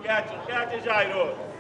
Catch, catch, Jairo.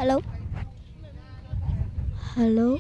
Hallo? Hallo?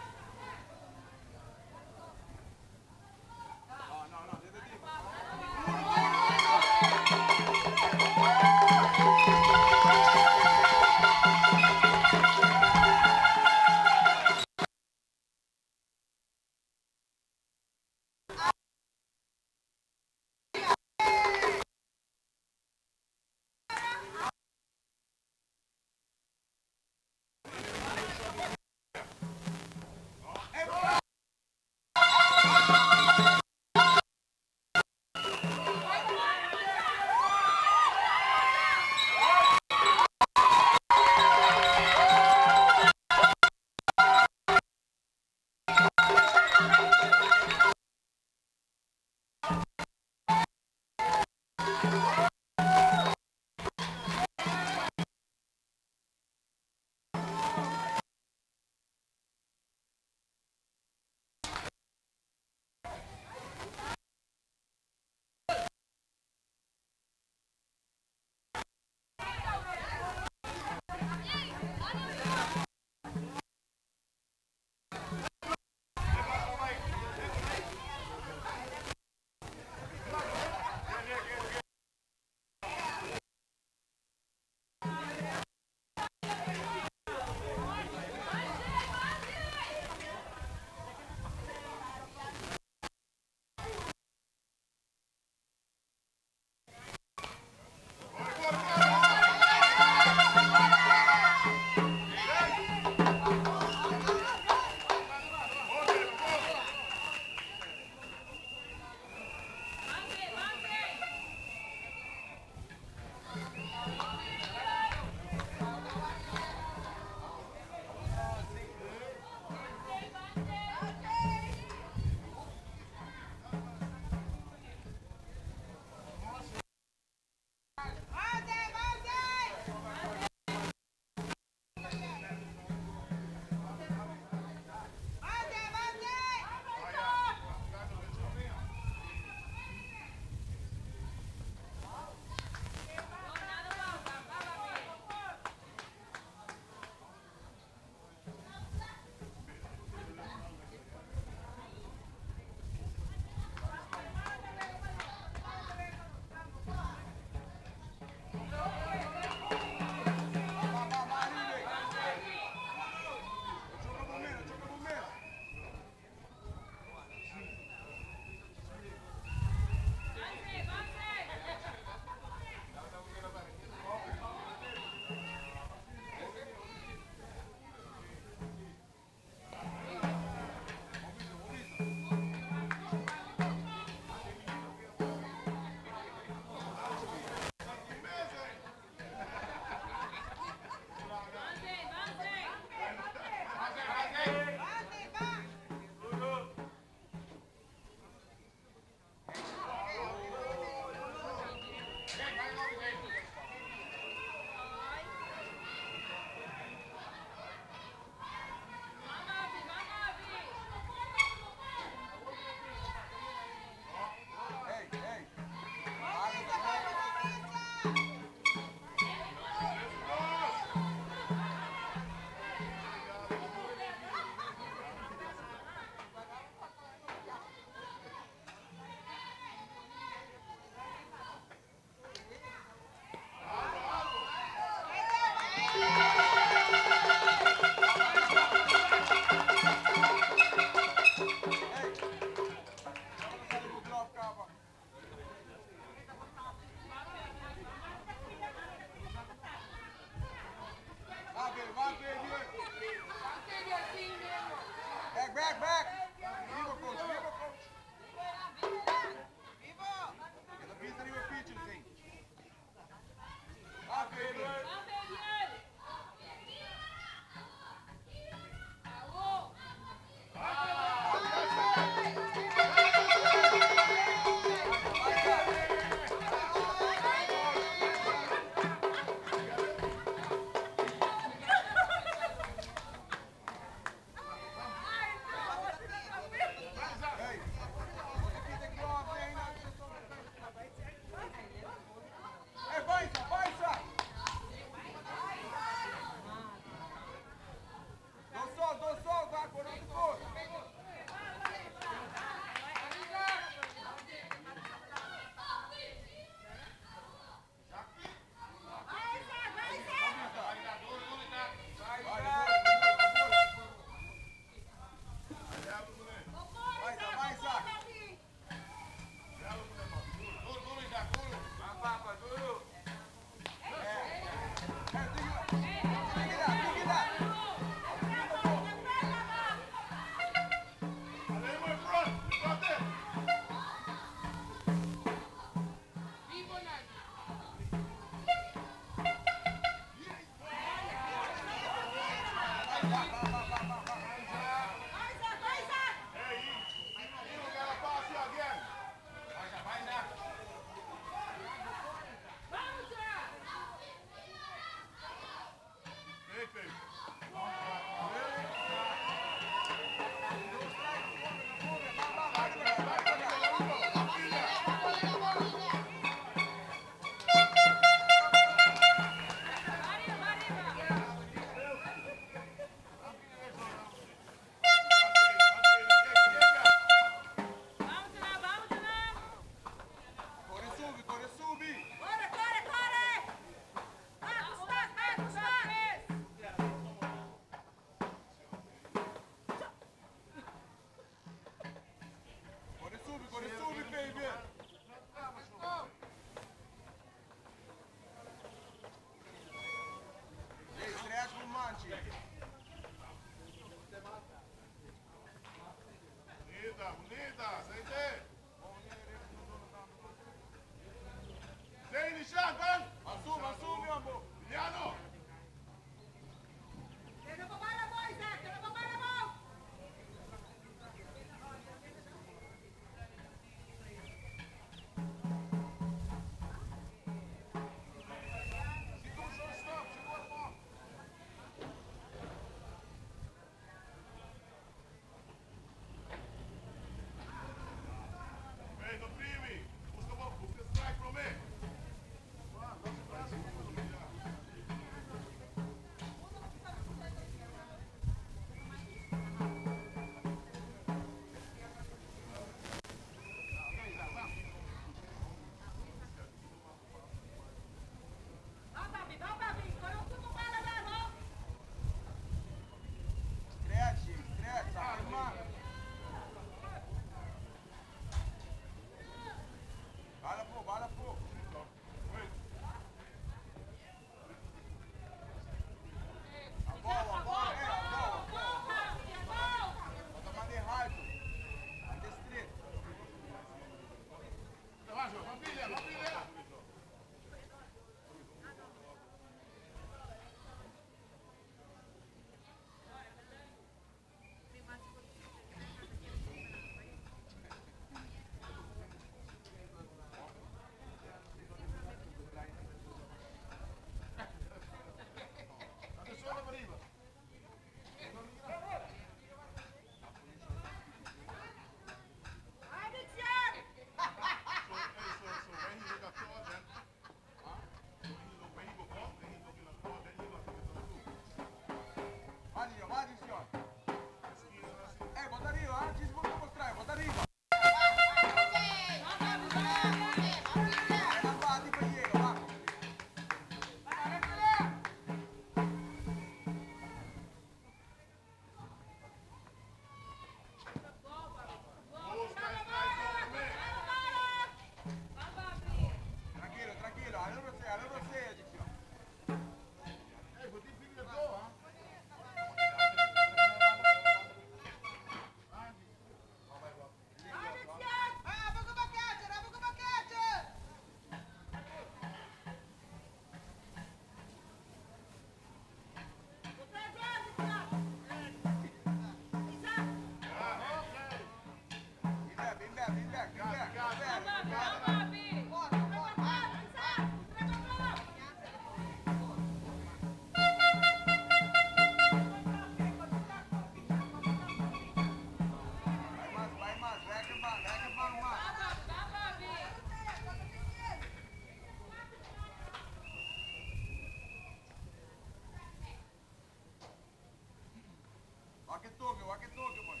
Wak e toque, wak e toque, boy.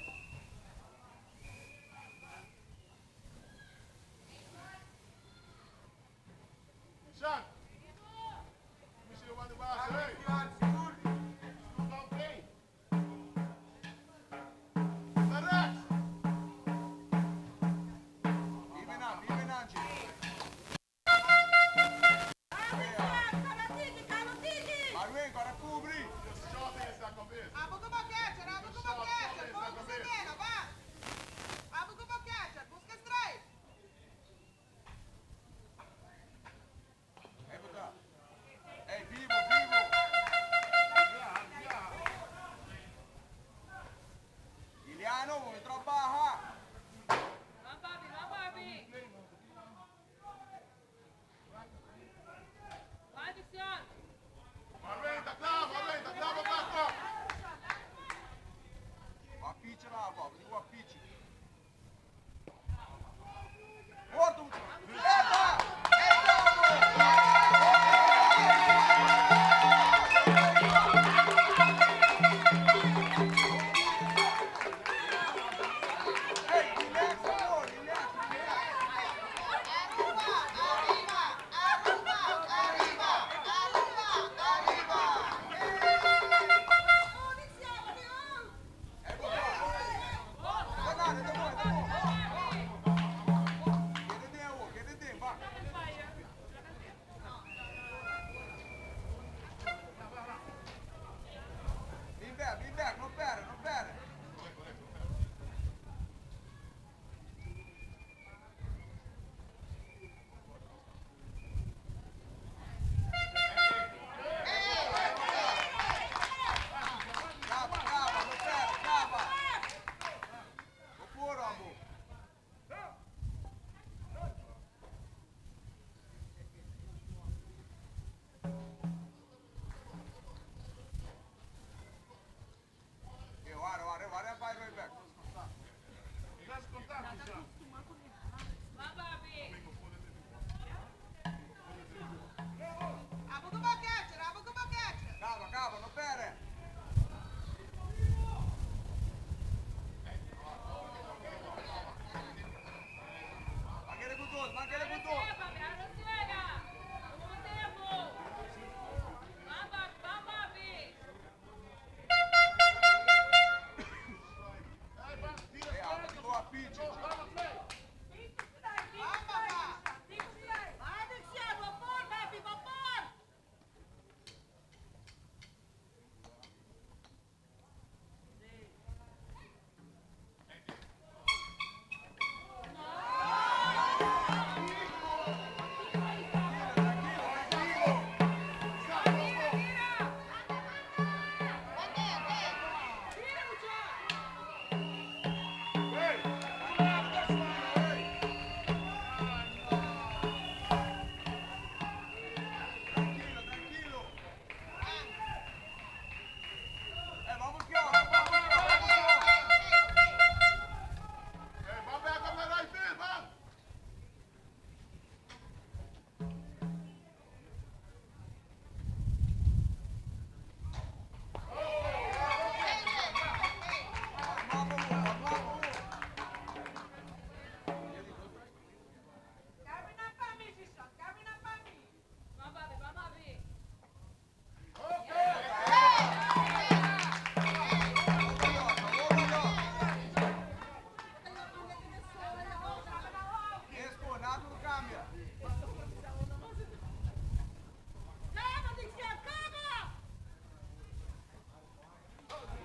Cambia. Caba, Dixon, caba! Rustig,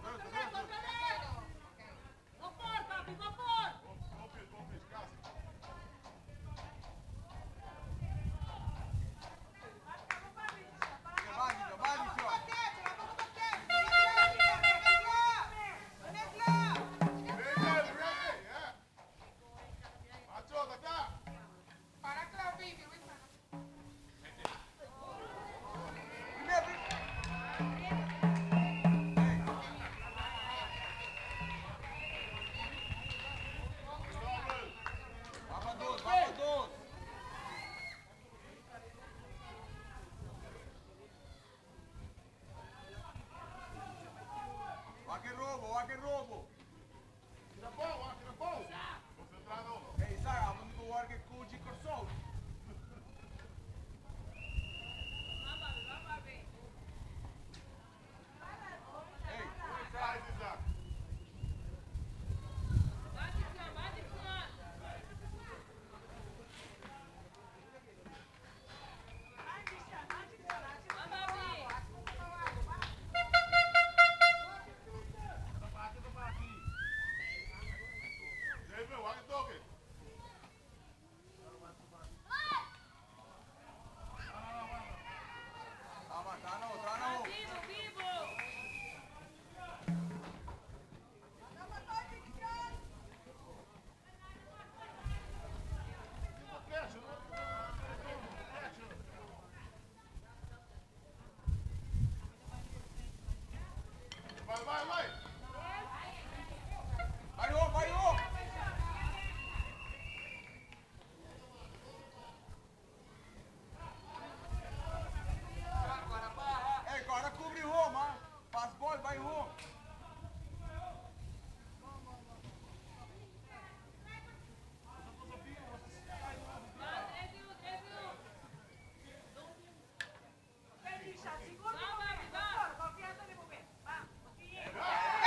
Otra vez, rustig. otra vez! Vapor, papi, vapor! Kopjes, kopjes, kaas. Vai, Dixon, vai, Dixon. Ready, ready, ja. Macho, tata. Para klaar, baby. Wait, maar. Primeiro, primeiro. Hey. Va pa dos, va pa dos. Va que robo, va que robo. Tira bom, ah, tira bom. Concentrado. Hey, Isaac, I'm gonna go work at Koji Corso. Hey, Nice, Isaac. Va, Dixon, va, Dixon! Va, papi! David, waar je token? Tama, trano, trano. Vivo, vivo! Vai, vai, vai. Vai, home, vai, home. Hey, agora cobre home, ah. Pass ball, vai home. Va, 3-1, 3-1! Va, papi, va!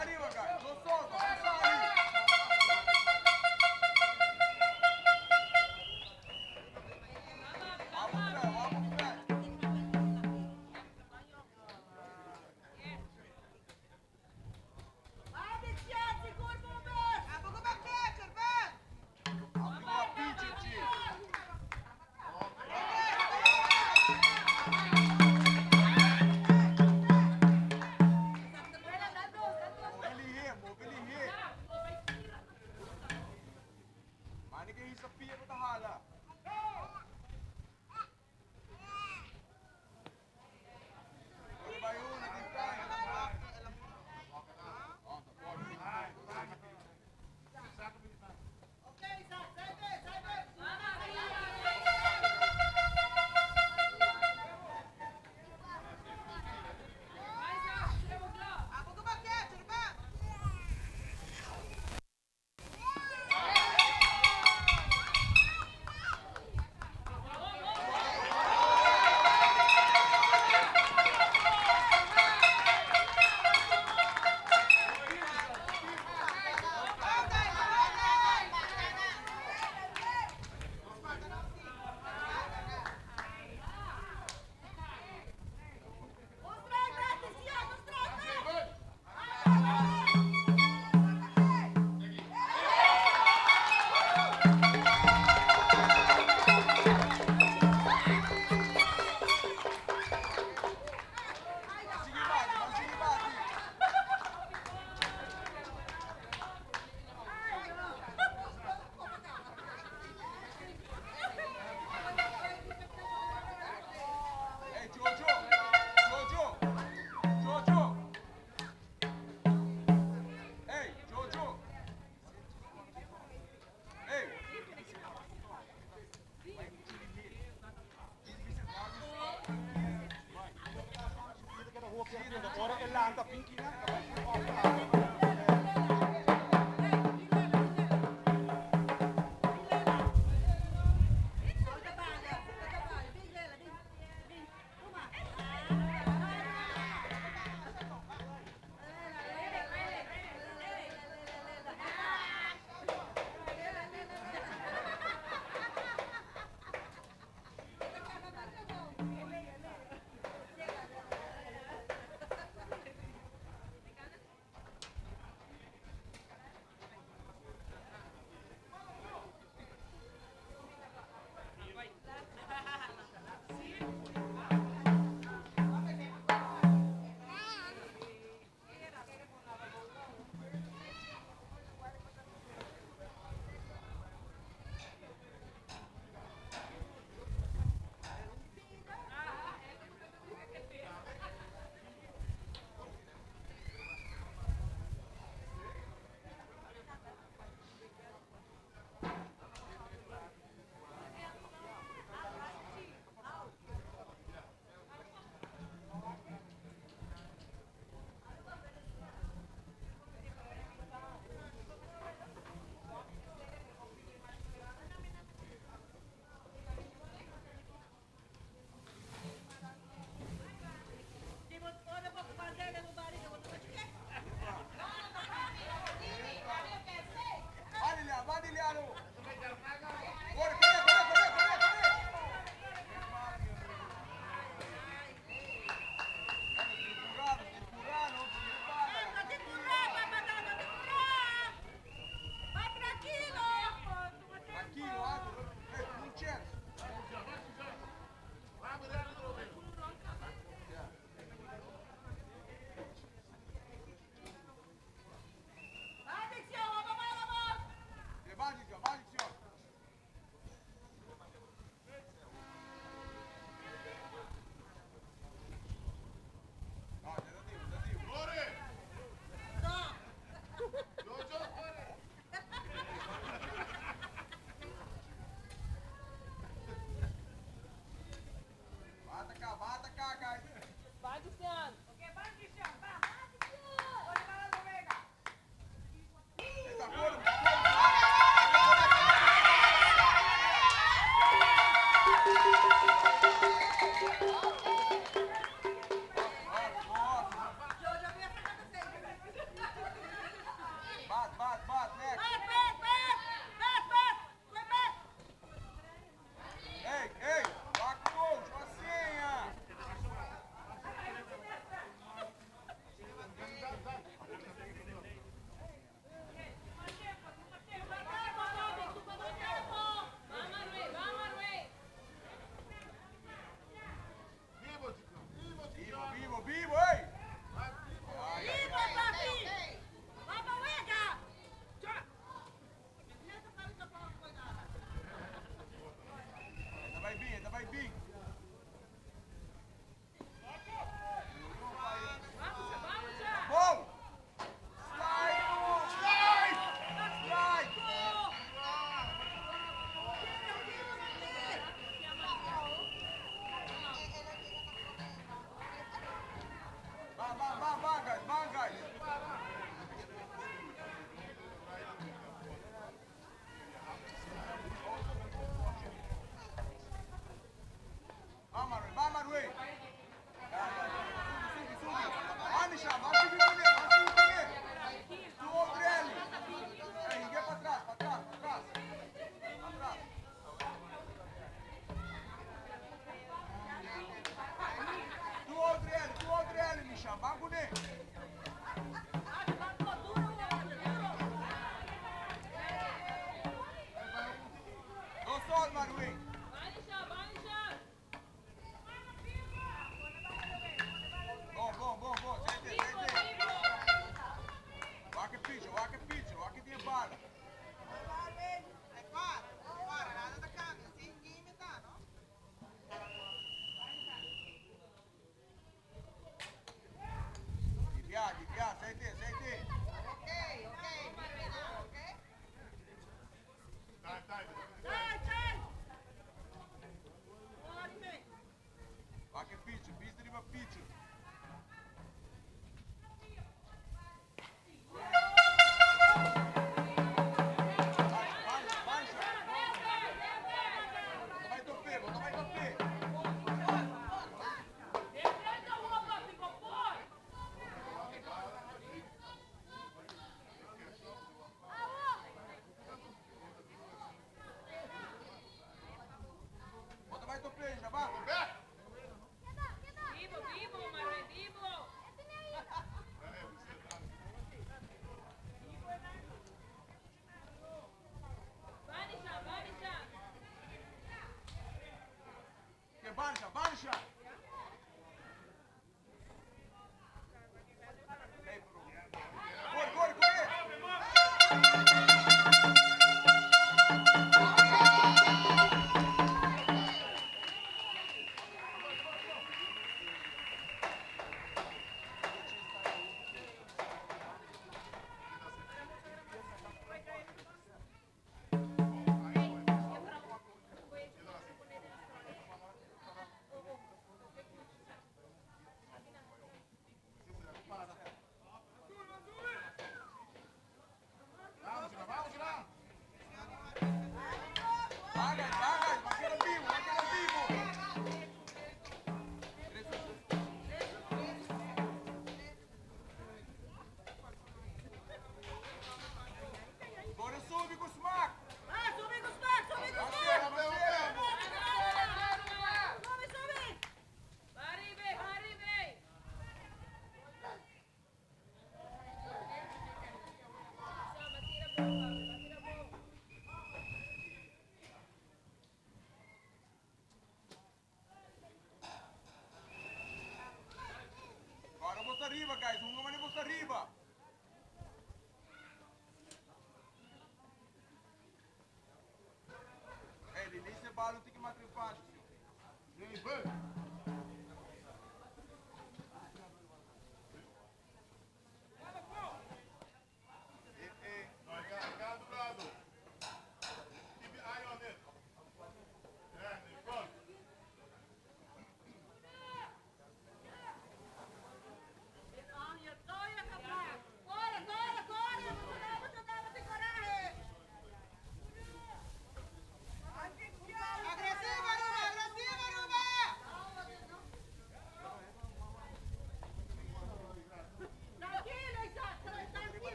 Ariba, guys. No solta, no sali. Vamos, Fred, vamos, Fred. Vai, Tiago, corpo, bem! Abo ku ban catcher, ban! Aplica pitcher, Chi. Move lihe, move lihe.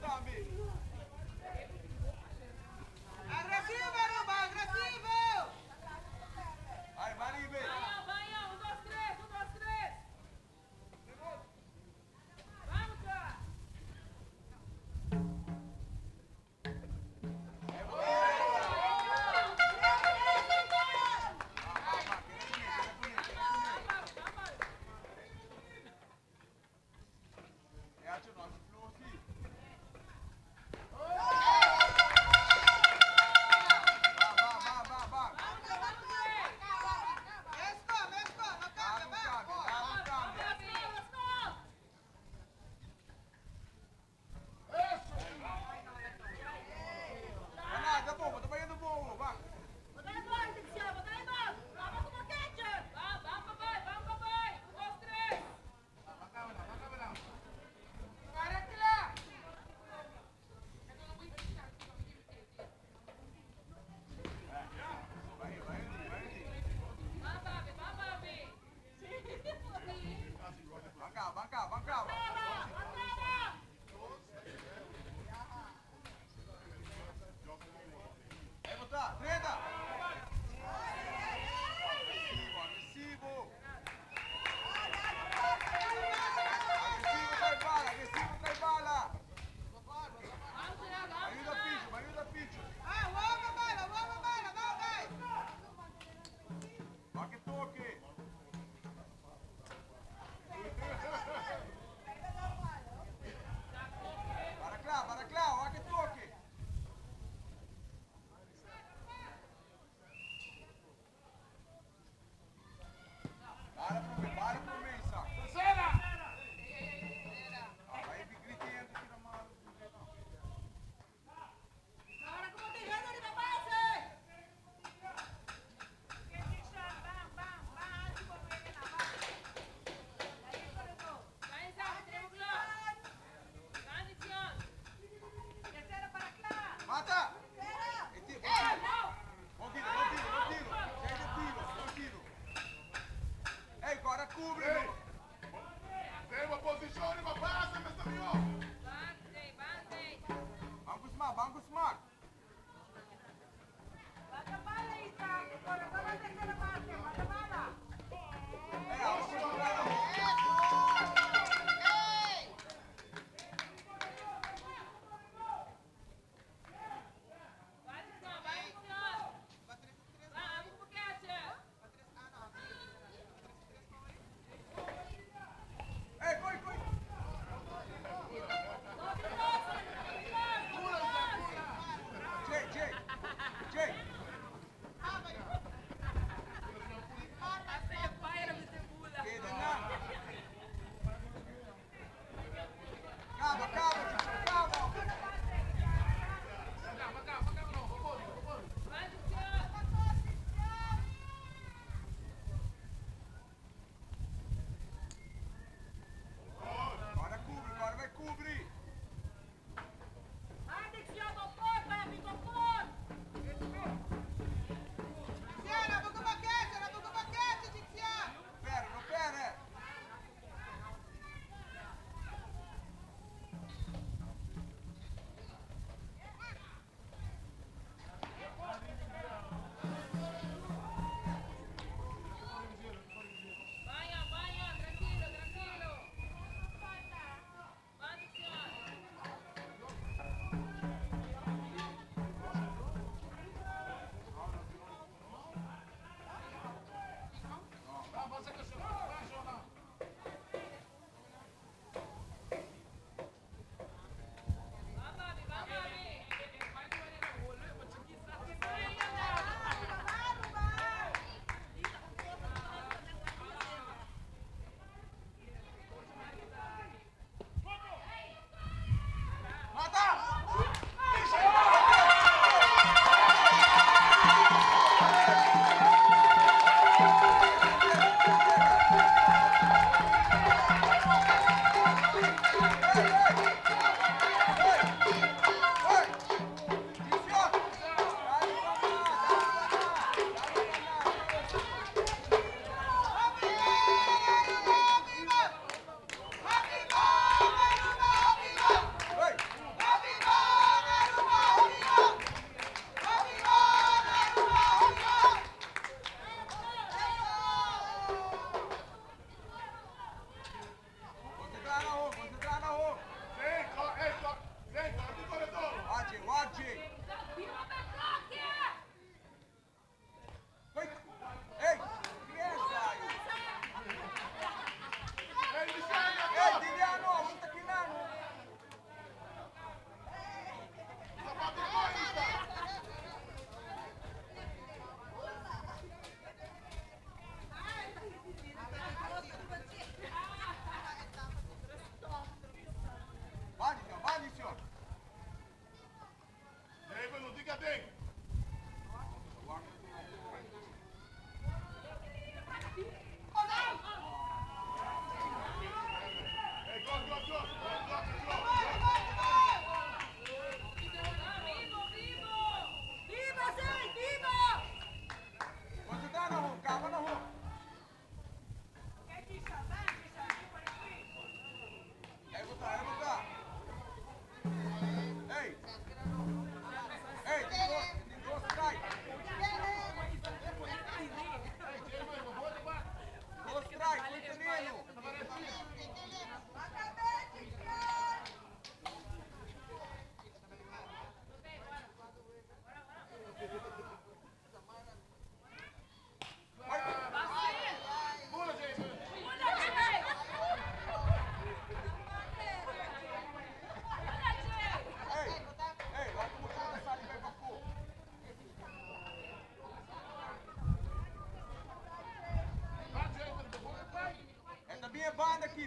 Tambe. Agresivo, Aruba, agresivo! Vai, vai, Libe. Vai, vai, 1, 2, 3, 1, 2, 3. Vamos, cara. E acho no, flow si.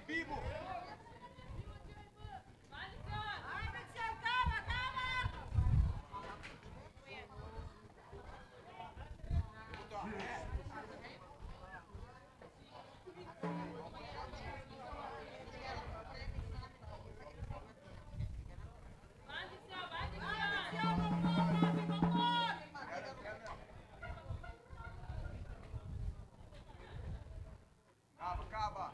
Bibo. Vai, Michel, calma, calma! Vai, Michel, vai, Michel, bo por, papi, bo por! Caba, caba.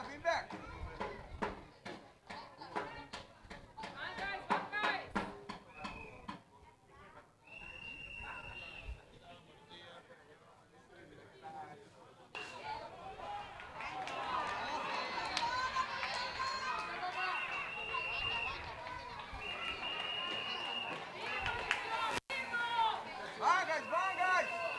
bek, bin bek. Ban guys, ban guys! Ban guys, ban guys.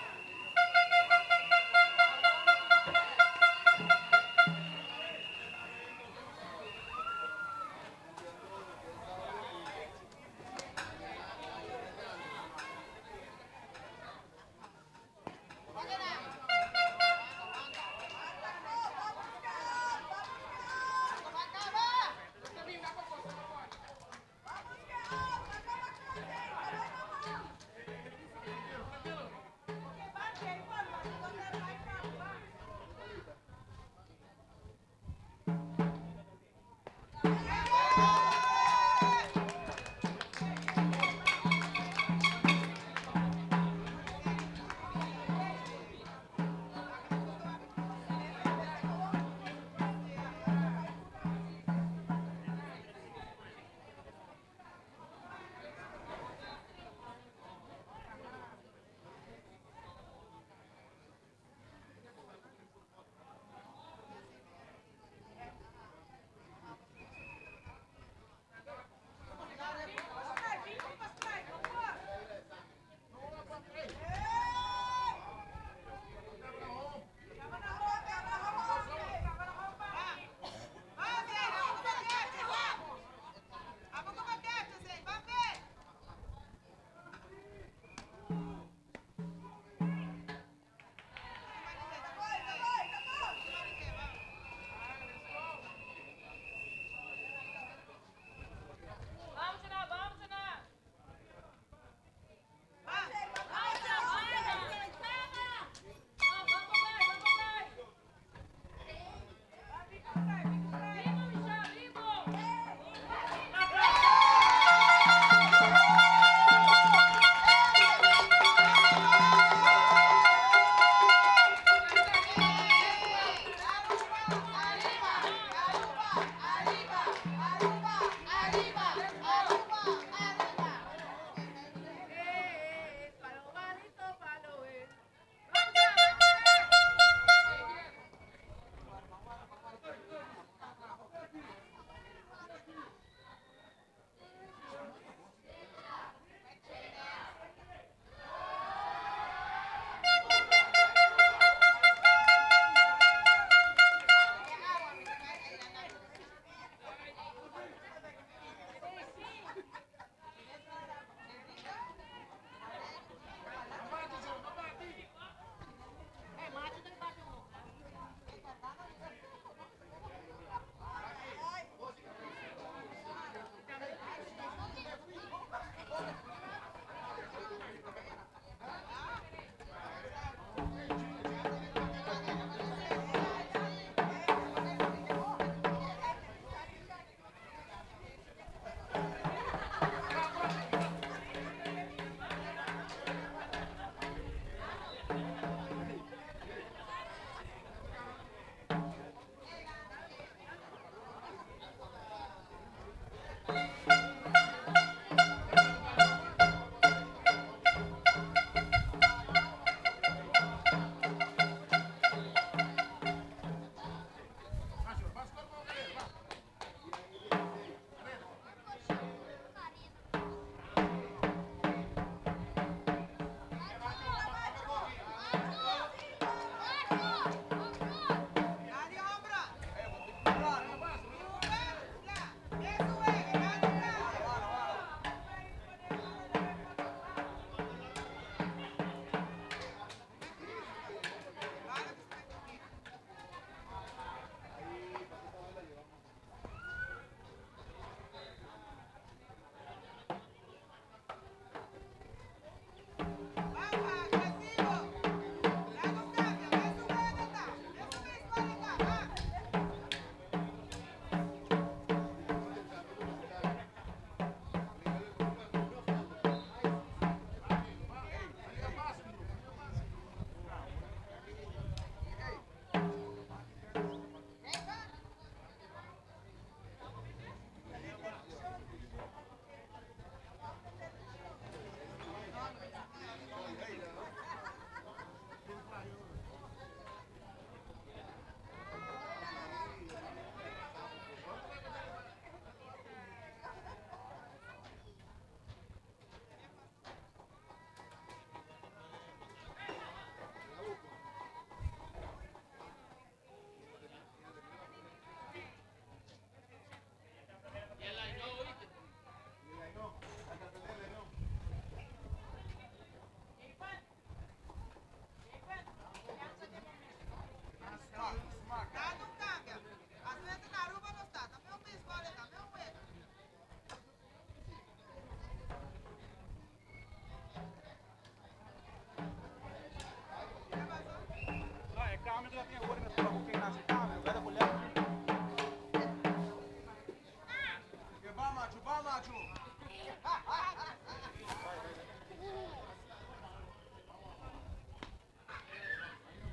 Ba machu, ba machu.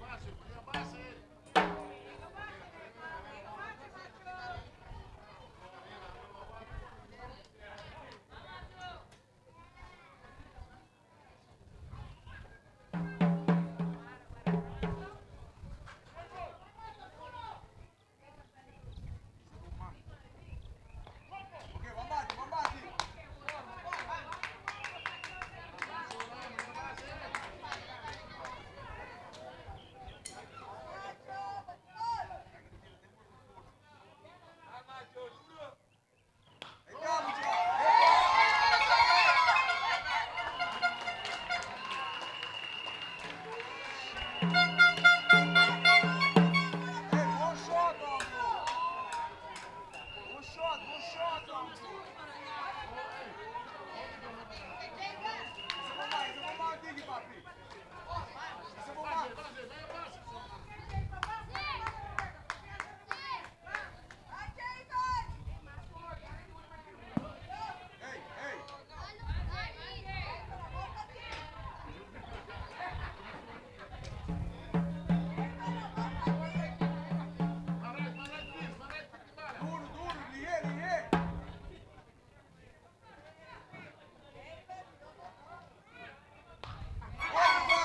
Base, ponía base. Ok, ban bati, ban bati. Hey, kamertje. Hey, bon shot, hombre. Bon shot, bon shot, hombre. Ze van mij, digi, papi. Ze van mij. Base, vaya base. Hey, hey. Marai, marai, please, marai, para. Duro, duro, lié, lié. Opa!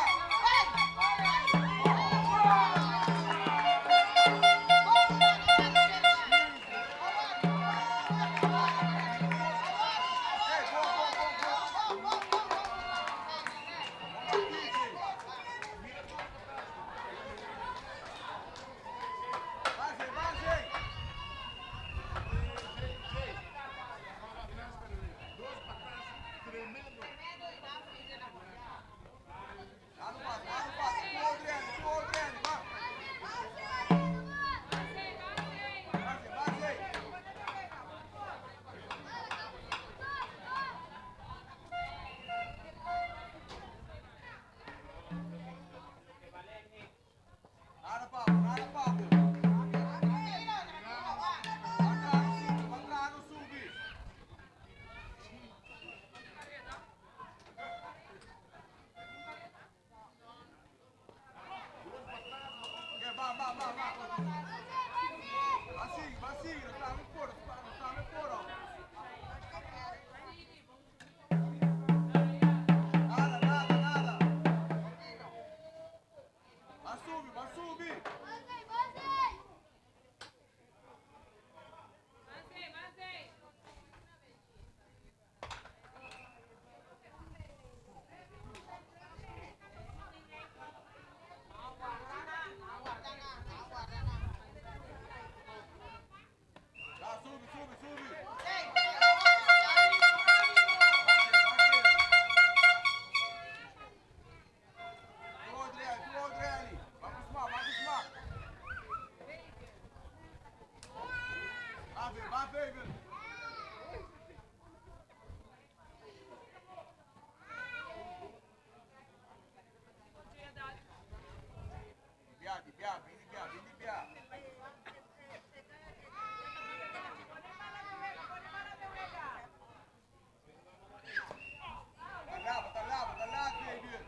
Hey, go, go, go, go. Base, base. Dos para atrás, tremendo. Dá no passe, dá no passe. Tu, Adriano, tu, Adriano, va. Base, base. Nada, Pablo, nada, Pablo. Va atrás, no sube. Ok, va, va, va, va. Va, sigue, va, sigue. No está me por, no está me por. Nada, nada, nada. Va, sube, va, sube. Va, sube, sube, sube. Tu, Adriano, tu, Adriano. Va com smaak, va com smaak. Va, va, Fabian. Bia, bia, bia, bia, bia. Tá lá, tá lá, tá lá, Fabian.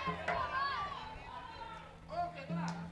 Oké, klaar.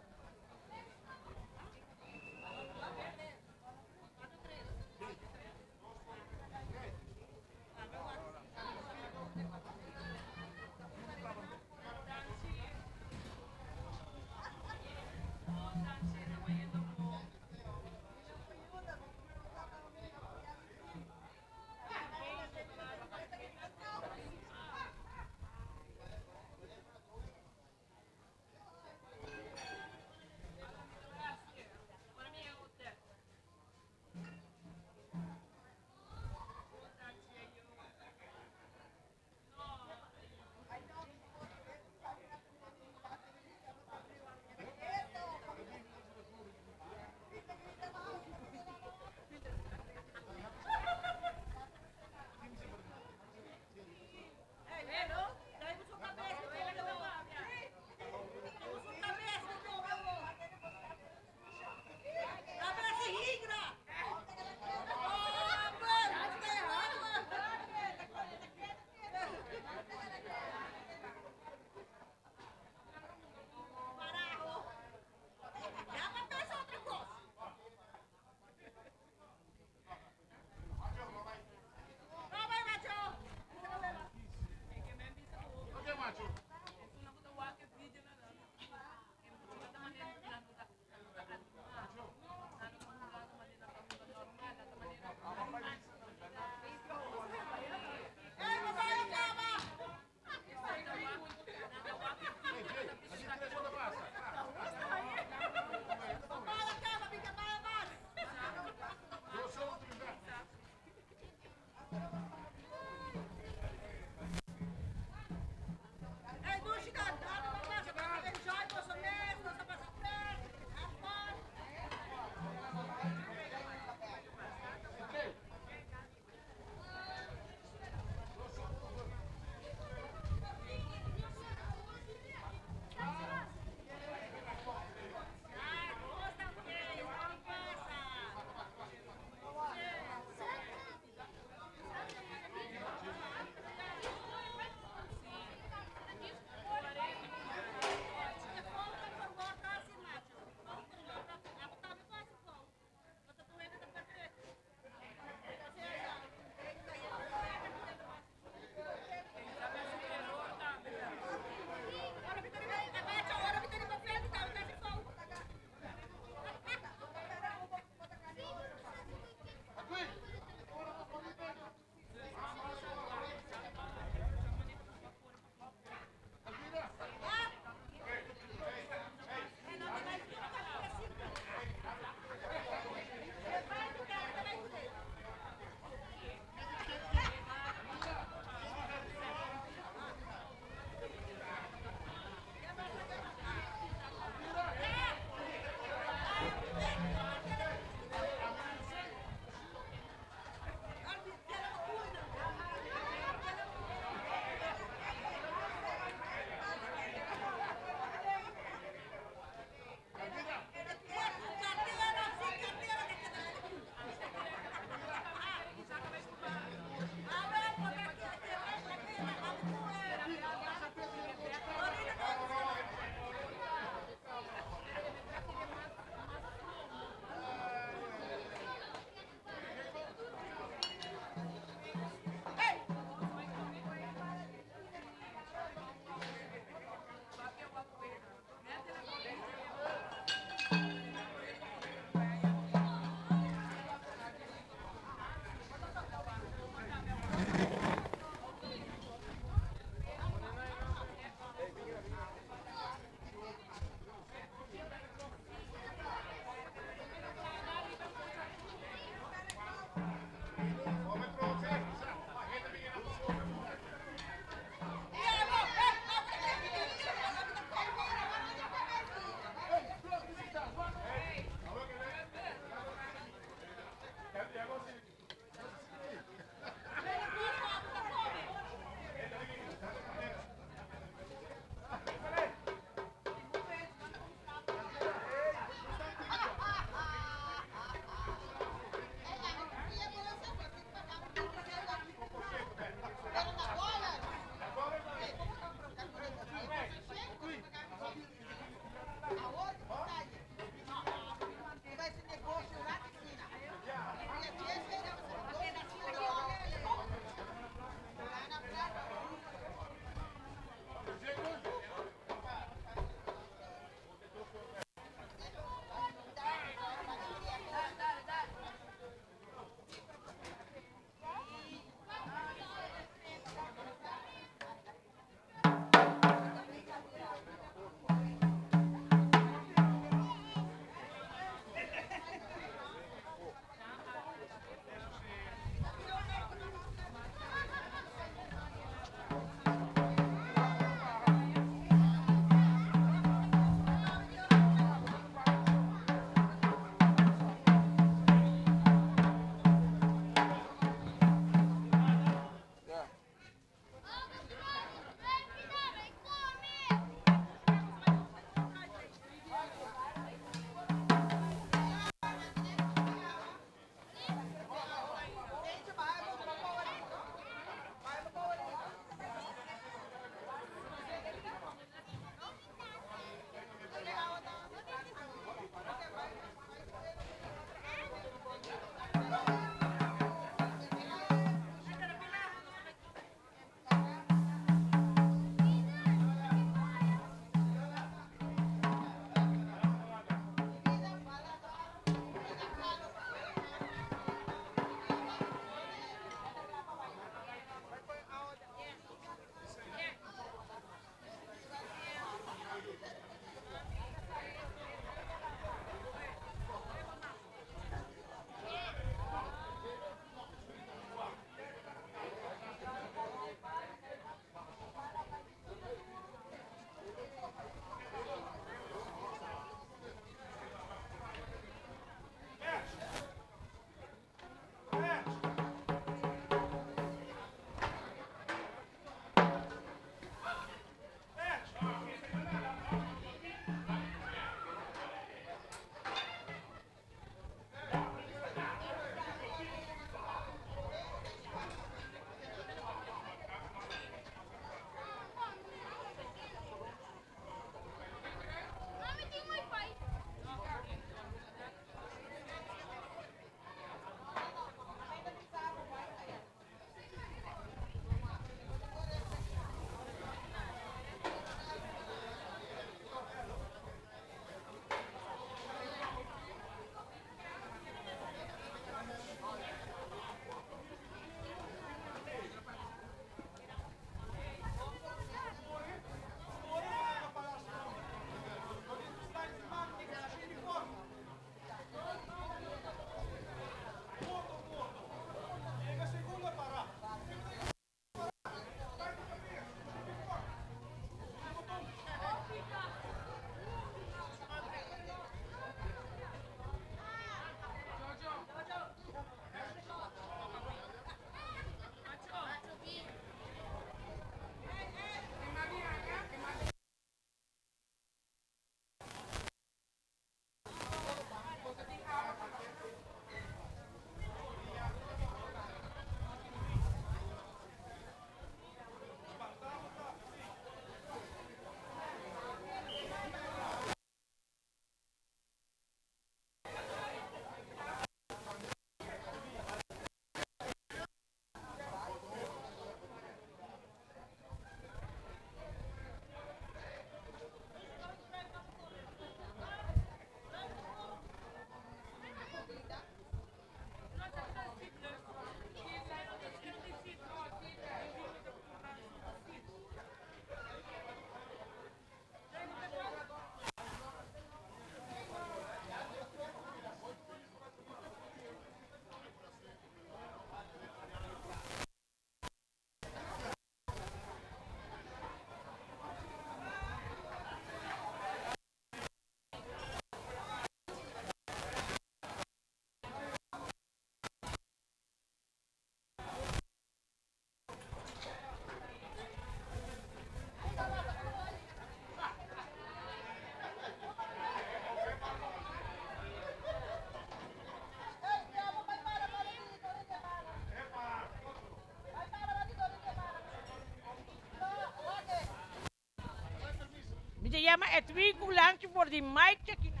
Mi ta yama Edwin Kulanchi for di Mike Chakina.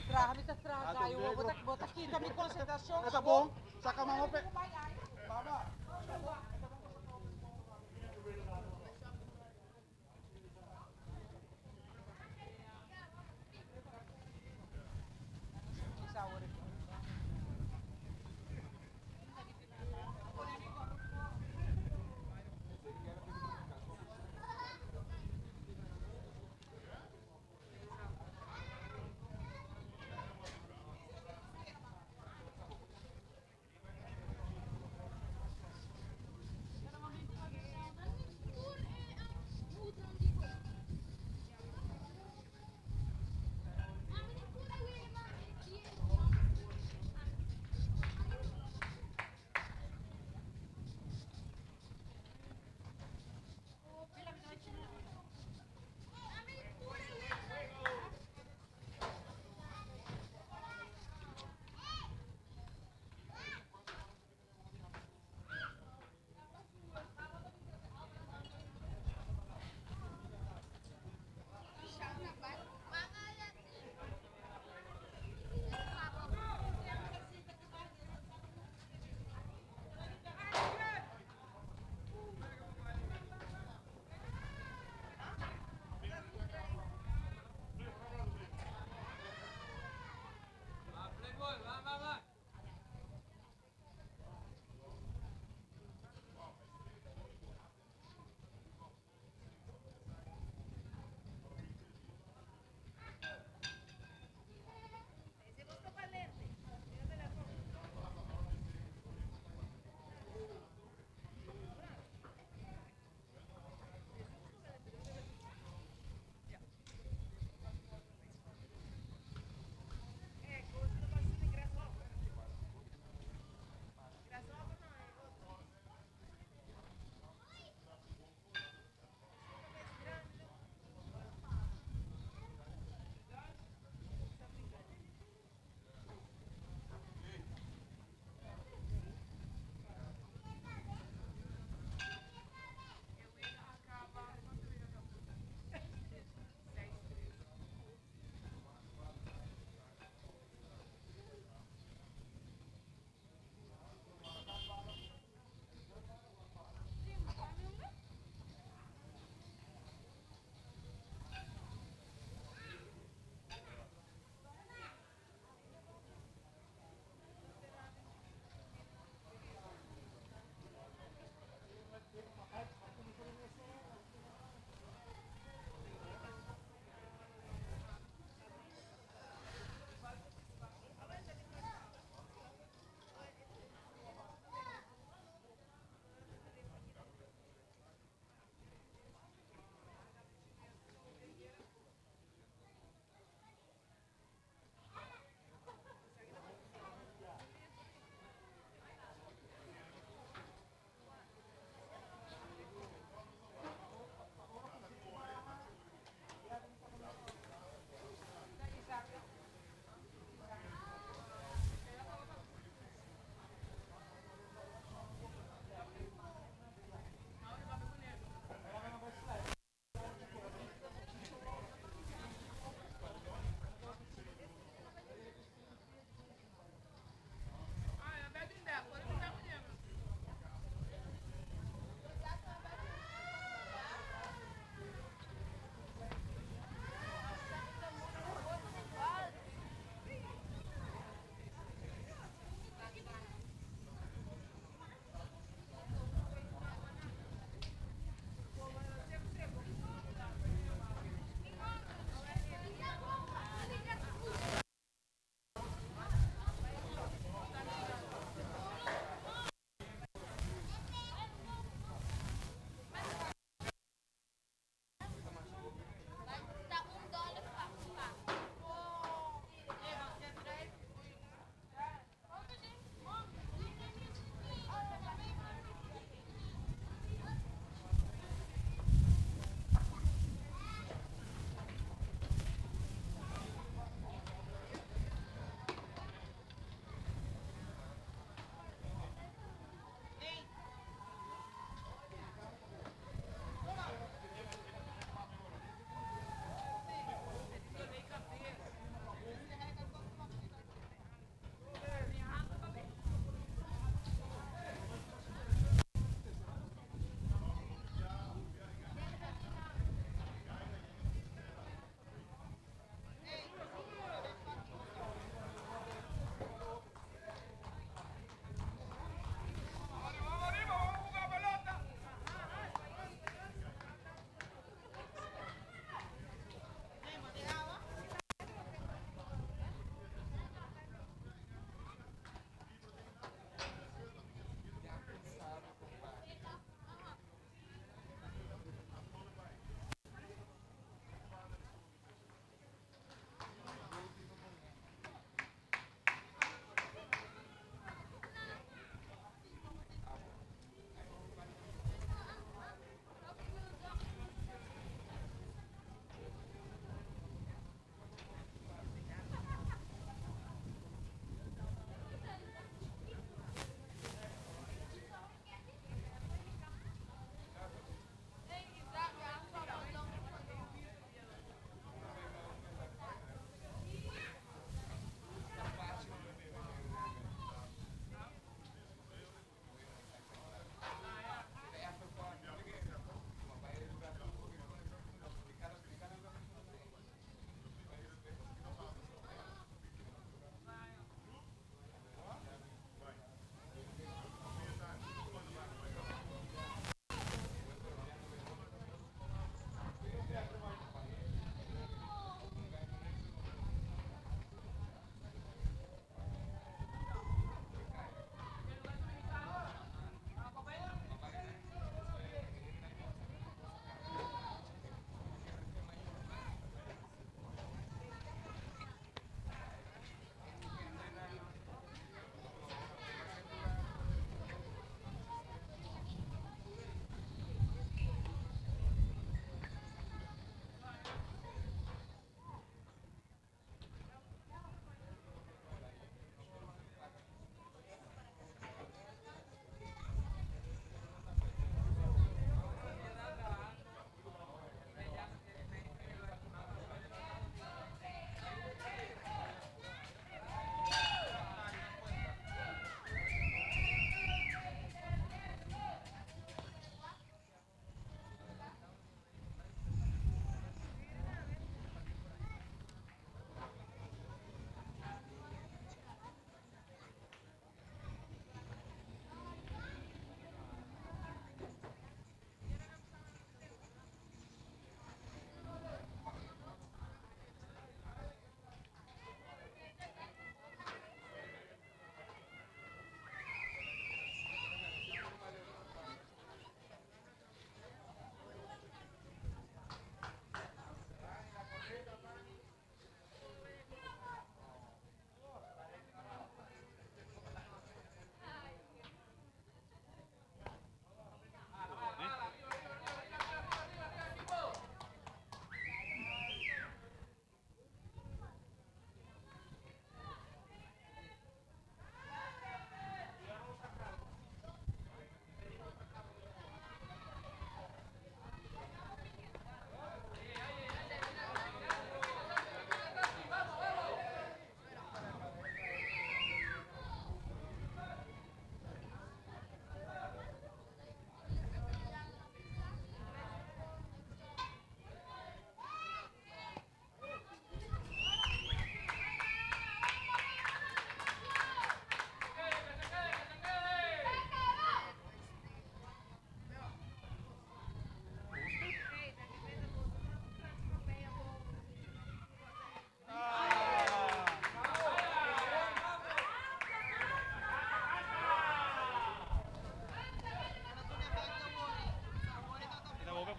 Traha mi ta traha gayo, bo ta bo ta kita mi konsentrashon. Esta bom, saca mama pe.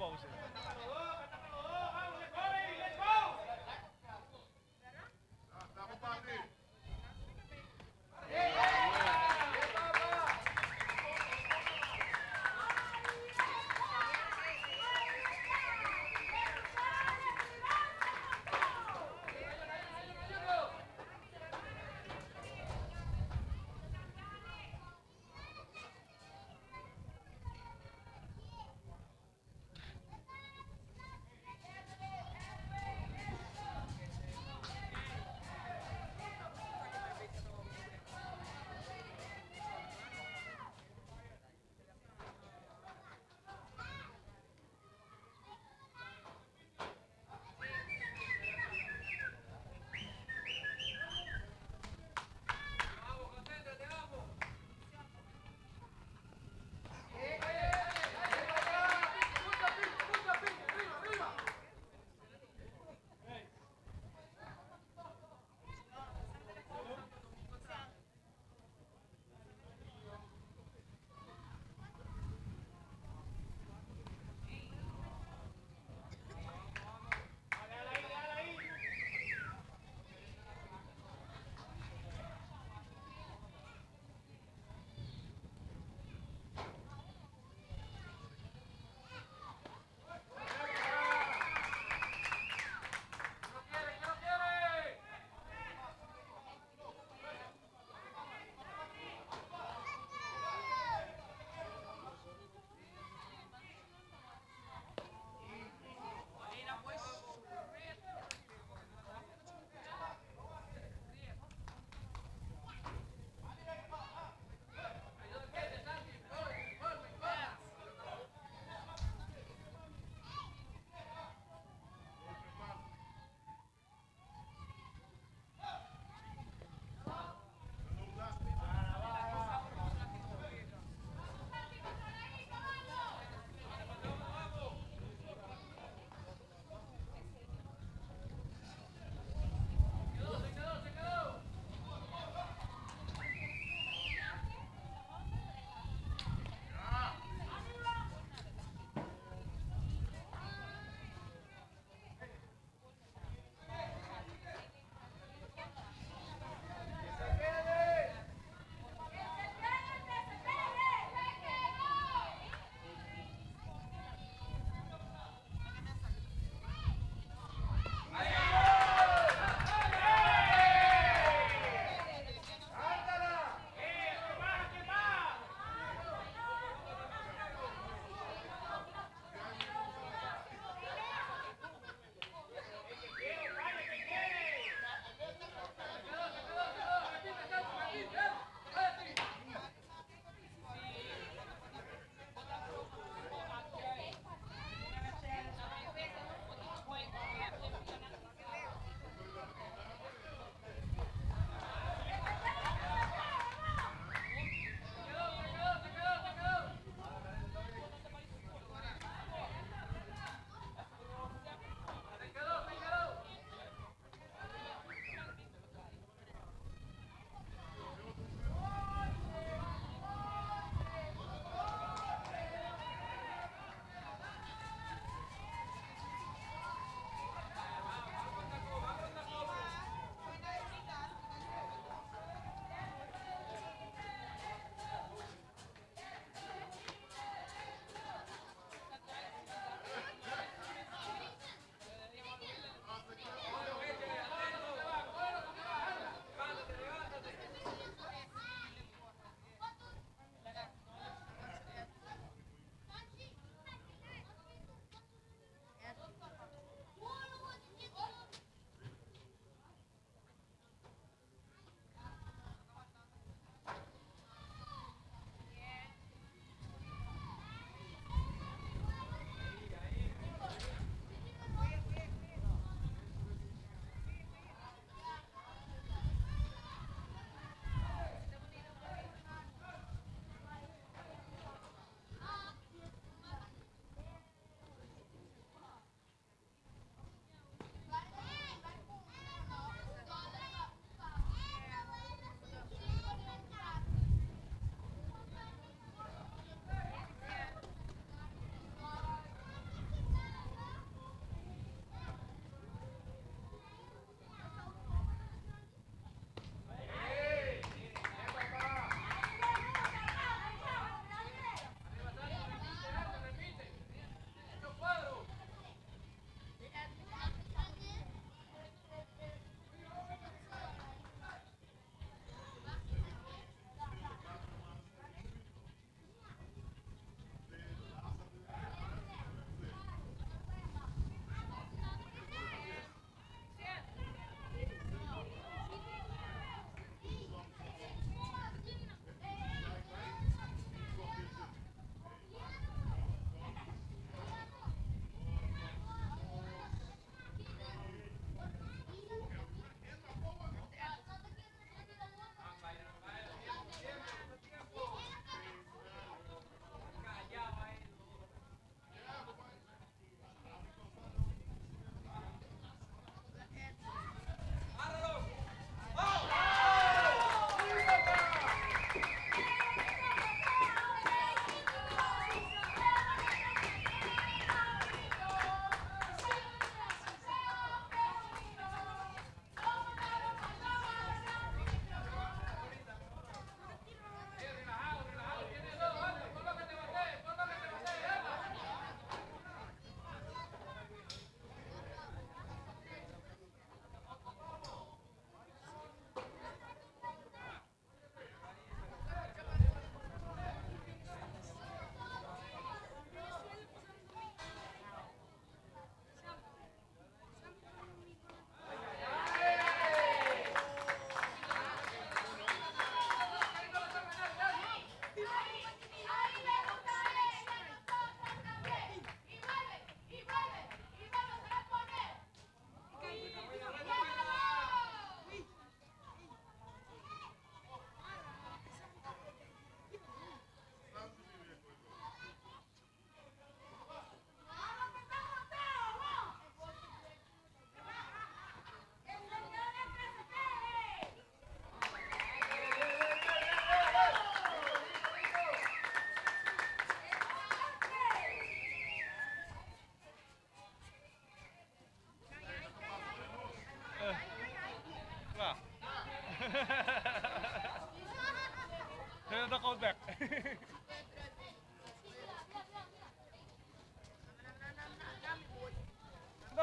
abou. Si.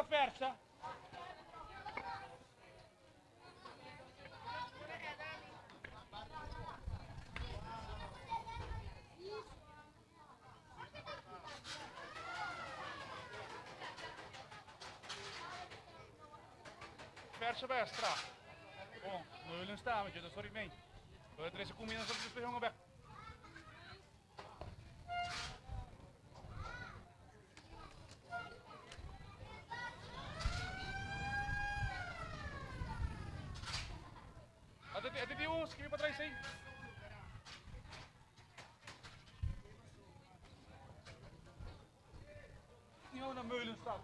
Versa. Versa Bestra. Bom, Meulen staan met je, sorry mee. Er is een combinatie op de jongen weg. Ate di um, skip pa trás aí. Niet naar Meulen staat.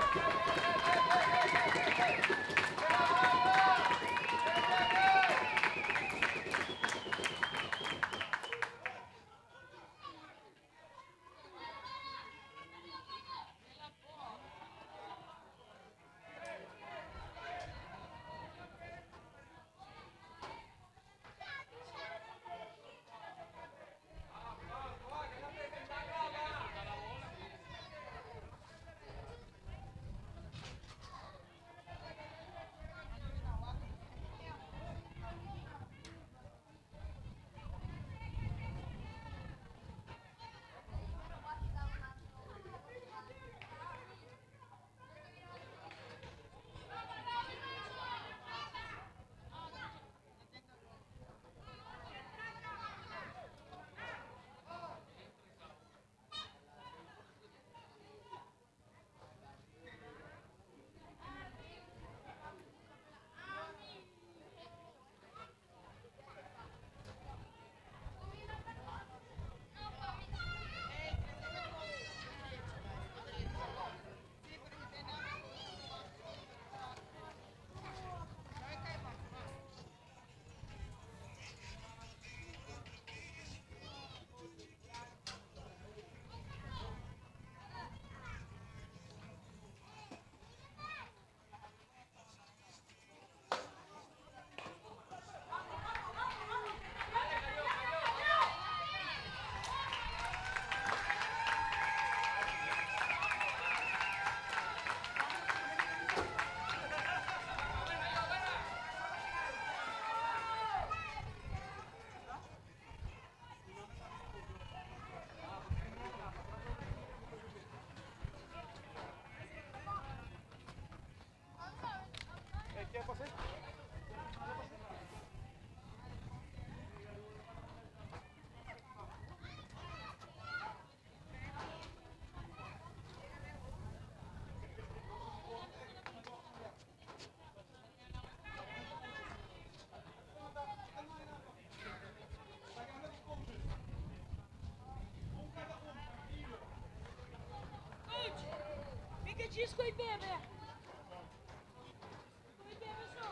Coach, mi ke disco i bebe. I bebe so.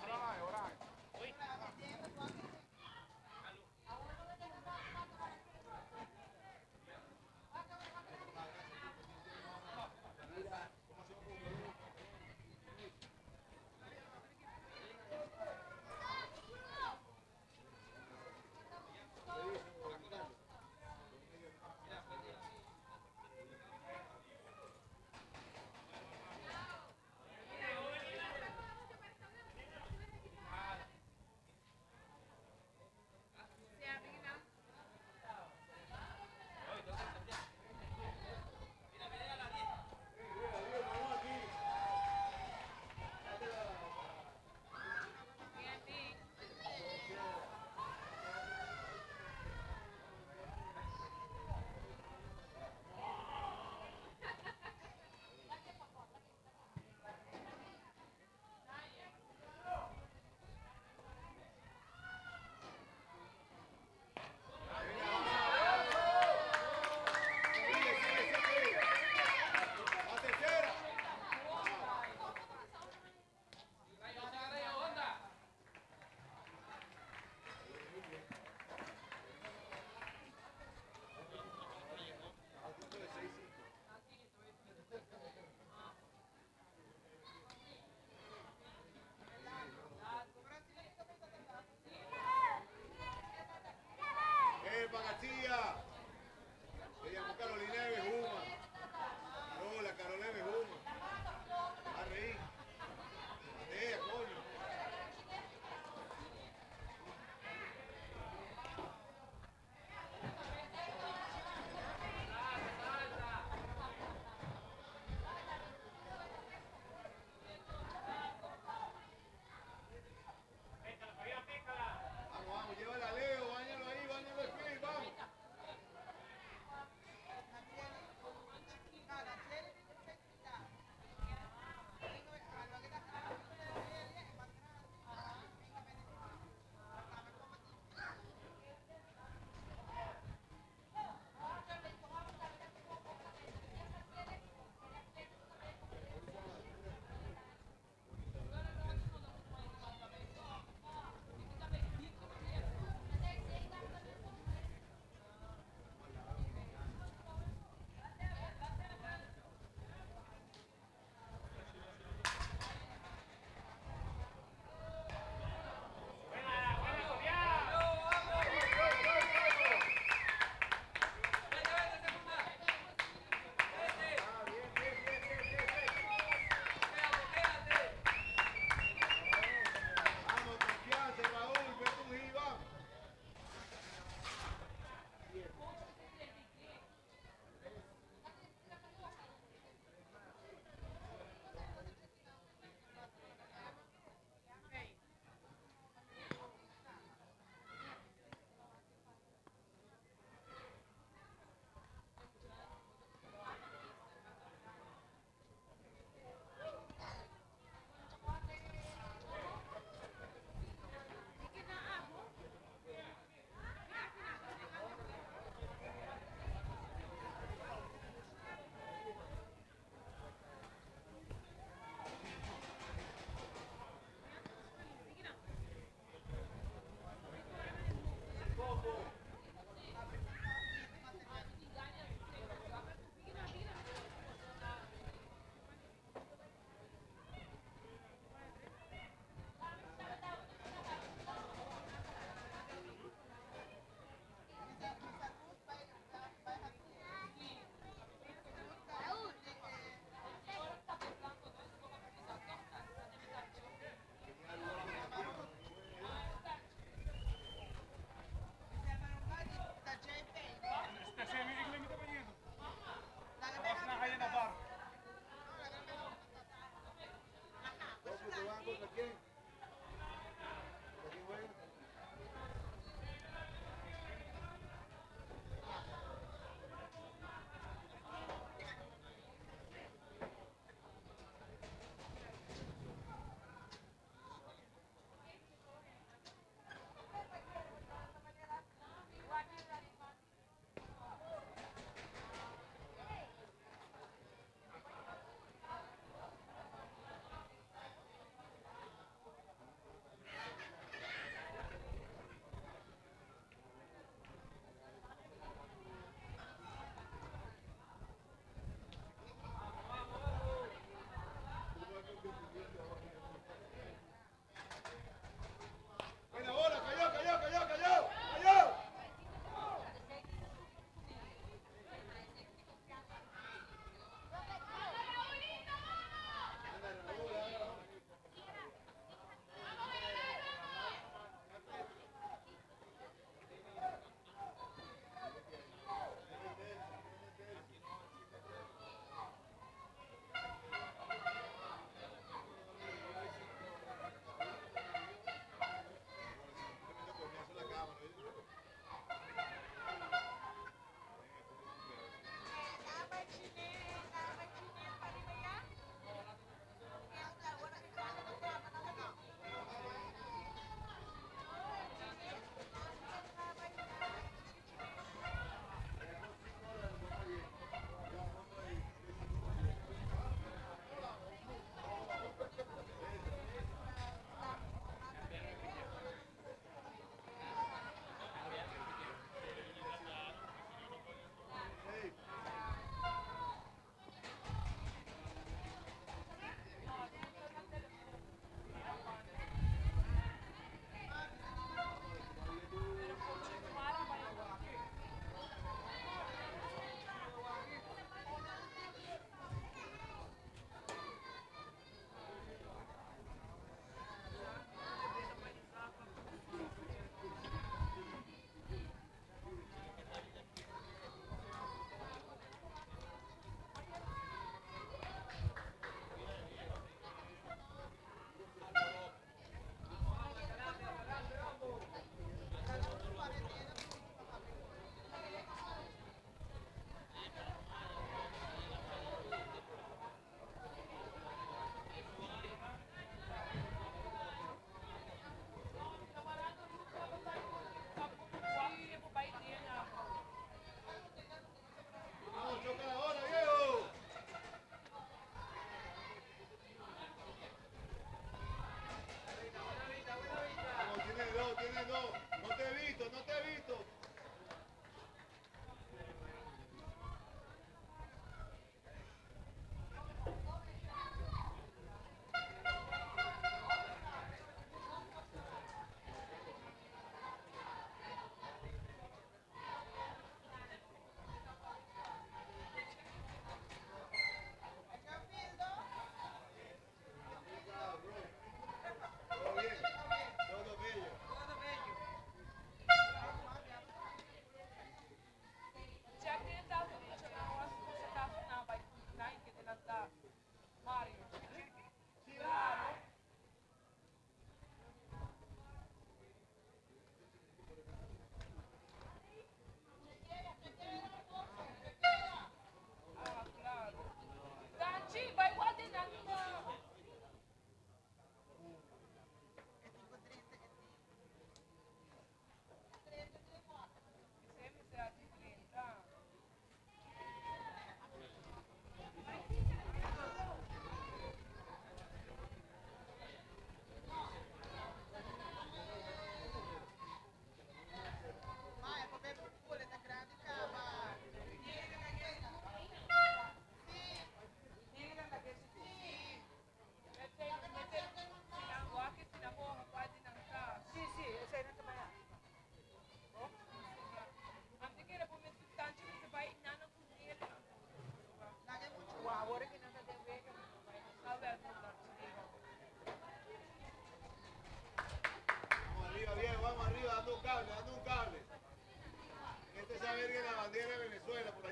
Oranje, oranje.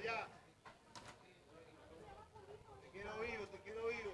Allá. Te quiero vivo, te quiero vivo.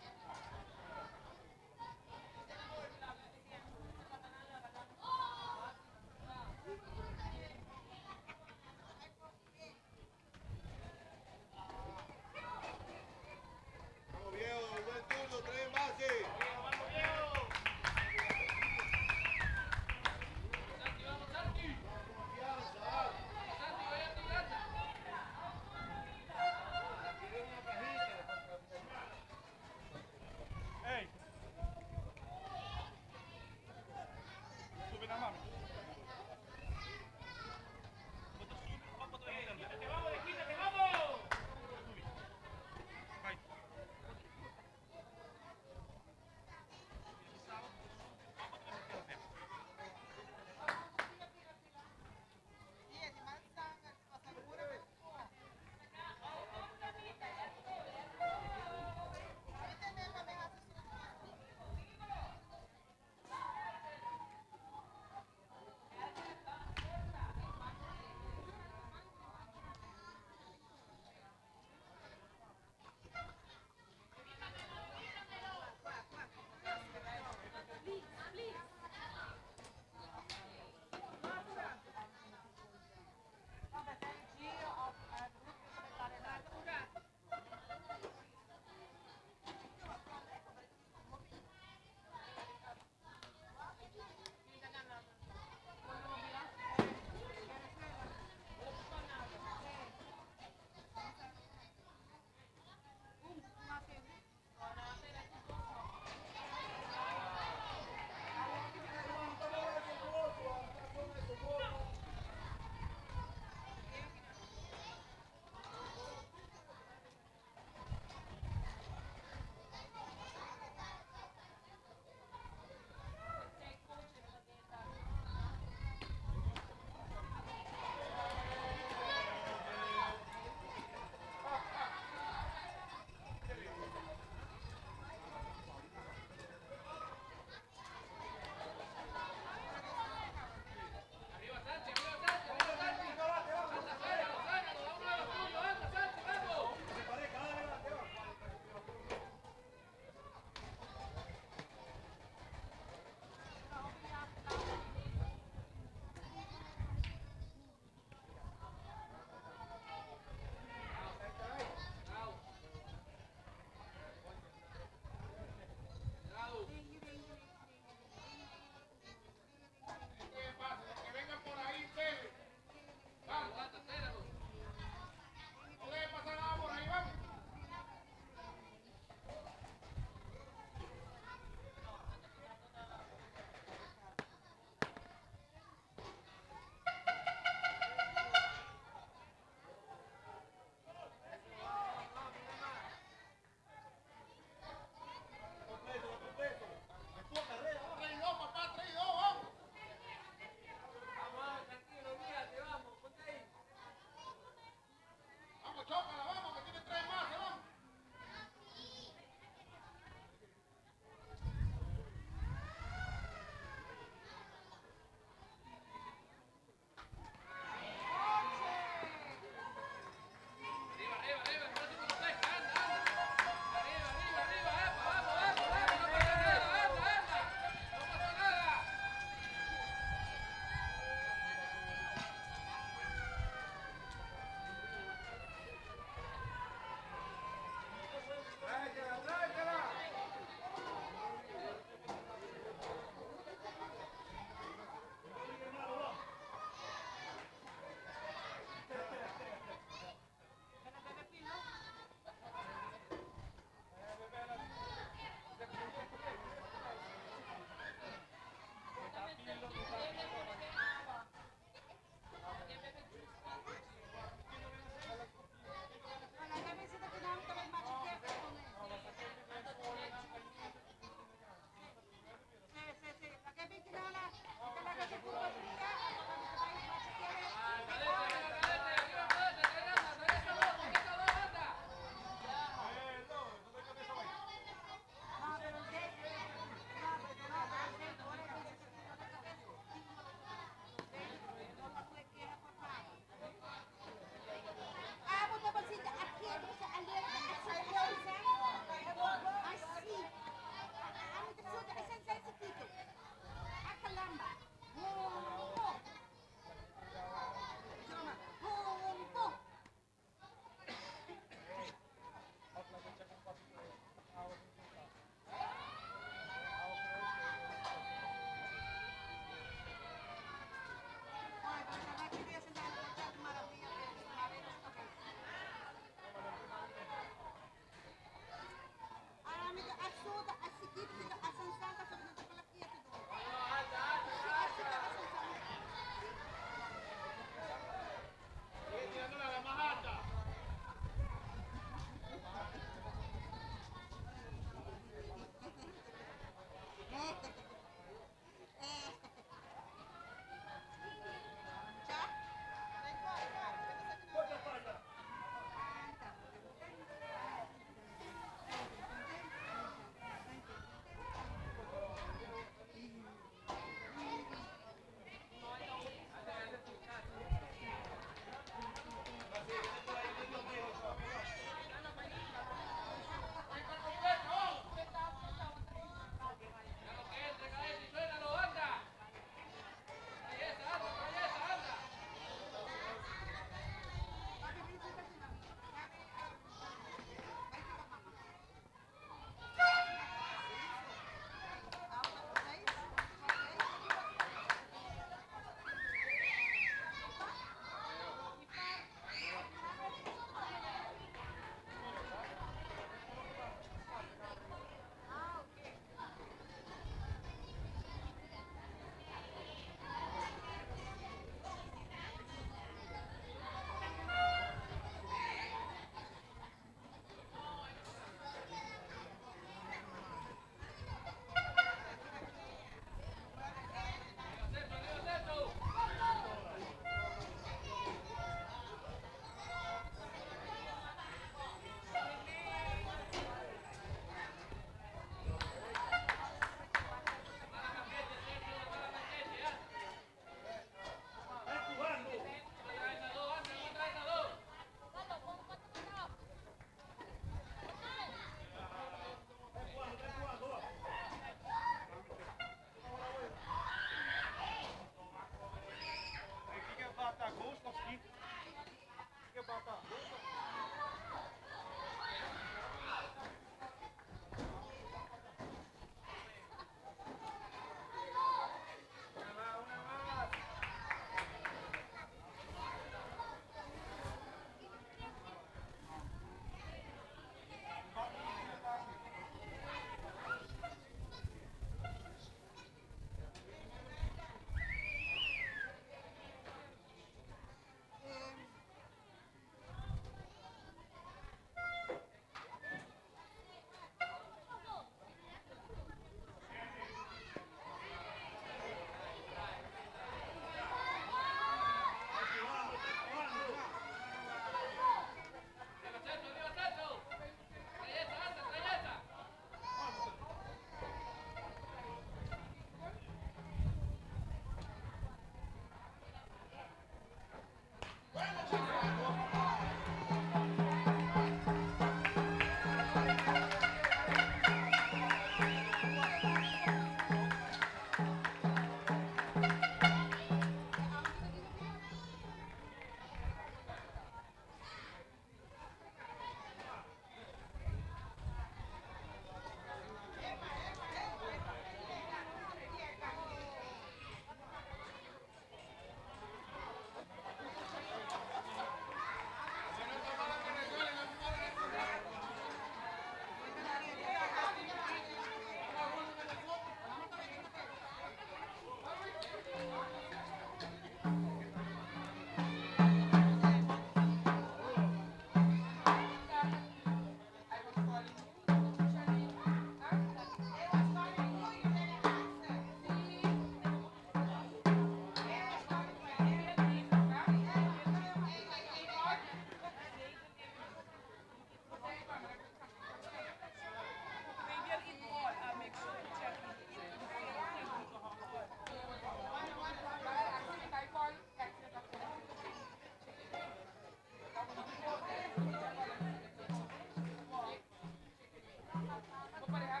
Marian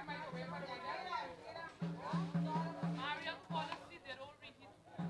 policy, they don't reheat food.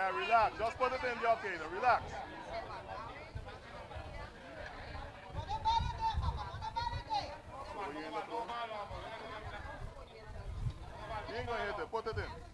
Yeah, relax. Just put it in the okay, now. Relax. Bingo, hit it. Put it in.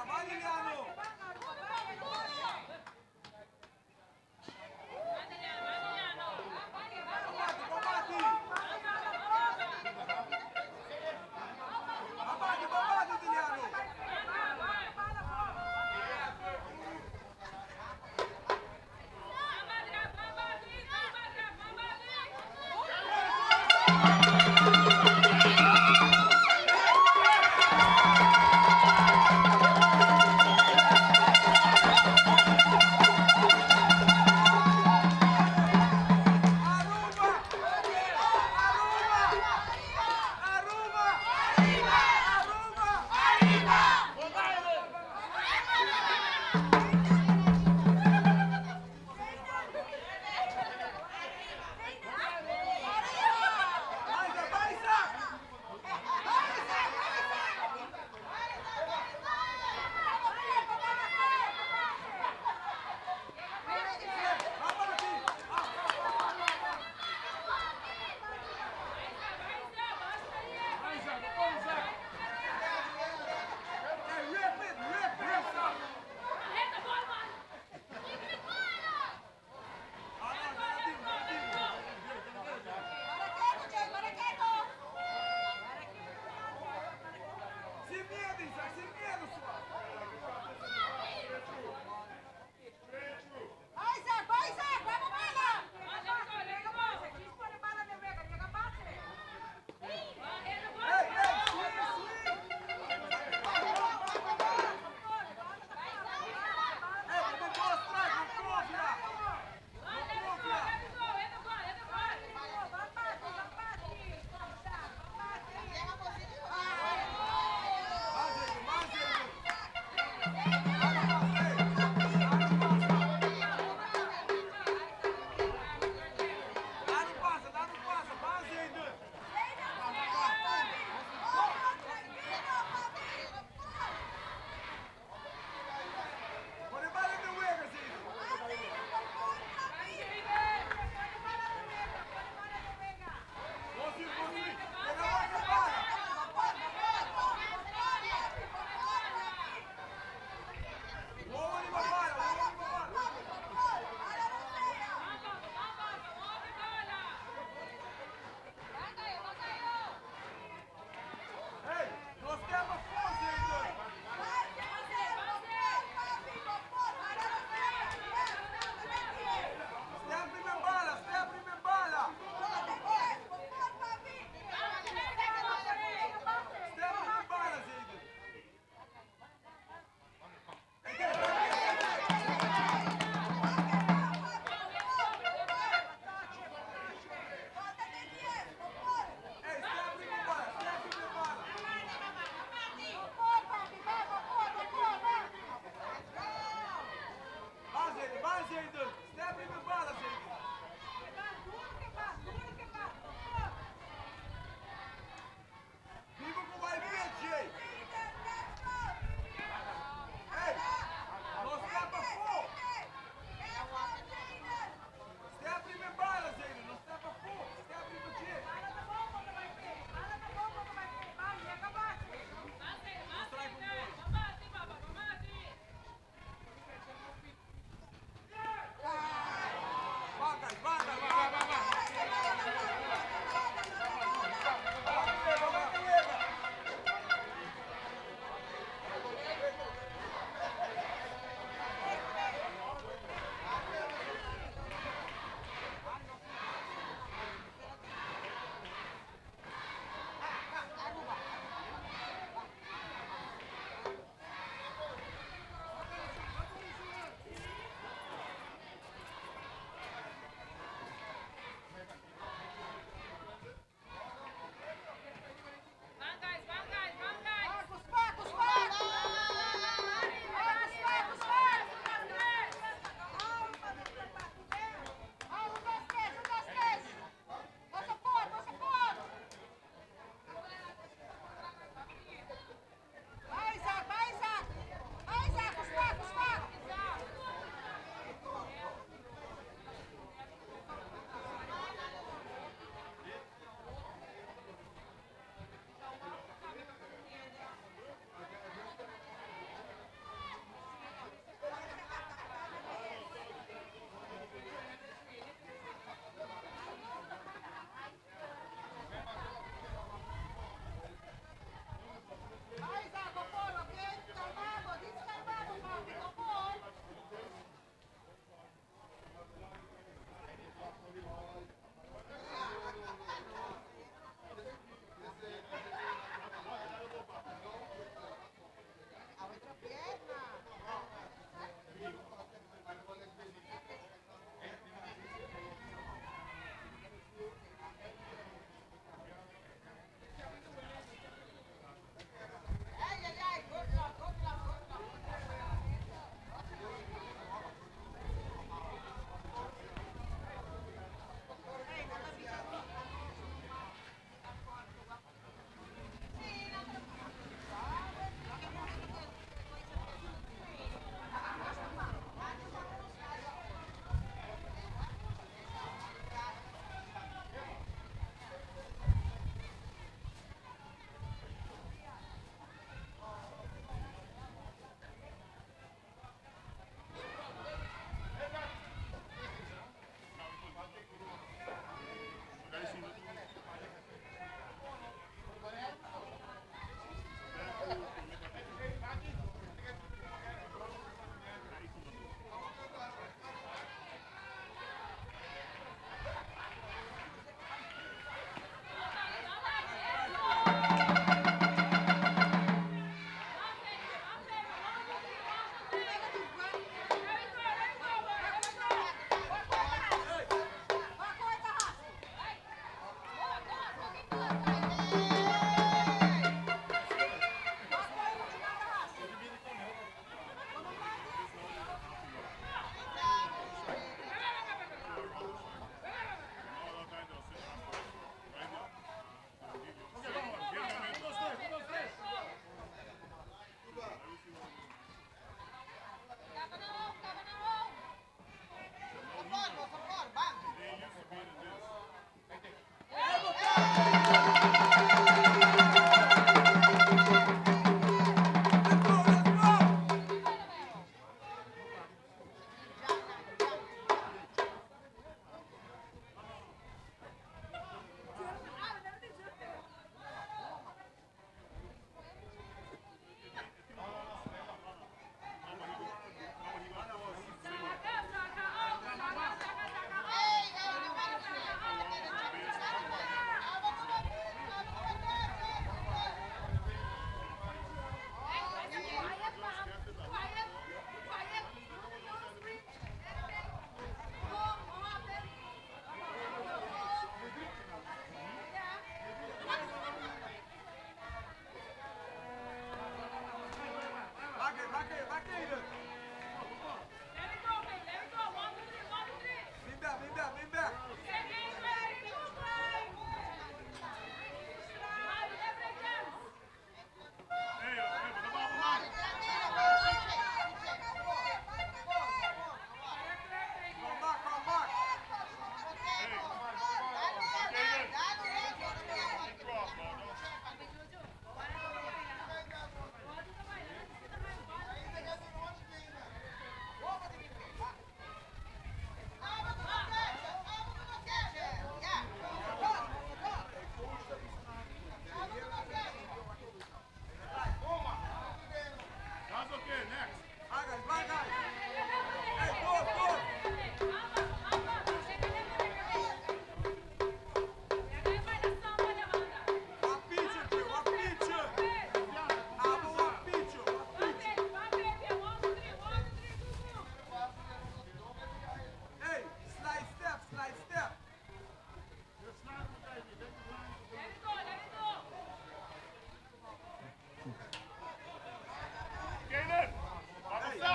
Ban Liliano! Combate, combate! Combate, combate, Liliano!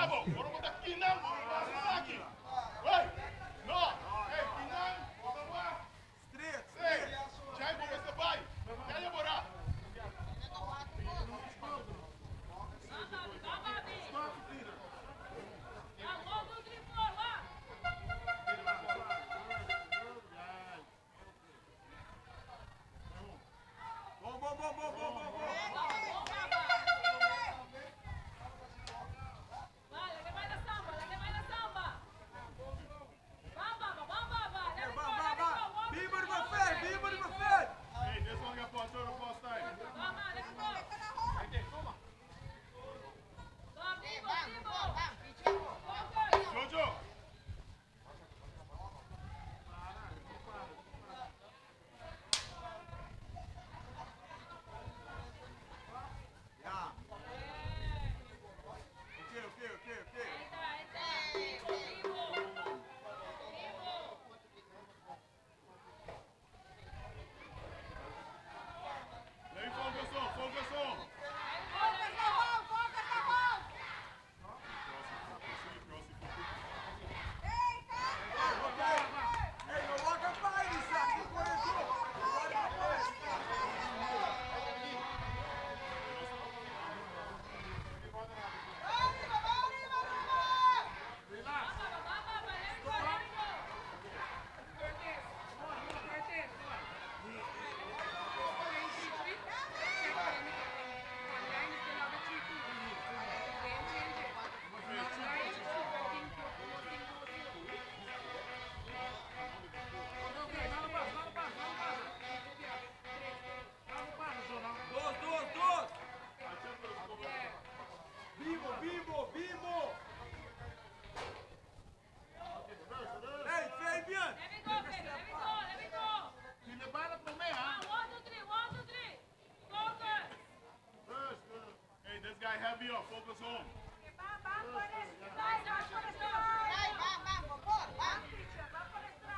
Bravo! Ora bo ta kinan, pasa aki. Hey! No! Hey, kinan, bo ta wak. Straight, Hey! straight. Jai, bo mester bai. Kaya bora. Ban, papi. Ban, 1, 2, 3, 4, ban. Bon, bon, bon, bon, bon, bon, bon. Bon, papa. Ban, laga baila samba, laga baila samba. Ban, papa, ban, papa. Let it go, Ban, ban, let it ban. go. One, two, Biba three, riba one, Fer, two, biba three, riba four. Fer. Hey, this one got paused for the first time. Ban, ban, let it go. Ban, bibo, bibo. Focus. Jojo! Ja. Oké. Ahí está, ahí está. Bibo, bibo. Bibo. Hey, focus on, focus on. Let it go, let it go. Oké. Hey, no wak a bai, Isaac. Ki kore do? Wak a bai. Ban, papa, ban, papa. Let it go, let it go. Dos, dos, dos. Bibo, bibo, bibo. Hey, Fabian. Let me go, baby. Let me go, let me go. Ban, 1, 2, 3, 1, 2, 3. Focus. Hey, this guy heavy up, focus on. Nice, Joshua, let's go. Ban, papi, ban, papi.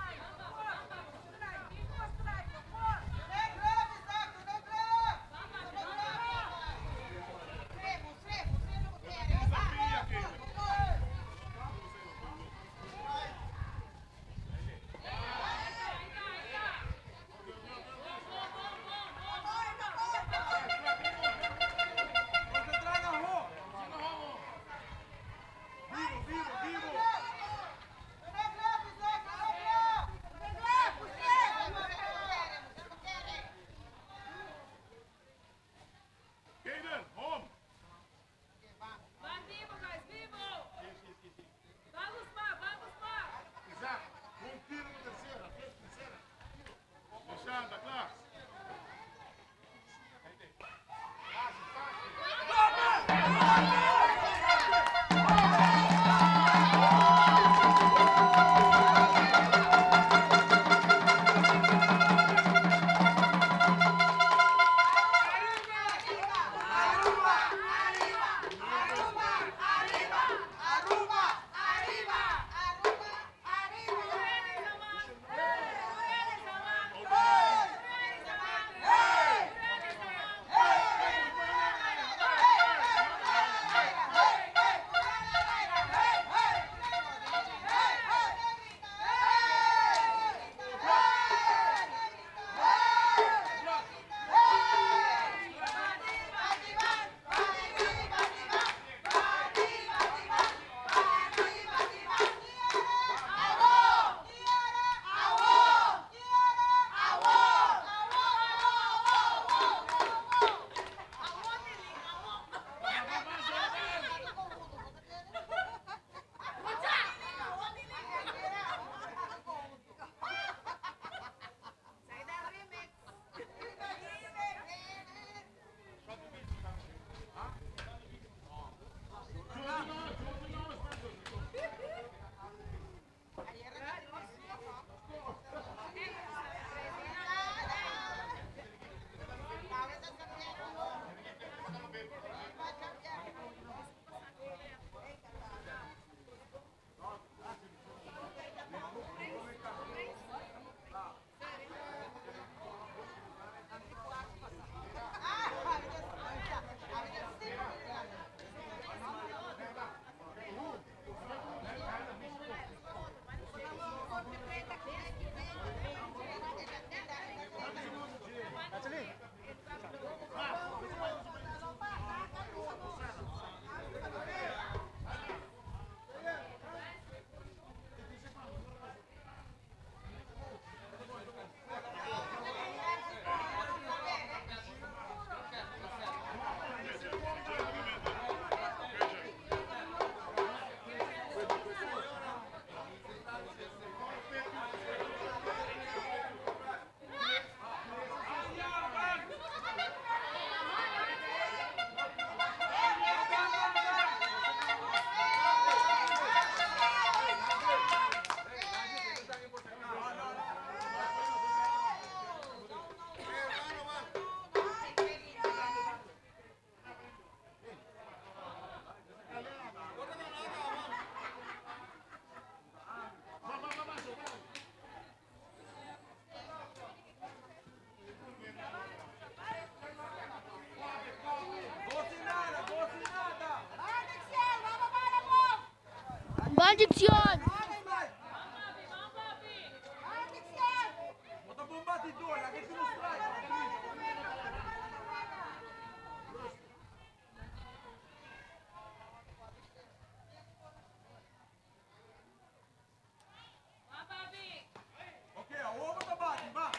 Ahí está, ahí está, ahí está. Bon, bon, bon, bon, bon. Concentra na Rô. Bibo, bibo, bibo. Bon diccion! Bota bomba di due, la che tu non strike. Ok, over de body, va.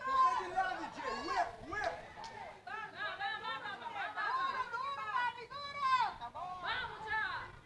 Toca dilanti, Jay. Whip, whip. Vamos, vamos, vamos.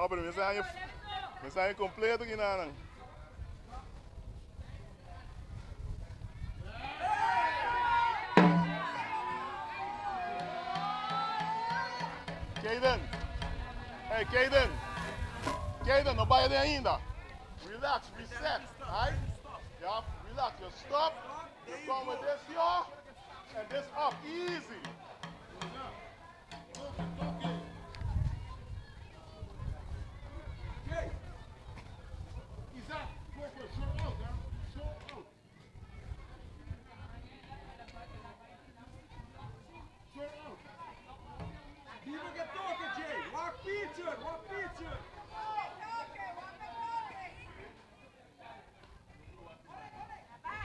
pero mensahe, mensahe completo aki nan. Kaden. Hey, Kaden. Kaden, no bay ainda. Relax, reset. Right? Yeah, relax. You stop. You come with this here and this up. Easy. Jay, Isaac, focus. Show out, huh? Show out. Show out. Viva que toca, Jay. Walk pitcher, walk pitcher.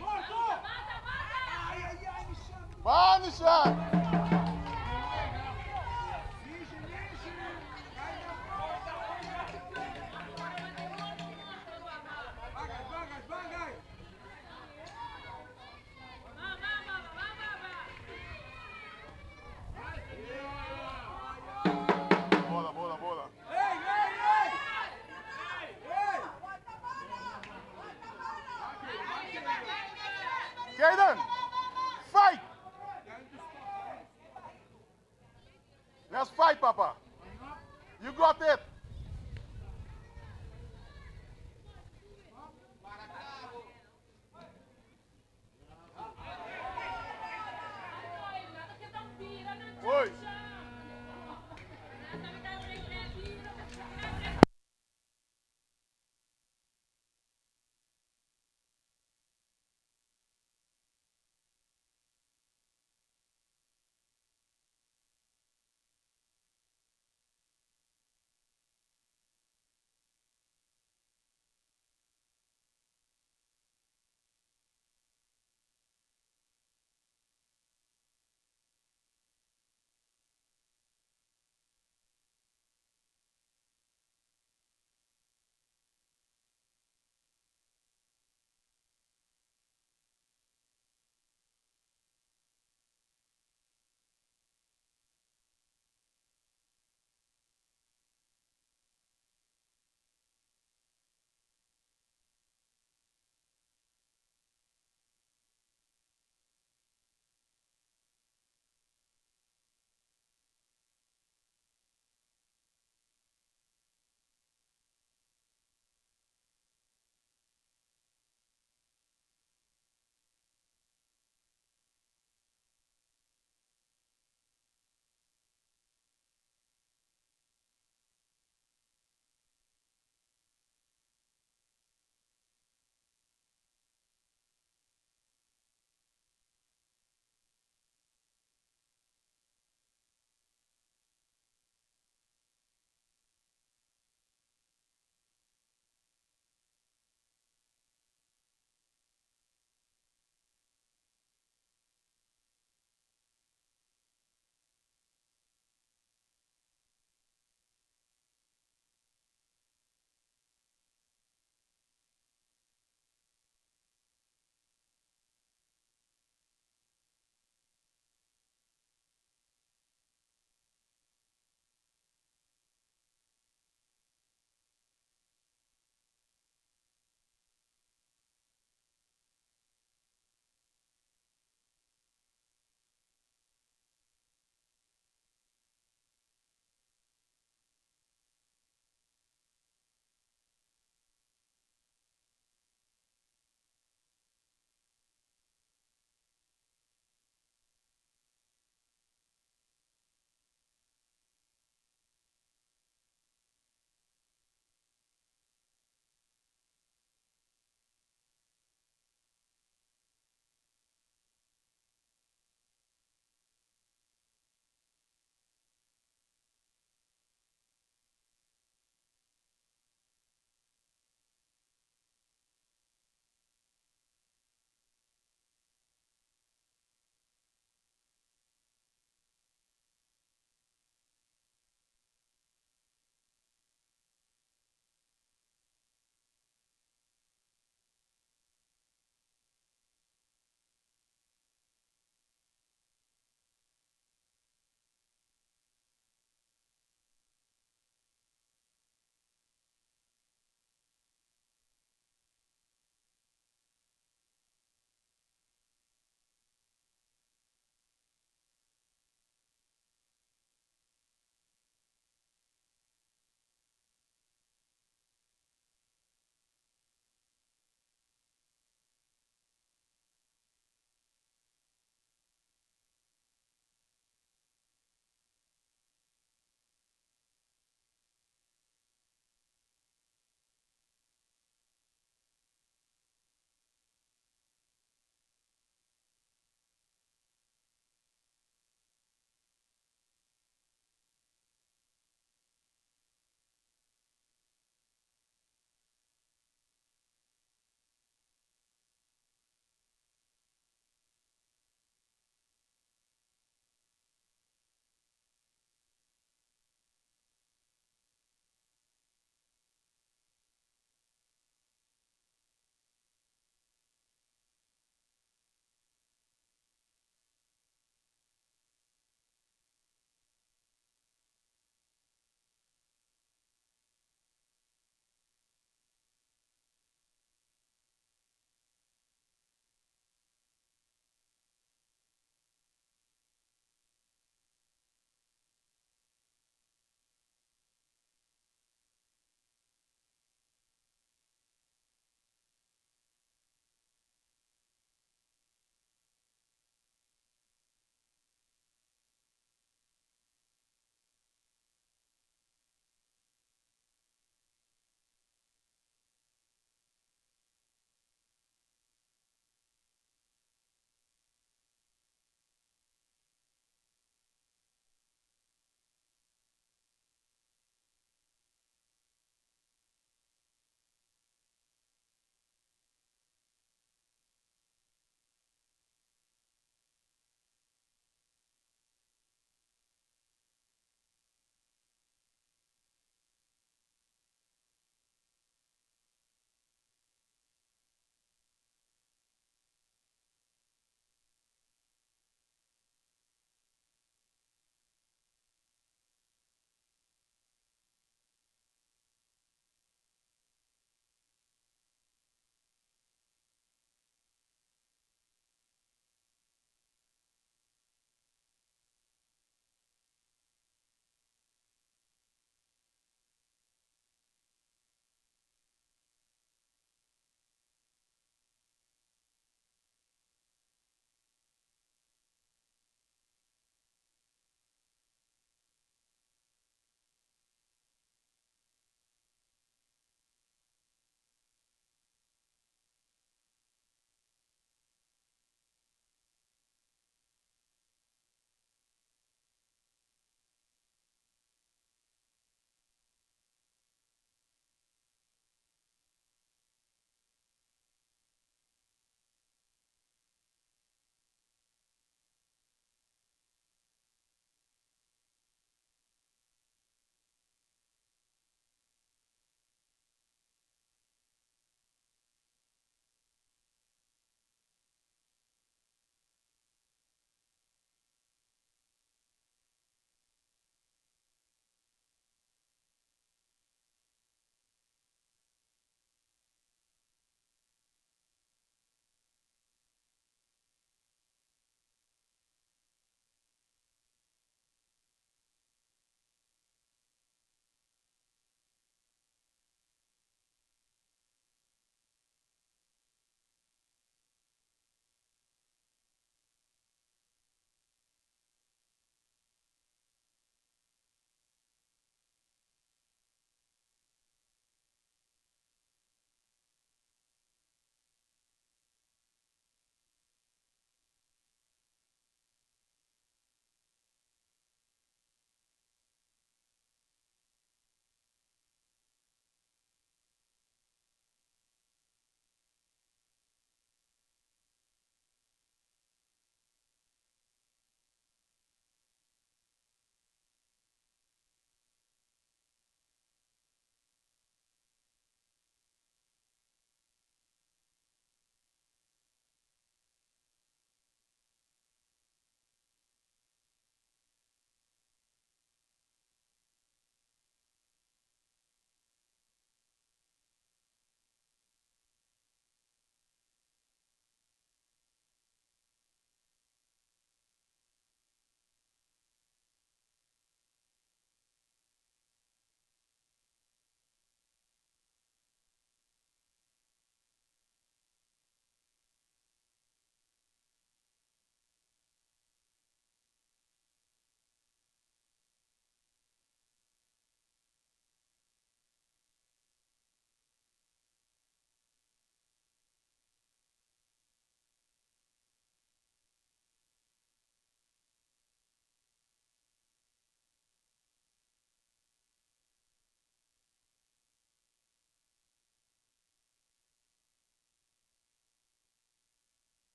Marco! Mata, mata! Ai, ai, ai, Michel. Vai, Michel. Nishi, Nishi. Cai na porta, Vai, vai, vai, vai. Ban, ban, ban, ban, ban, ban. Bola, bola, bola. Ei, ei, ei! Ei! Kaden, fight. Let's fight, Papa. You got it. Ai, nada que dá um vira na Oi. Nada que dá um vira.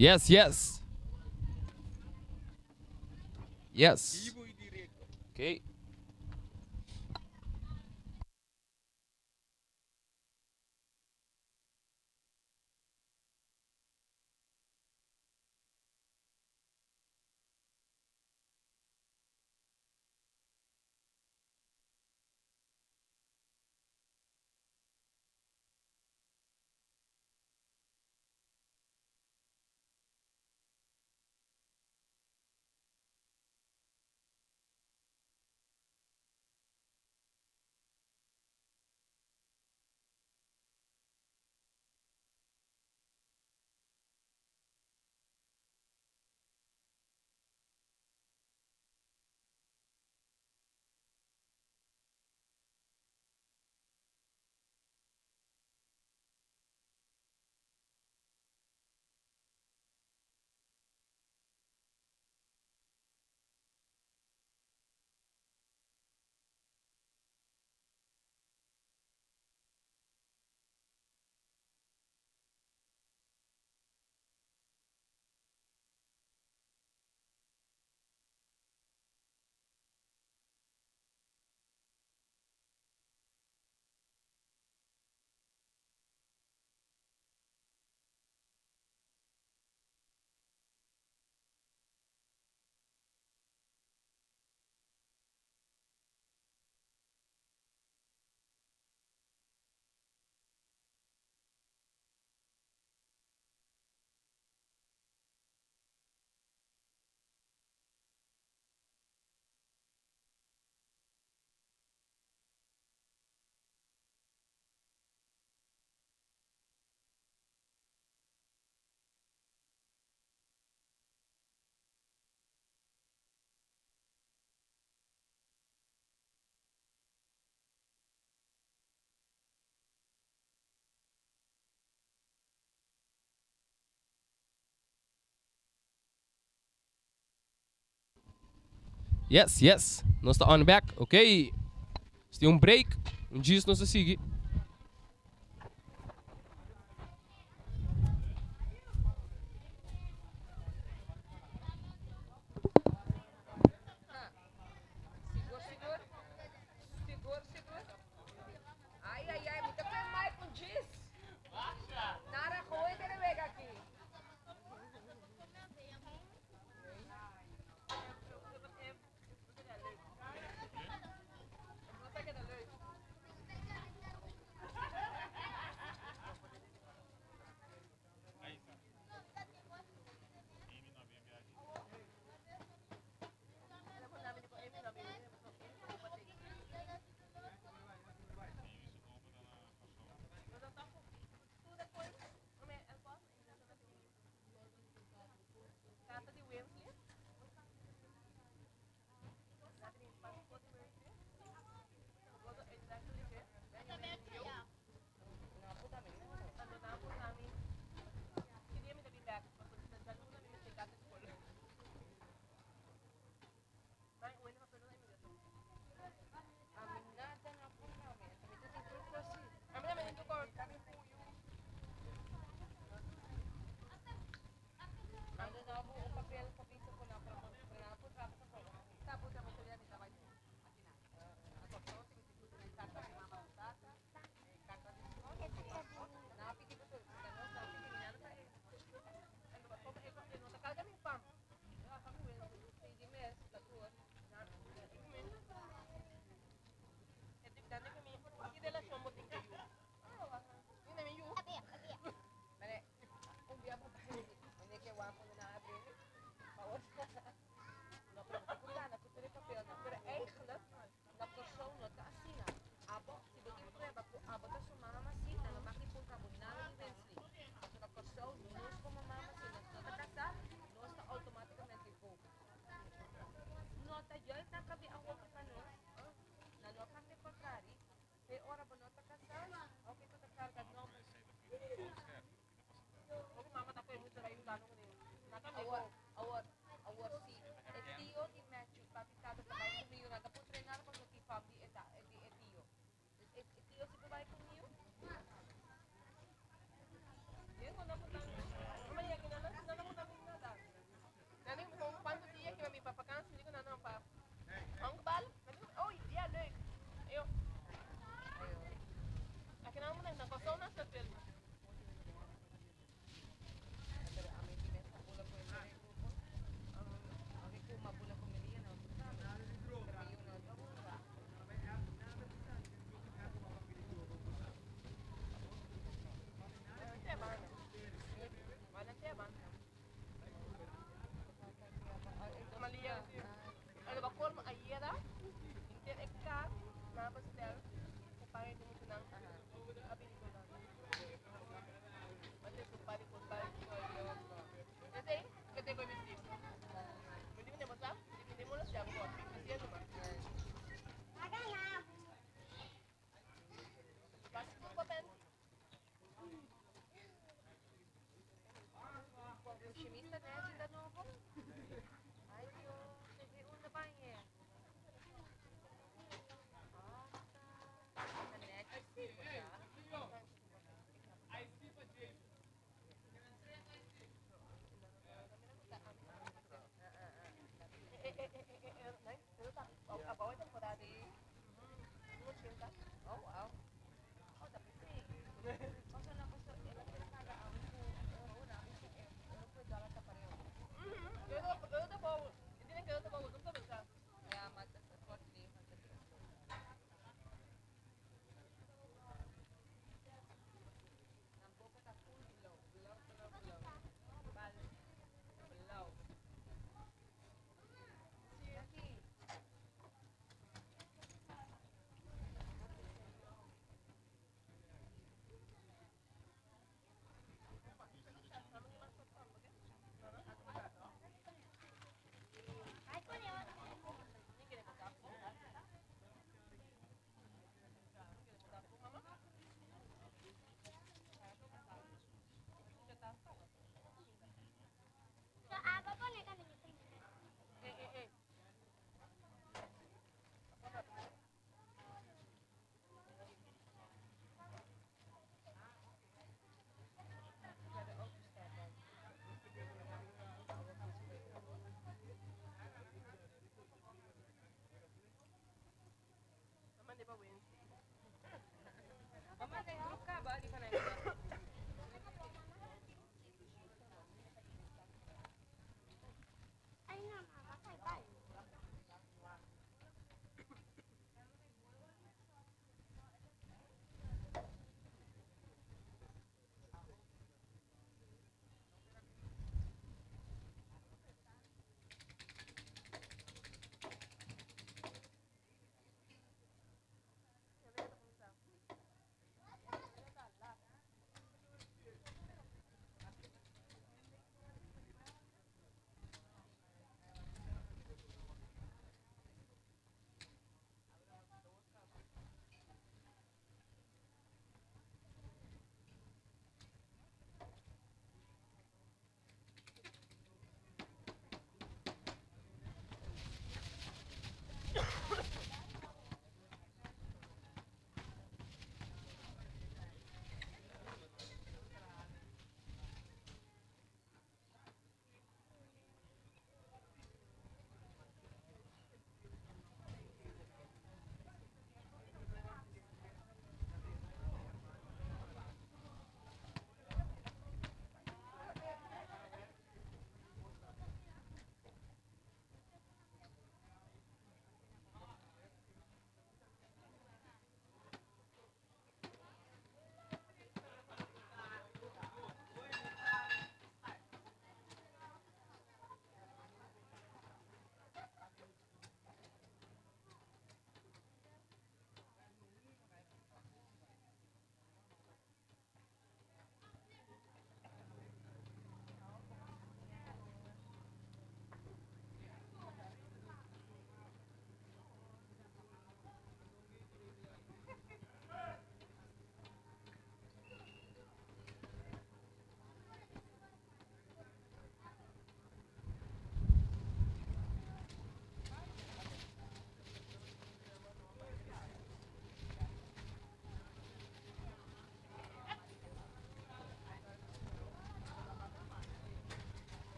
Yes, yes. Yes. Ok. Yes, yes. Nos ta on back. Ok. Nos tin un break. Un djis nos ta sigui. Sigur, sigur. Sigur, sigur. Ai, ai, ai, mi ta kue Mike un djis. Nara gooi den e wega aki.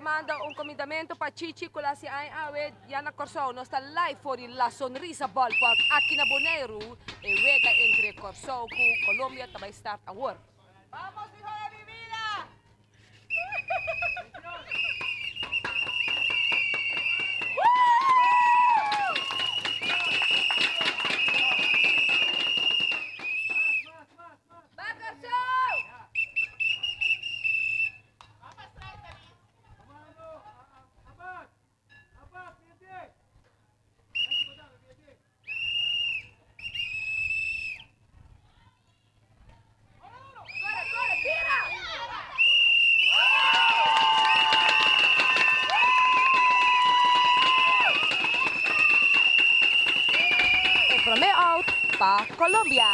manda un kumindamentu pa Chichi ku la hasi aña awe ya na Kòrsou. Nos ta live for di La Sonrisa Ballpark aki na Boneiru. E wega entre Kòrsou ku Colombia ta bai start awor. Vamos hijo de mi vida! Ba Kòrsou! Kore, kore, tira! E prome out pa Colombia.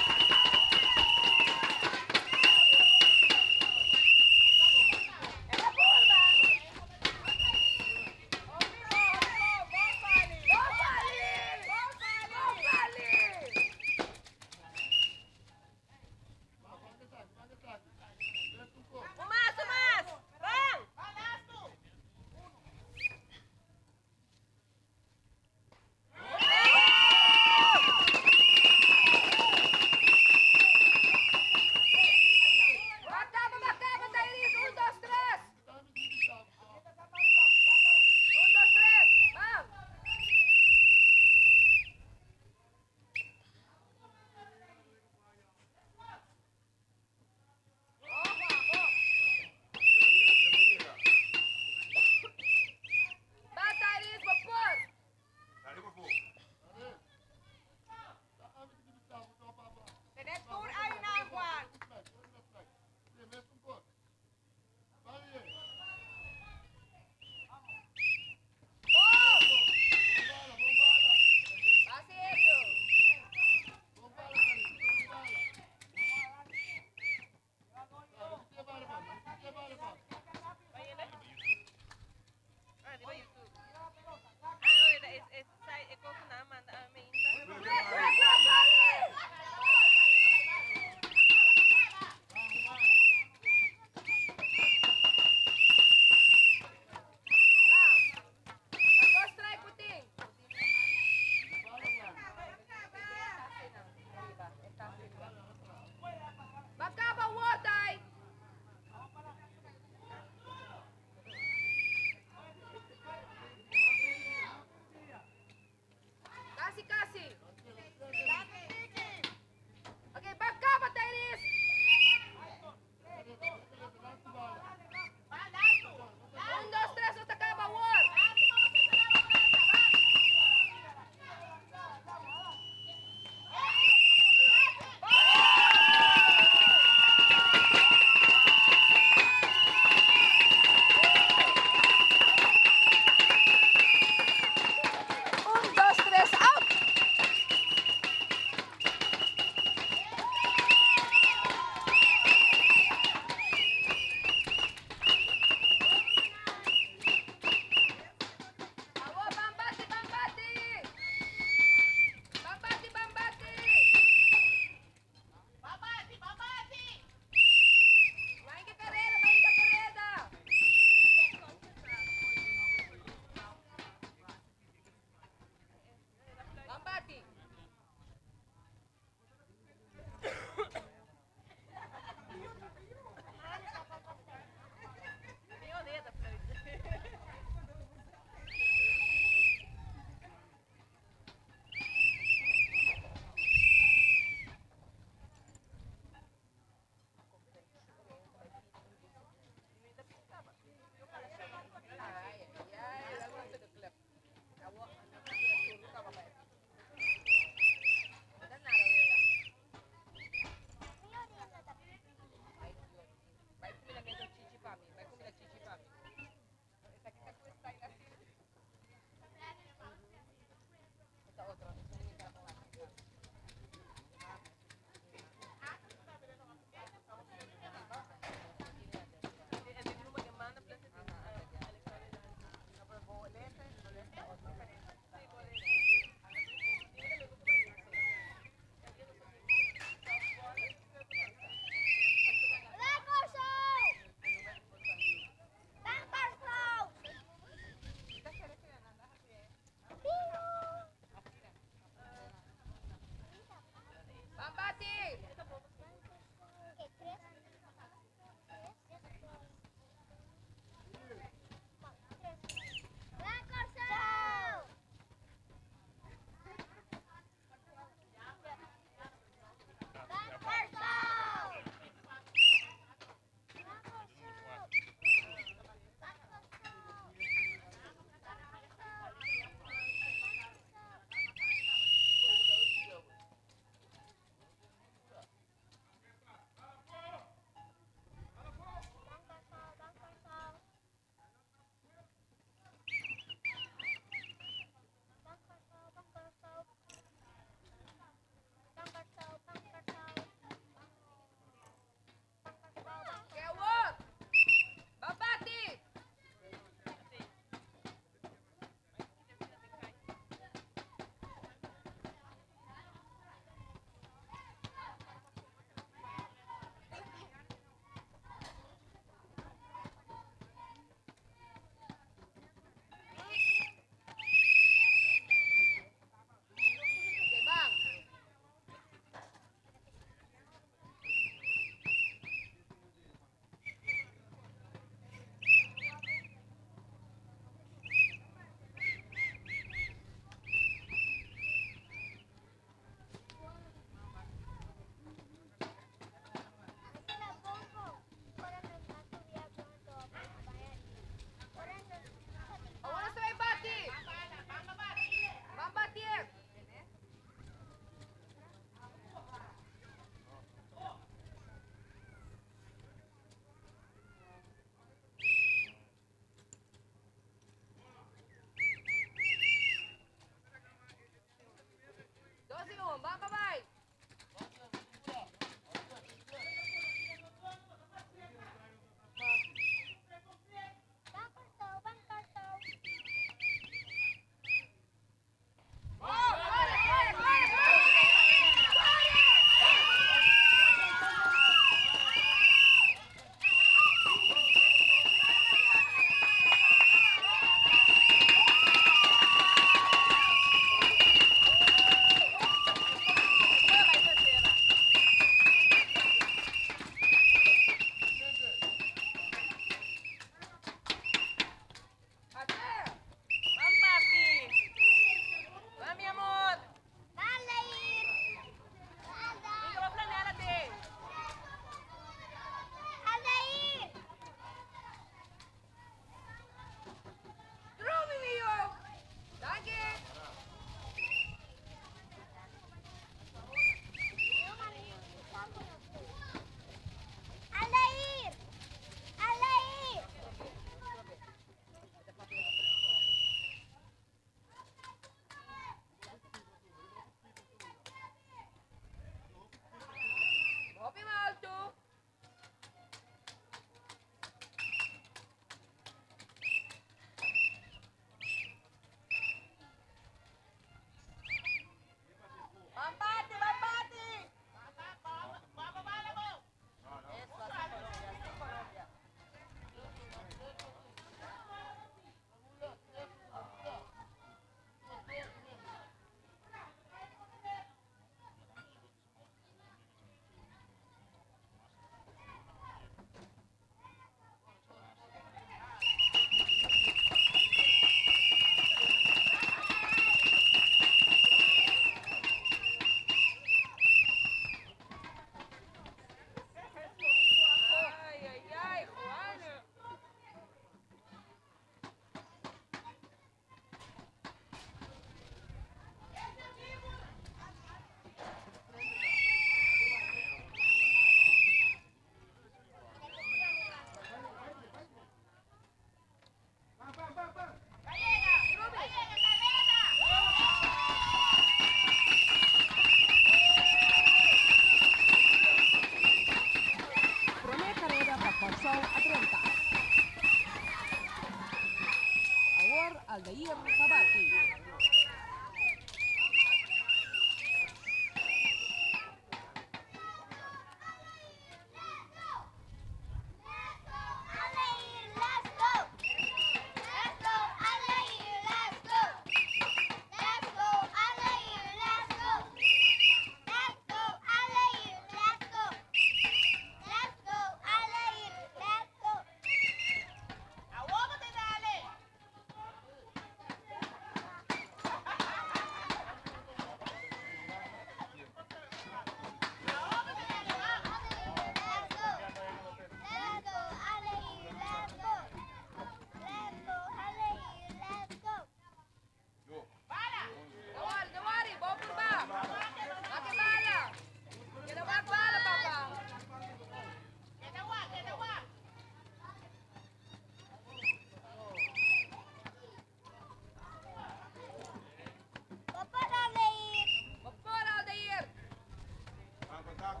Kore,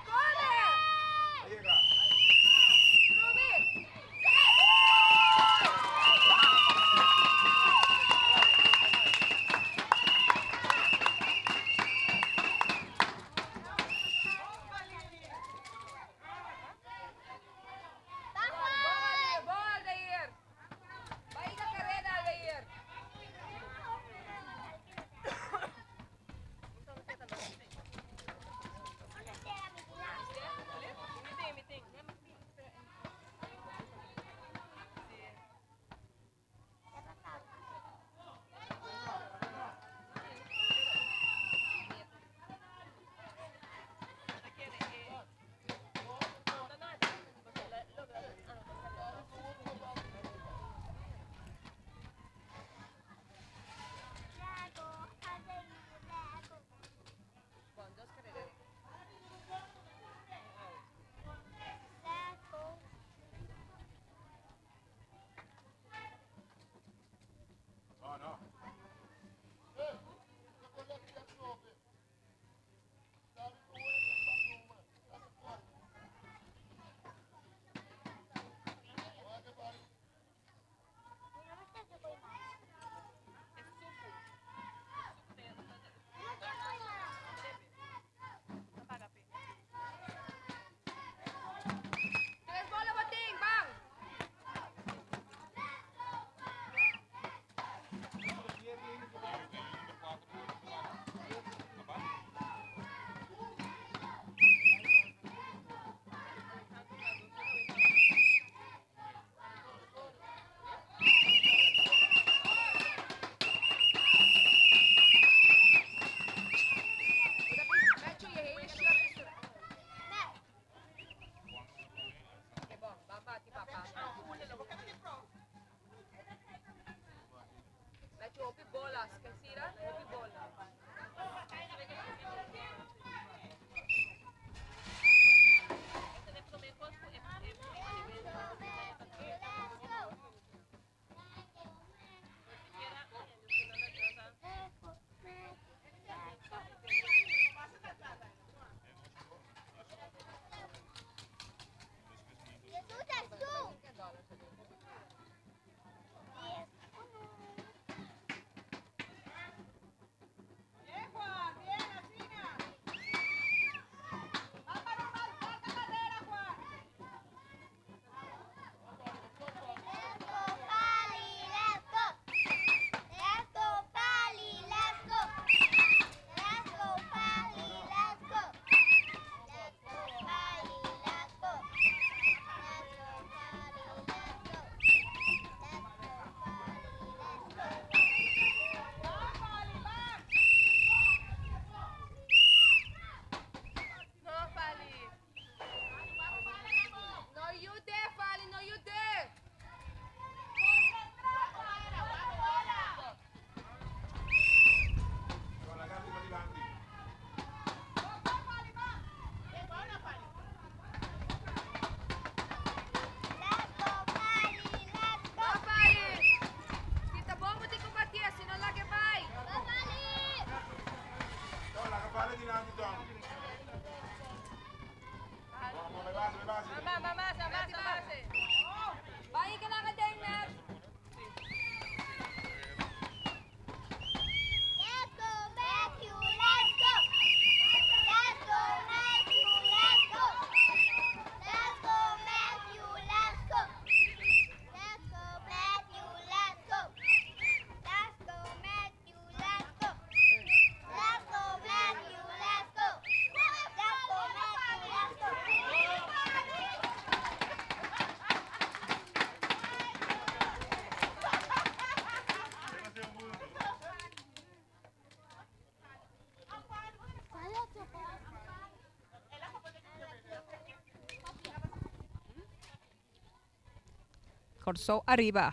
kore! Ruby! Ball, ball, Dair! Bai na kareda, Dair! Bon, dos kareda. Tres bola bating, bang! Medyo je hele shirt is er. Oké, bon, bamba, ti papa. Medyo hopi bolas, Kansira, hopi bola. Bien, Juan, bien, Asina. Va para un marca carrera, Juan. No, Fali. No, you there, Fali, no, you there. Va, Fali. Kita bombo di combattia, se non la che vai. Mama, mama, sama, sama. Vai que la que Max. Kòrsou ariba.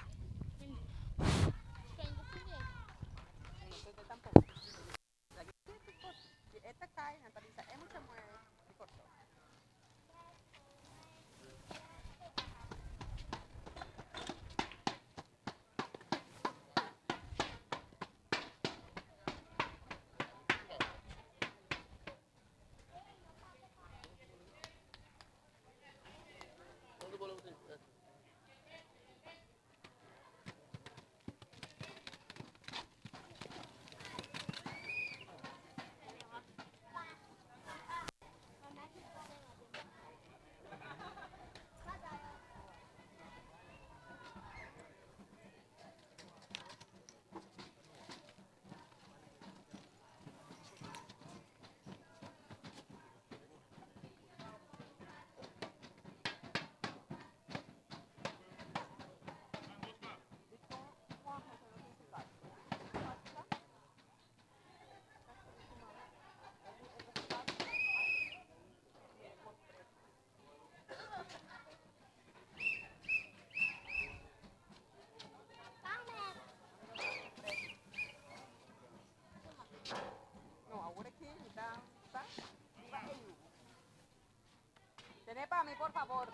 Por fabor.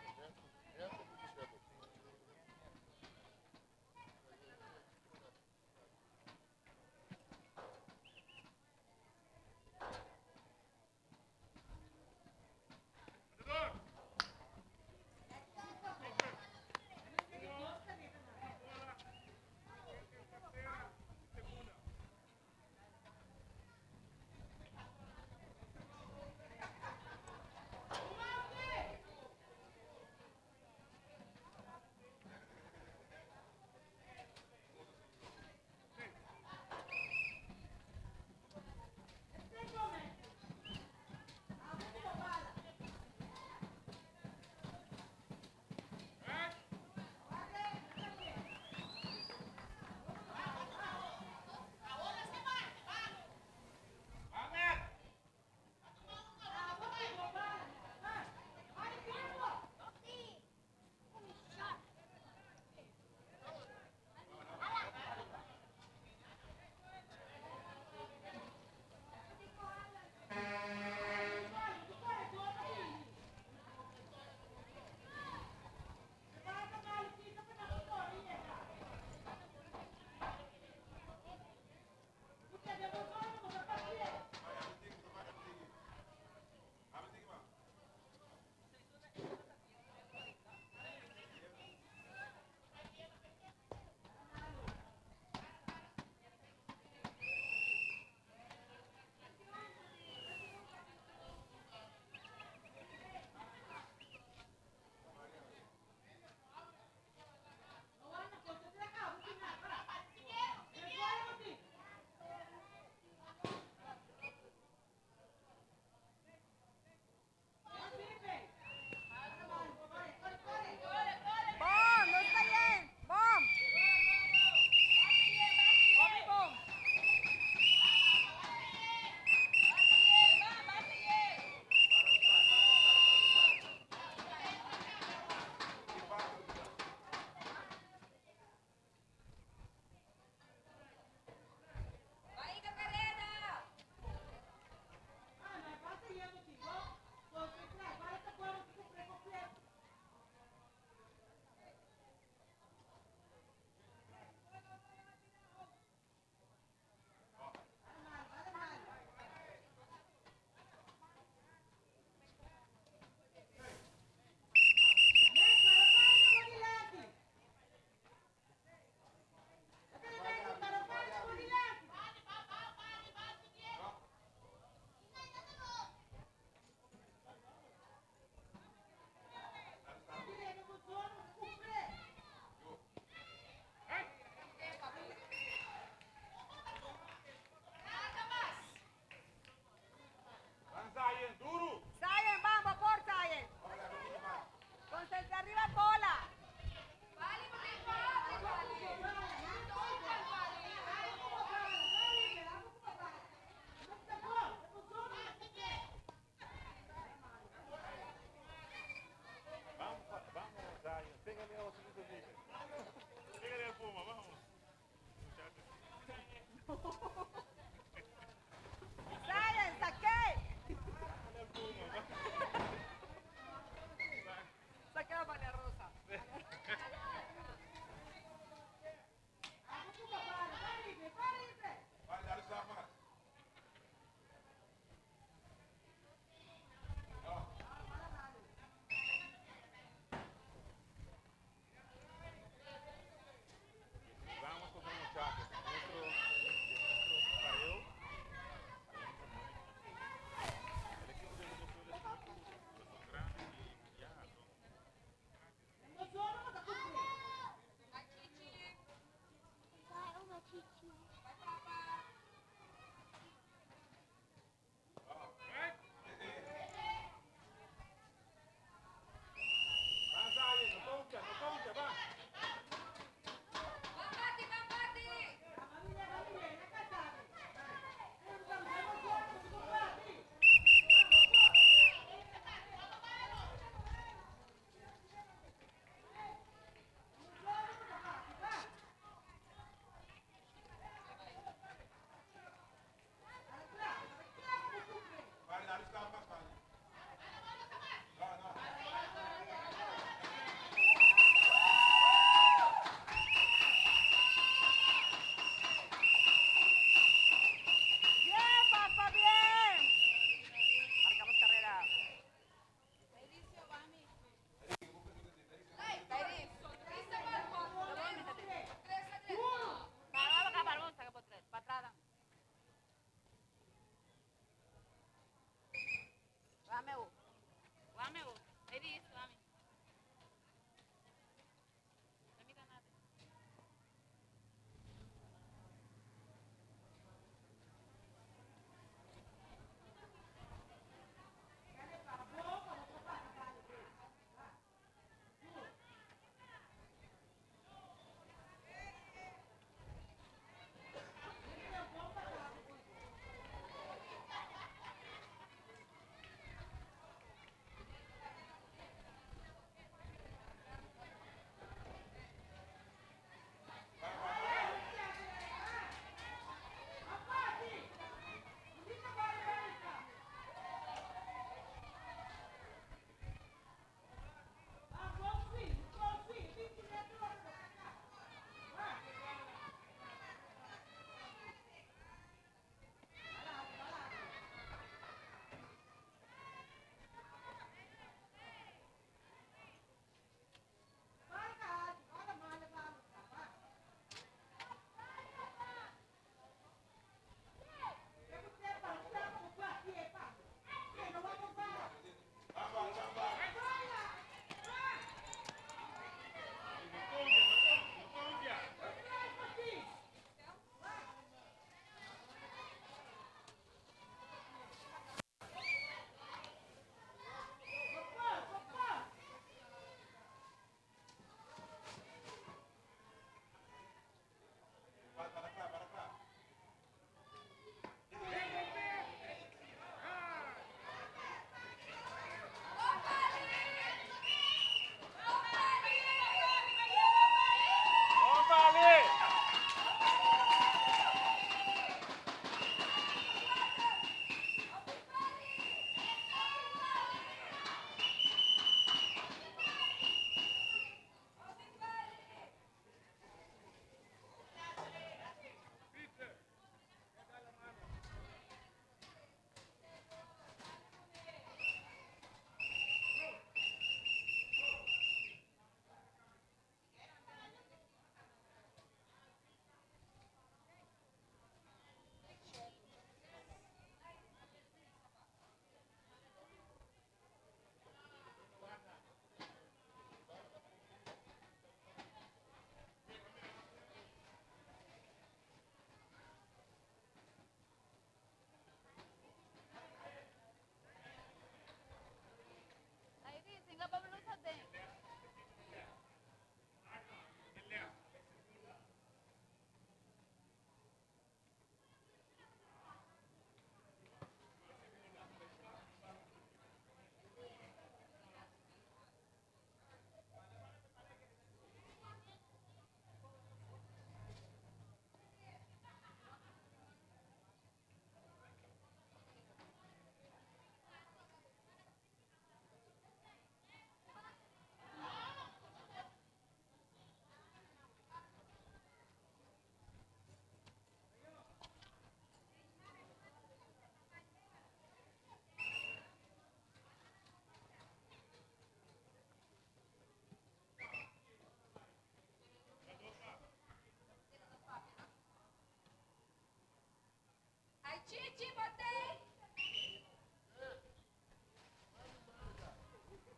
Chichi, bate!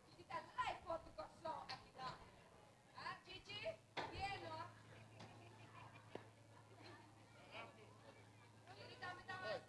Chichi ta live for di Kòrsou aki na. Ah, Chichi, bien, no? Chichi tambe ta mas.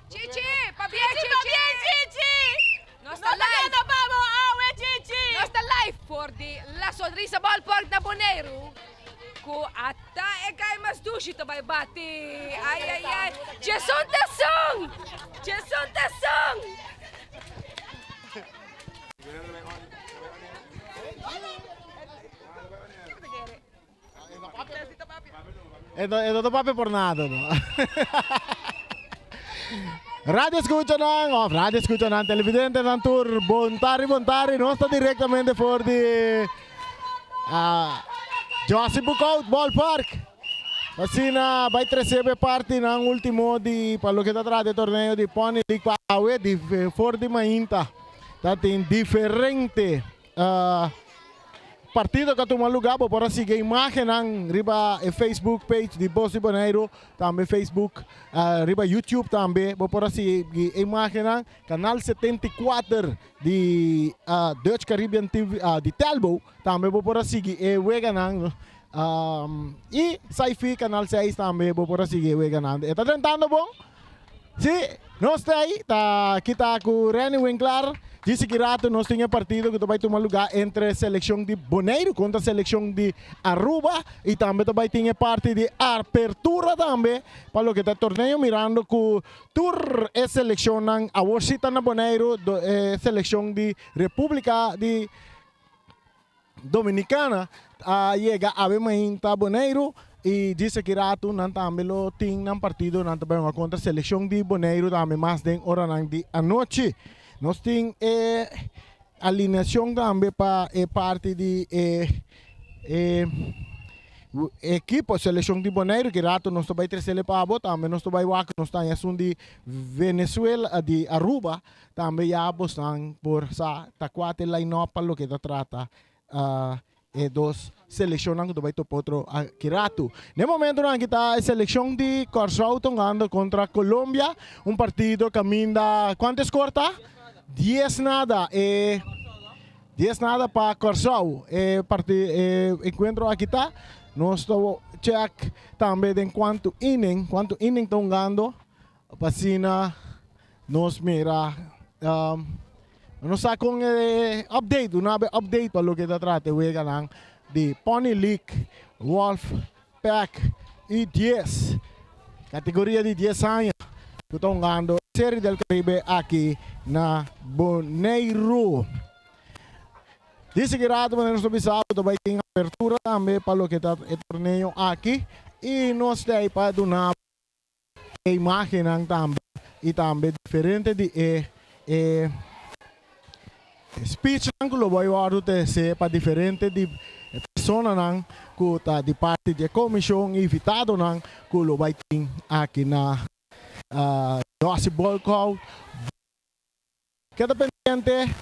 Chichi, pabien Chichi! Nos ta live. Nos ta live for di La Sonrisa Ballpark na Boneiru. Ku ata e gai mas dushi ta bai bati. Ai ai ai. Jason Tesson! Jason Tesson! E no ta papia por nada no. Radio escuchanan, of radio escuchanan, televidentenan tur, bon tardi, bon tardi. Nos ta directamente for di ah, Josie Boekout Ballpark. Asina bai trece be parti nan ultimo di pa loke ta trata e torneo di Pony League pa awe di for di mainta. Ta tin diferente ah, Partido ku a tuma lugá bo por a sigui e imágennan riba e Facebook page di Bos di Boneiru, tambe Facebook, riba YouTube tambe bo por a sigui e imágennan. Kanal 74 di Dutch Caribbean TV di Telbo tambe bo por a sigui e weganan i Saifi Kanal 6 tambe bo por a sigui e weganan. E ta drentando bon? Sí, nos ta ei, ta kita ku Renny Winklaar. Djis ki rato nos tin e partido ku ta bai tuma lugá entre selekshon di Boneiru kontra selekshon di Aruba i tambe ta bai tin e parti di apertura tambe pa loke ta e torneo mirando ku tur e selekshonnan awor si ta na Boneiru, e selekshon di Repúblika di Dominicana a yega awe mainta Boneiru y djis aki ratu nan tambe lo tin nan partido nan ta bai hunga contra seleccion di Boneiru tambe mas den oranan di anochi. Nos tin e alineacion tambe pa e parti di e e ekipo seleccion di Boneiru ki ratu nos ta bai trecele pa bo tambe nos ta bai wak nos ta haña esun di Venezuela di Aruba Tambe ya bosnan por sa ta kua ta e line-up pa loke ta trata e dos selekshonnan ku ta bai topa otro aki ratu. Na e momentunan aki ta e selekshon di Kòrsou tongando kontra Colombia, un partido kaminda kuantu e skor ta? Dies nada e dies nada pa Kòrsou e parti e enkuentro aki ta. Nos ta chèk tambe den kuantu inning, kuantu inning ta hungando. Pa asina nos mira nos sa con e update, una be update pa loke ta trata e weganan di Pony League, Wolf Pack y 10, categoria di 10 aña cu ta hungando Serie del Caribe aki na Boneiru. Di sigui rato manera nos ta bisa bo ta bay tin apertura tambe pa loke ta e torneo aki y nos ta ey pa duna E imagennan tambe y tambe diferente di e e speechnan cu lo bay wordo trece pa diferente di personanan cu ta di parti di e comision y invitadonan cu lo bay tin aki na Jossy Bolkhout. Keda pendiente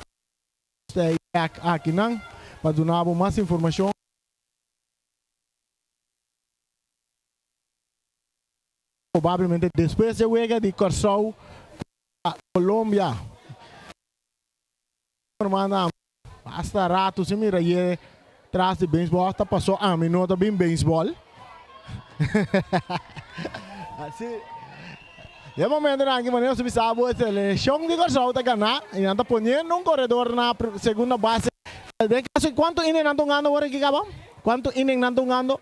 stay back akinan pa duna bo mas informacion. Probablemente despues dje wega di Kòrsou kontra Colombia. Hermana, basta ratu si mira ye tras di beisbòl hasta pasó ami no ta bin beisbòl. Asi, den momentonan aki manera su bisa bo e selekshon di Kòrsou ta gana i nan ta poniendo un koredor na segunda base. Den kaso kuantu inning nan ta hungando awor aki kaba? Kuantu inning nan ta hungando?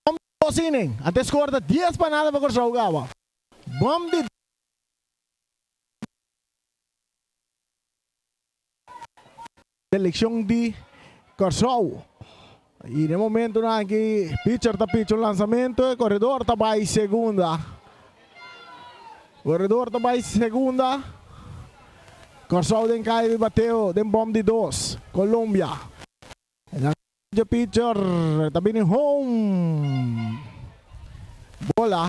Bom di dos inning. Ante score ta dies pa nada pa Kòrsou kaba. Bom di Selekshon di Kòrsou. I den momentunan aki pitcher ta pitcha un lansamentu, e koredor ta bai segunda. Koredor ta bai segunda. Kòrsou den kai di bateo den bom di dos. Colombia. E pitcher ta bini home. Bola.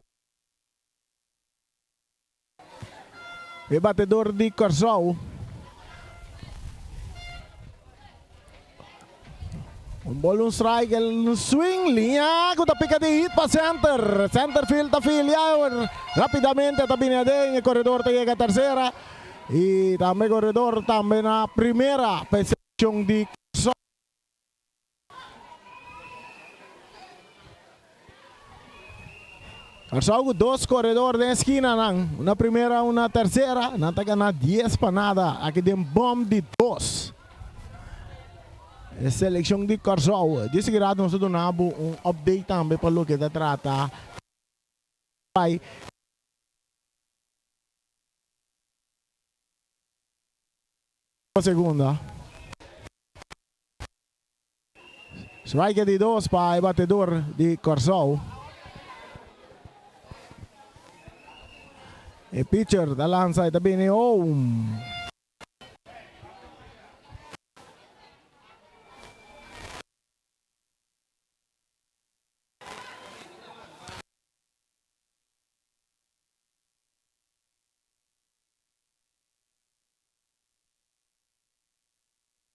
E batedor di Kòrsou. Un bol un strike, el swing, liña ku ta pika di hit pa center. Center field ta filia rapidamente ta bini aden, e koredor ta yega tersera i tambe koredor tambe na primera pa e selekshon di Kòrsou. Kòrsou ku dos koredor den eskinanan, un na primera un na tersera, nan ta gana dies pa nada aki den bòm di dos. E selekshon di Kòrsou. Di sigui rato nos ta duna bo un update tambe pa loke ta trata bai. Segunda. Strike di dos pa e batedor di Kòrsou. E pitcher ta lansa e ta bini home.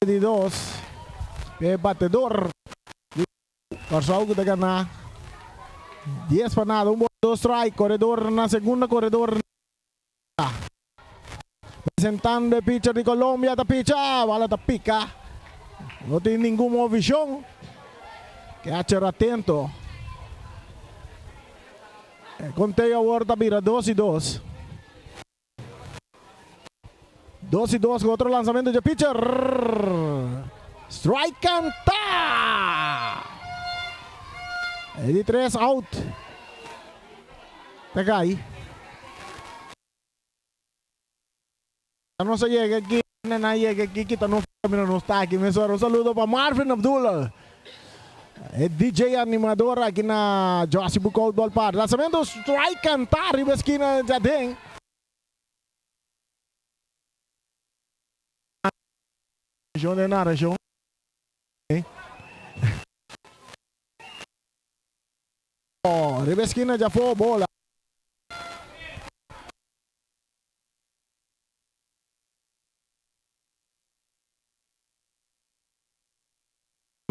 Di dos e batedor di Kòrsou ku ta gana dies pa nada un bola dos strike koredor na segunda koredor na presentando e pitcher di Colombia ta picha bala ta pika no tin ningun movishon catcher atento e konteo awor ta bira dos i dos. Dos y dos cu otro lanzamento dje pitcher. Strike canta! E di tres out. Ta cay. Nos a yega aki, nan a yega aki, kita nos mira nos ta aki mesora. Un saludo pa Marvin Abdullah, e DJ animador aki na Jossy Boekhout Ballpark. Lanzamento strike canta riba esquina djaden. Shon den narashon. Oh, riba eskina djafó bola.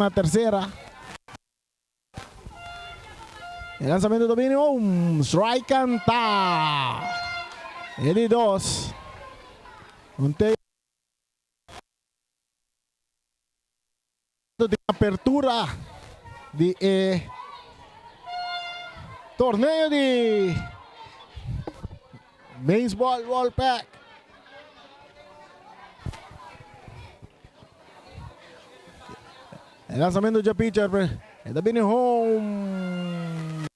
Na tersera. E lanzamento ta bini un strike canta. E di dos. Un te di apertura di e torneo di Baseball World Pack. E lanzamento dje pitcher e ta bini home.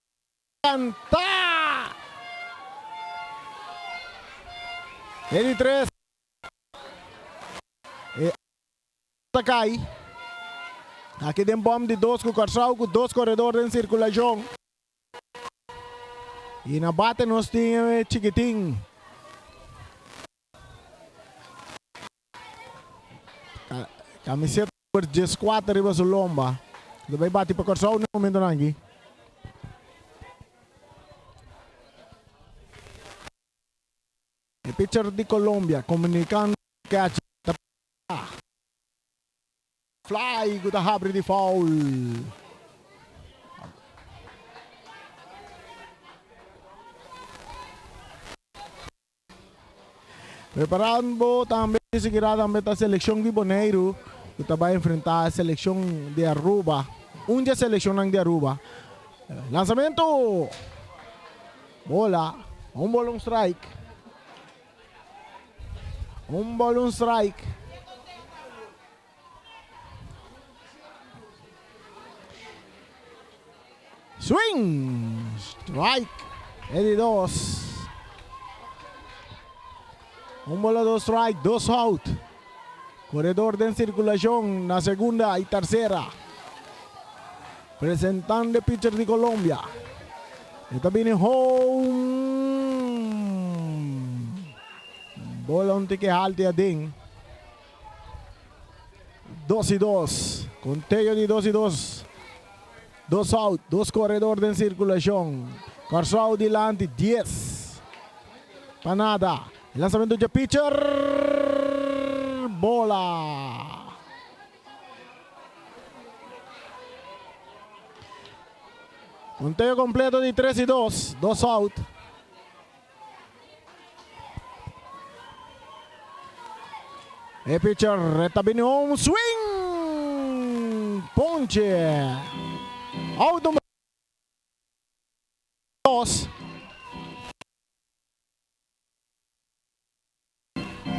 Canta! E di tres. E ta kai. Aki den bom di dos ku Kòrsou ku dos koredor den sirkulashon. I na bate nos tin e chikitin. Camiseta number 14 riba su lomba. Lo bay bati pa Kòrsou na e momentonan aki. E pitcher di Colombia comunicando cu catcher ta pega. Fly cu ta habri di foul. Preparando tambe sikiera tambe ta seleccion di Boneiru cu ta bay enfrenta seleccion di Aruba, un di e seleccionnan di Aruba. Lanzamento! Bola, un bola un strike. Un bola un strike. Swing! Strike! E di dos. Un bola dos strike, dos out. Koredor den sirkulashon na segunda i tersera. Presentando e pitcher di Colombia. E ta bini home. Bola un tiki halti aden. Dos i dos. Konteo di dos i dos. Dos out, dos koredor den sirkulashon. Kòrsou dilanti dies pa nada. E lansamentu dje pitcher. Bola. Konteo kompleto di tres i dos. Dos out. E pitcher ta bini un swing. Ponche. Out number. 2.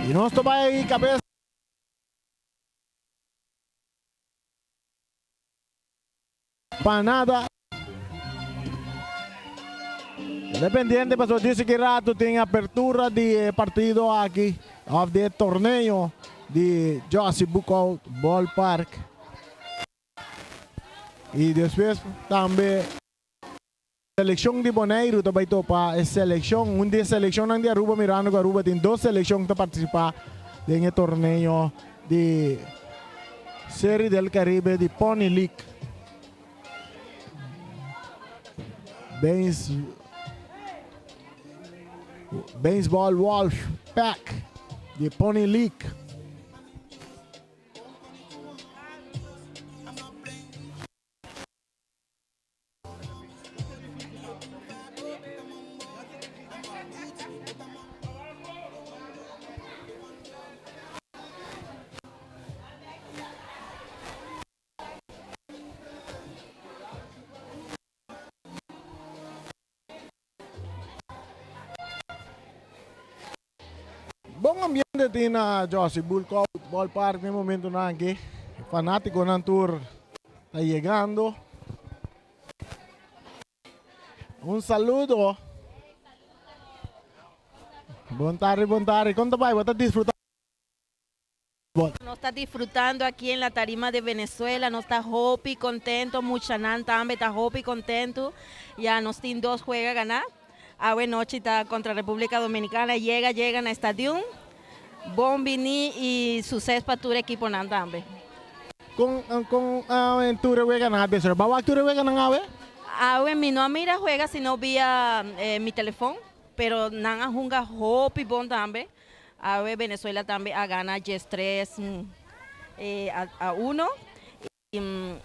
I nos ta bai kabes. Pa nada. Keda pendiente pasobra dice ki rato tin apertura di e partido aki of di e torneo di Jossy Boekhoudt Ballpark. Y despues tambe seleccion di Boneiru ta bay topa e seleccion, un di e seleccionnan di Aruba mirando cu Aruba tin dos seleccion ta participa den e torneo di Serie del Caribe di Pony League. Bains, Baseball Wolf Pack di Pony League. Bon ambiente tin na Jossy Bulkout Ballpark den momentonan aki. Fanaticonan tur ta yegando. Un saludo. Bon tardi, bon tardi. Kon ta bai? Bo ta disfruta? Nos ta disfrutando aki en la tarima de Venezuela, nos ta hopi contento, muchanan tambe ta hopi contento, ya nos tin dos juega gana, awe nochi ta contra Republica Dominicana, yega yega na stadion, bon bini y suces pa tur equiponan tambe. Con con tur e weganan a besora? Bo a wak tur e weganan awe? Awe mi no a mira juega sino via mi telefon, pero nan a hunga hopi bon tambe. Awe Venezuela tambe a gana 13 a 1 y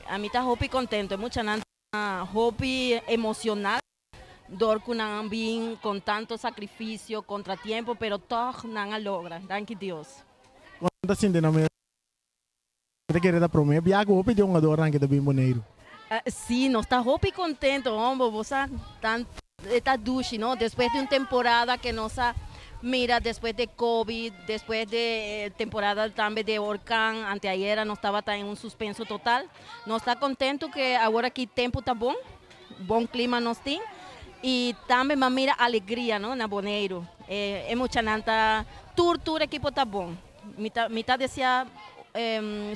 ami ta hopi contento e muchanan ta hopi emocional dor cu nan a bin con tanto sacrificio contratiempo pero tog nan a logra danki Dios. Con ta sinti nan mes? Mi ta kere ta prome bia cu hopi di hungadornan aki ta bin Boneiru. Si, nos ta hopi contento, hombo, bo sa tan e ta dushi, no? Despues di un temporada que nos a mira despues de covid, despues de temporada tambe de orkan, anteayera nos tabata en un suspenso total. Nos ta contento que awor aki tempo ta bon, bon clima nos tin y tambe m'a mira alegria, no, na Boneiru. E muchanan ta tur tur ekipo ta bon. Mi ta mi ta desea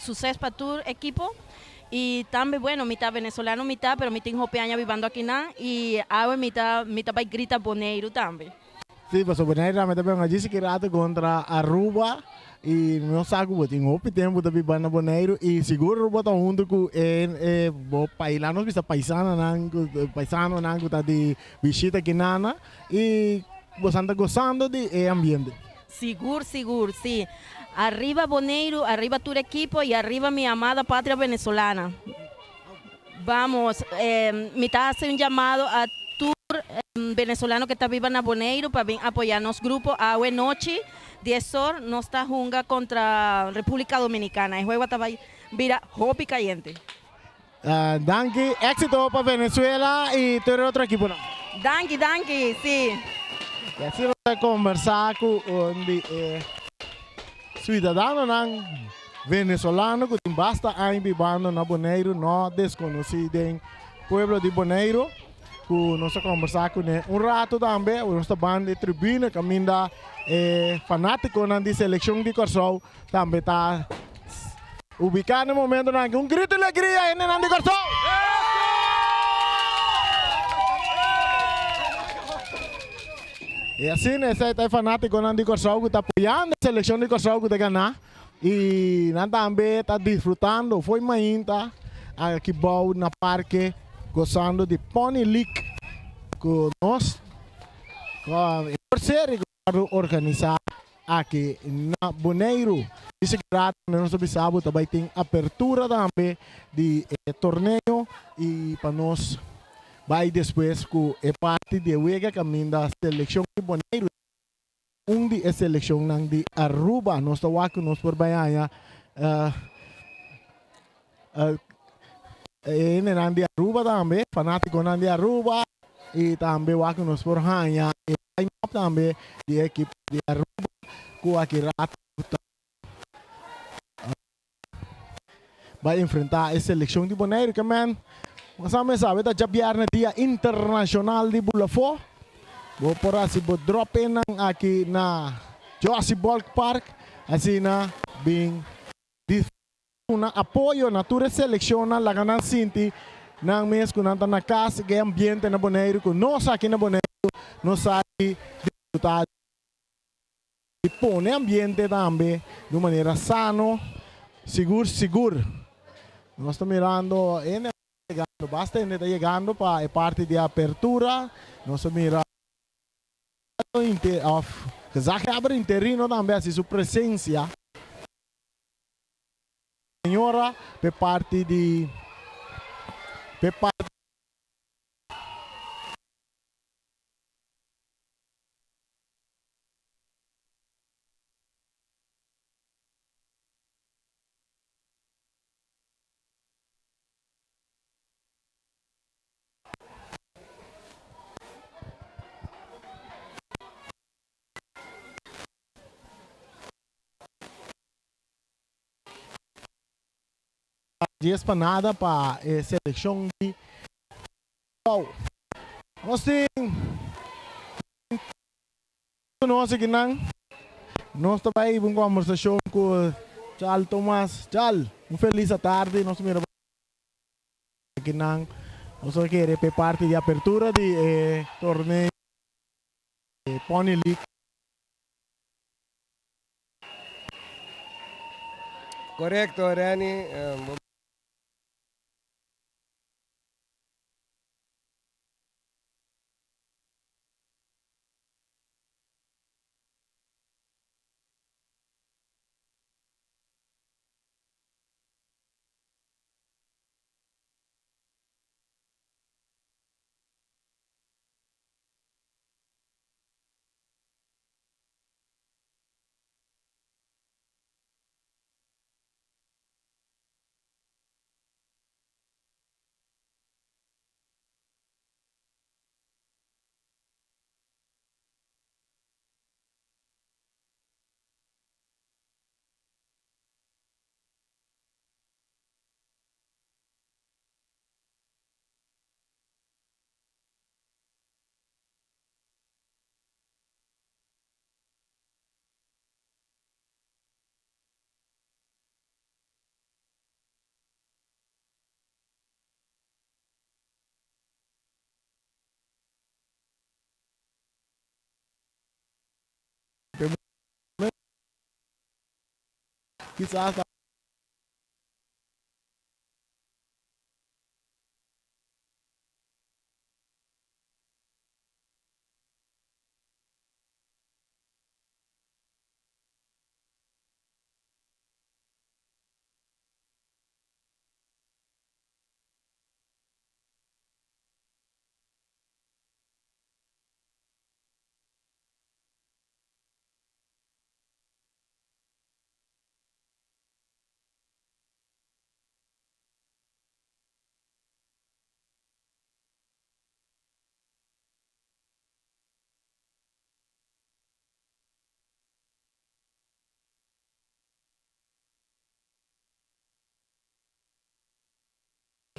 suces pa tur ekipo y tambe bueno mi ta venezolano mi ta pero mi tin hopi aña bibando akinan y awe mi ta mi ta bay grita Boneiru tambe. Sí, pasobra Boneiru tambe ta beba djis ki rato contra Aruba y mi no sa cu bo tin hopi tempo ta biba na Boneiru y sigur bo ta hunto cu e e bo paila nos bisa paisananan cu paisanonan cu ta di bishita akinana y bosan ta gozando di e ambiente. Sigur sigur si. Arriba Boneiru, arriba tur ekipo y arriba mi amada patria venezolana. Vamos, mi ta haci un llamado a tur venezolano que ta biba na Boneiru pa bin apoya nos grupo awe nochi dies or nos ta hunga contra Republica Dominicana. E juego ta bay bira hopi cayente. Danki, éxito pa Venezuela y tur e otro equiponan. Danki, danki, si. Y así nos ta conversa cu un di e ciudadanonan venezolano cu tin basta aña bibando na Boneiru, no desconoci den pueblo di Boneiru, cu nos a conversa cune un rato tambe. Nos ta banda e tribuna caminda e fanaticonan di seleccion di Corsou Tambe ta ubiká na e momentonan aki. Un grito di alegria hendenan di Kòrsou! I asina esei ta e fanátikonan di Kòrsou ku ta apoyando e selekshon di Kòrsou ku ta ganá i nan tambe ta disfrutando fo'i mainta aki bou na parke gosando di Pony League ku nos por ser Wòrdu organisá aki na Boneiru. Di seguridat tambe nos ta bisa bo ta bai tin apertura tambe di e torneo i pa nos bai despues ku e parti di e wega kaminda selekshon di Boneiru un di e selekshonnan di Aruba. Nos ta wak ku nos por bai haña e hendenan di Aruba tambe, fanatikonan di Aruba. i tambe wak ku nos por haña e line-up tambe di e ekipo di Aruba ku aki rato ta bai enfrentá e selekshon di Boneiru. Ke men bo sa mes sabe ta djabièrnè dia internashonal di Bulafó. Bo por hasi bo drop innan aki na Jossy Ballpark asina bin Duna apoyo na tur e selekshonnan, laga nan sinti nan mes ku nan ta na kas, ku e ambiente na Boneiru, ku nos aki na Boneiru nos sa di disfrutá di pone ambiente tambe di un manera sano, sigur sigur. Nos ta mirando hende ta yegando, basta hende ta yegando pa e parti di apertura, nos ta mira òf gezaghebber interino tambe hasi su presensia. Señora p'e parti di p'e parti. Dies pa nada pa e seleccion di Kòrsou. Nos tin nos akinan. Nos ta bai un conversacion cu Chal Thomas. Chal, un feliz atardi. Nos mira akinan. Nos ta kere p'e parti di apertura di e torneo Pony League. Korekto Renny. Kisas ta.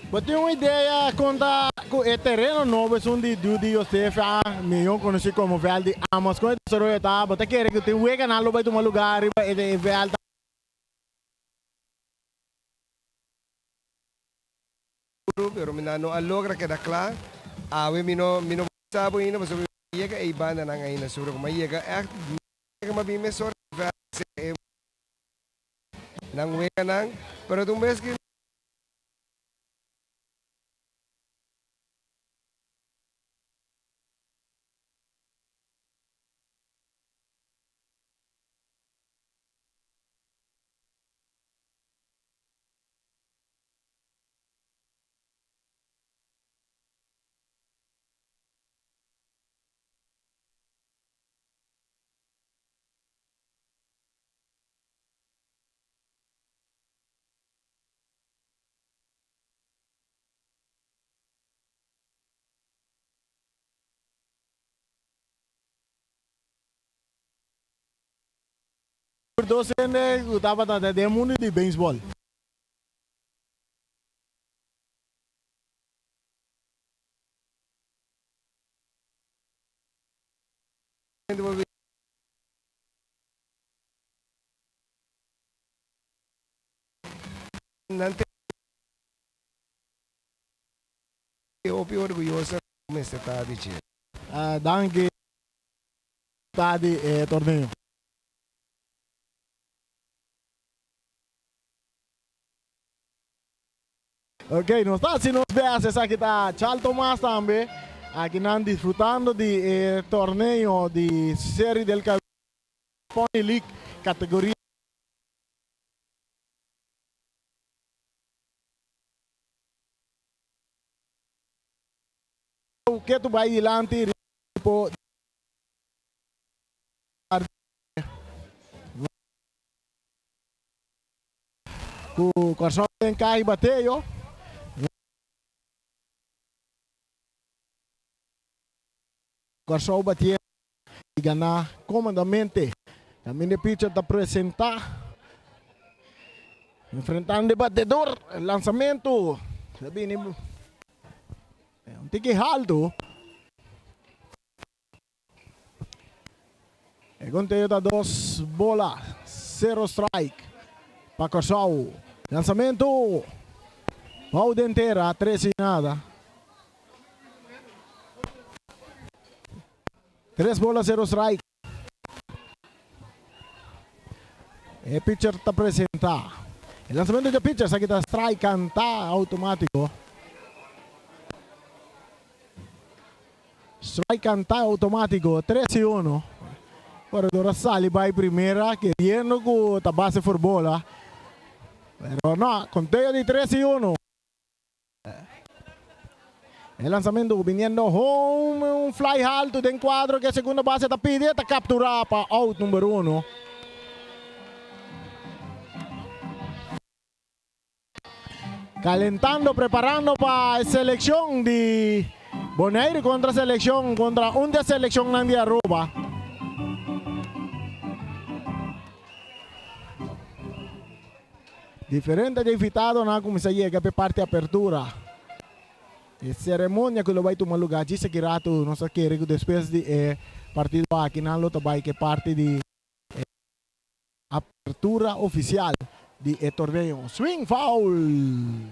Bo tin un idea kon ta ku e tereno nobo esun di Dudy Josefa, mihó konosí komo vèlt di Amos, kon e desaroyo ta? Bo ta kere ku tin weganan lo bai tuma lugá riba e vèlt? Pero mi nan no a logra keda kla. Awe mi no mi no sa bo ainda pasobra mi no yega ei bandanan ainda. Sobre ku mi a yega ègt mi yega mi a bin mesora e nan weganan pero ta un bes ku. Dos hende ku tabata den e mundu di beisbòl. Nan te hopi orguyoso mester ta di dje. Danki ta di e torneo. Ok, nos ta haci nos best. Esaki ta Chal Tomas tambe. Aki nan disfrutando di e torneo di Serie del Caribe Pony League categoria. Ketu bai dilanti riba Ku Kòrsou den kai bateo. Kòrsou batiendo i gana kómodamente. Kaminda e pitcher ta presentá. Enfrentando e batedor. Lansamentu ta bini un tiki haltu. E conteo ta dos bola, cero strike pa Kòrsou. Lansamentu bou den tera, tres i nada. Tres bola, cero strike. E pitcher ta presenta. E lansamentu dje pitcher esaki ta strike kanta automatiko. Strike kanta automatiko, tres i uno. Koredor a sali bai primera keriendo ku ta base for bola. Pero no, konteo di tres i uno. E lanzamento biniendo home, un fly halto den cuadro que segunda base ta pidi, ta captura pa out number uno. Calentando, preparando pa e seleccion di Bonaire contra seleccion, contra un di e seleccionnan di Aruba. Diferente di invitadonan a cuminsa yega p'e parti apertura. E ceremonia cu lo bay tuma lugar djis aki rato, nos ta kere cu despues di e partido aki nan lo ta bay cu e parti di e apertura oficial di e torneo. Swing foul!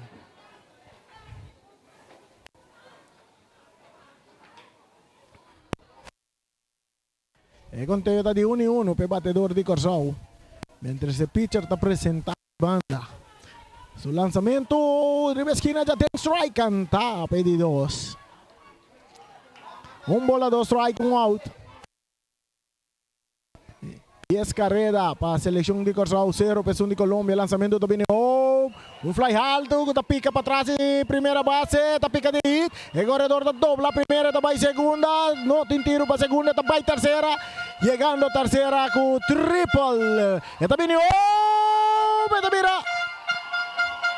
E conteo ta di unu i unu p'e batedor di Kòrsou, mientras e pitcher ta presentá di banda. Su lanzamentu riba e skina dja ten strike kantá p'e di dos. Un bola, dos strike, un out. Dies kareda pa selekshon di Kòrsou, sero pa esun di Kolombia. Lansamentu ta bini home. Un fly haltu ku ta pika patras di primera base, ta pika di hit. E koredor ta dobla primera, ta bai segunda. No tin tiru pa segunda, ta bai tersera. Yegando tersera ku triple. E ta bini home, e ta bira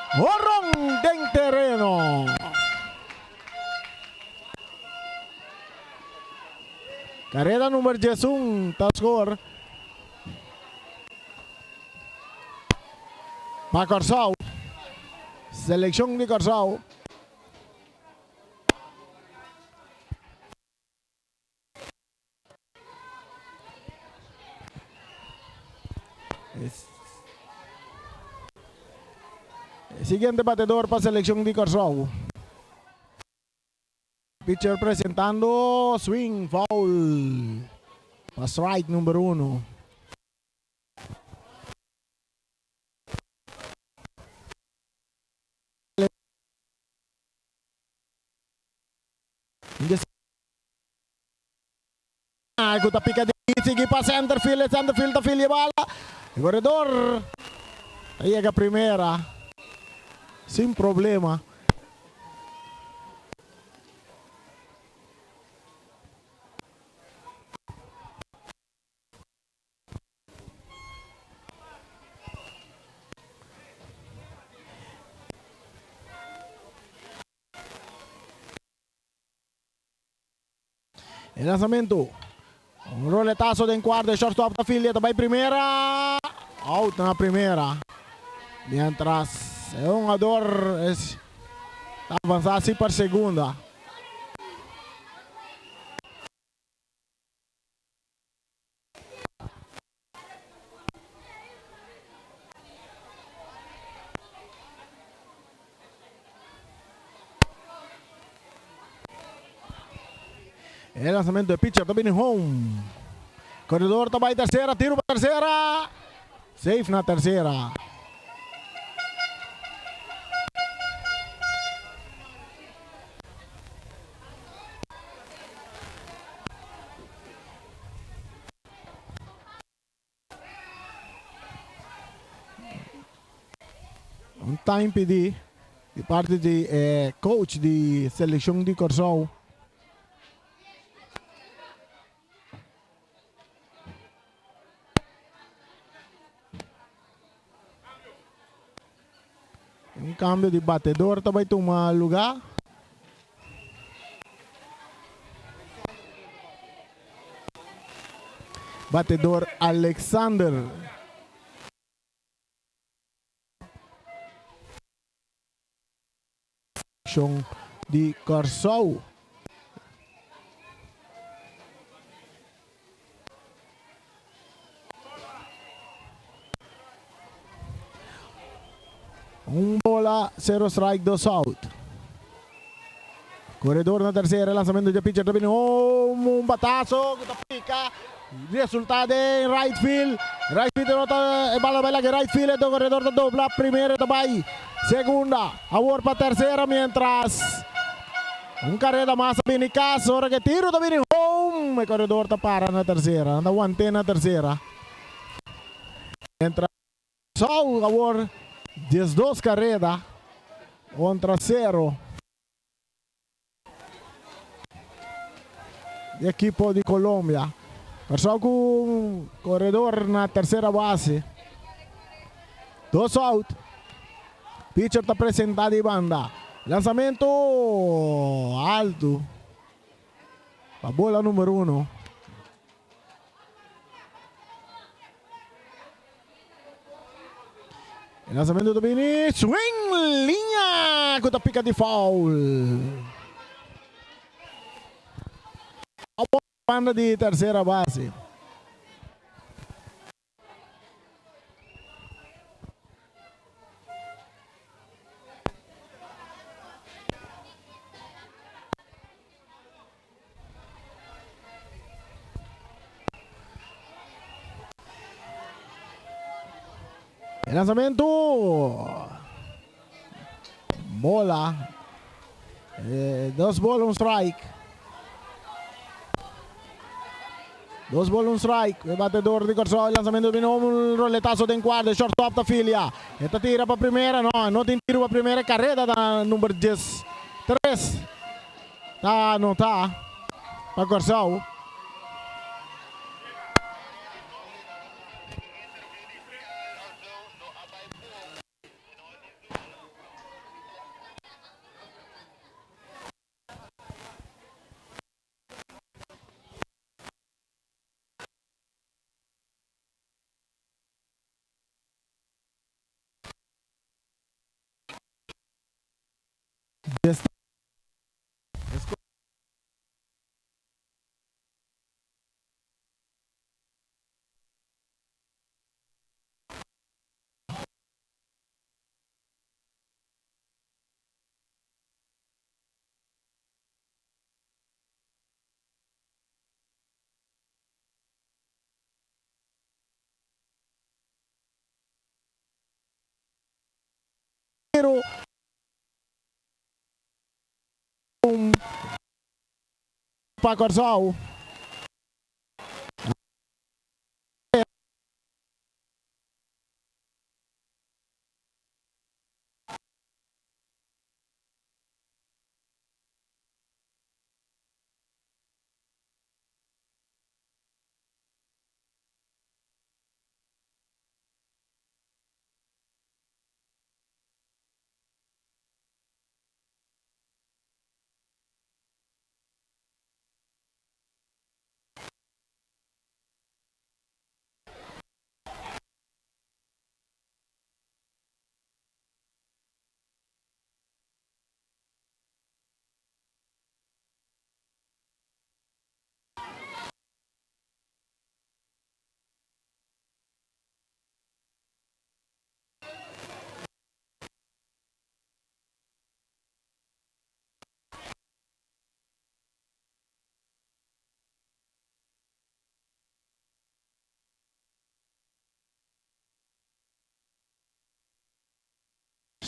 horon den tereno. Careda number 11 ta score pa Kòrsou. Selekshon di Kòrsou. E siguiente batedor pa selekshon di Kòrsou. Pitcher presentando swing foul pa strike number uno. Ku ta pika di sigui pa center field, e center field ta field e bala. E koredor ta yega primera sin problema. E lanzamento. Un roletazo den cuarto. E shortstop ta filia. Ta bay primera. Out na primera. Mientras e hungador es ta avanza así pa segunda. E lanzamento de pitcher ta bini home. Corredor ta bay tercera, tiro pa tercera. Safe na tercera. Un time pidi di parti di e coach di seleccion di Corsou. Un cambio di batedor ta bay tuma lugar. Batedor Alexander. Di Kòrsou. Un bola, cero strike, dos out. Corredor na tercera, lanzamento de pitcher ta bini home, un batazo cu ta pica, resulta den right field. Right field no ta, e bala bay laga right field, e corredor ta dobla primera ta bay segunda, awor pa tercera mientras un carrera mas ta bini cas, ora cu e tiro ta bini home, e corredor ta para na tercera, nan ta wante na tercera. Mientras Sou awor 12 carrera contra 0. Di equipo di Colombia. Kòrsou ku un koredor na tersera base. Dos out. Pitcher ta presentá di banda. Lansamentu altu pa bola number uno. E lanzamento ta bini. Swing! Liña ku ta pika di foul. Banda di tercera base. E lanzamento. Bola. Dos bola, un strike. Dos bola, un strike. E batedor di Kòrsou. E lanzamento bini un roletazo den kuarto. E shortstop ta filia. E ta tira pa primera. No, no tin tiro pa primera. Kareda ta number 13. Ta anotá pa Kòrsou. Pero un pa Kòrsou.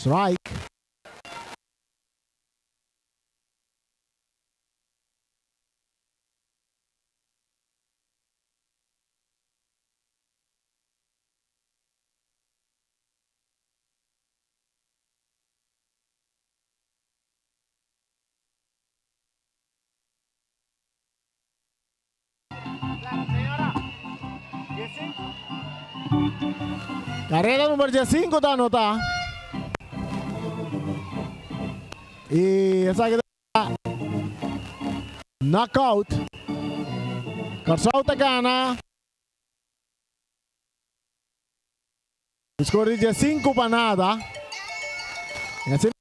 Strike. Carrera number 15 ta anota. Y esaki ta knockout. Kòrsou ta gana. Score di 5-0. Y asina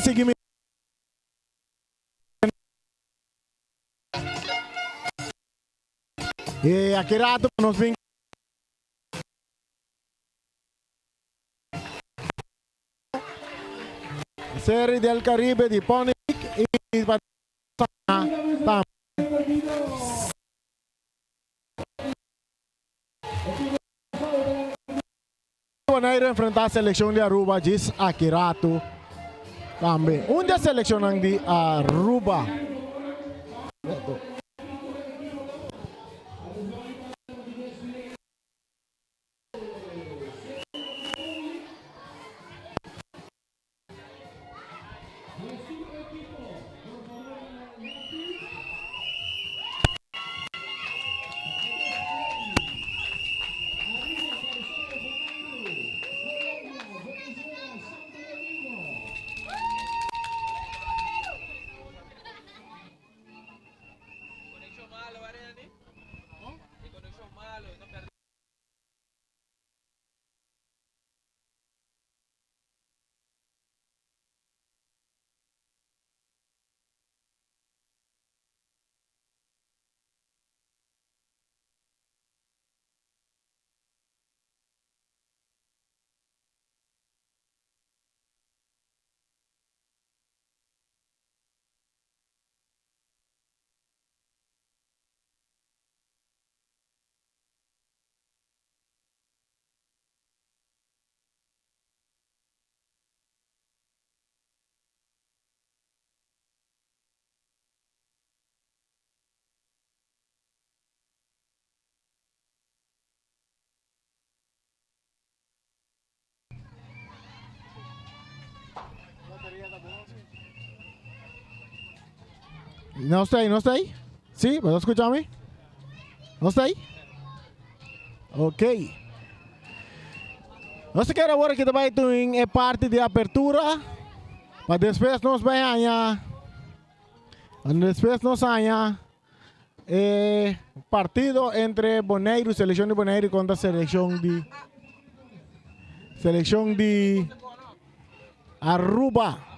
sigui Y aki rato nos bin Serie del Caribe di Pony League y pa tambe. Bonaire enfrenta seleccion di Aruba djis aki rato tambe. Un di e seleccionnan di Aruba. No está ahí, no está ahí. ¿Sí? ¿Me escucha a mí? ¿No está ahí? Ok. Nos kier awor cu bay tin e parti di apertura. Pa despues nos bay haya. Despues nos haya partido entre Bonaire, seleccion di Bonaire contra seleccion di Aruba.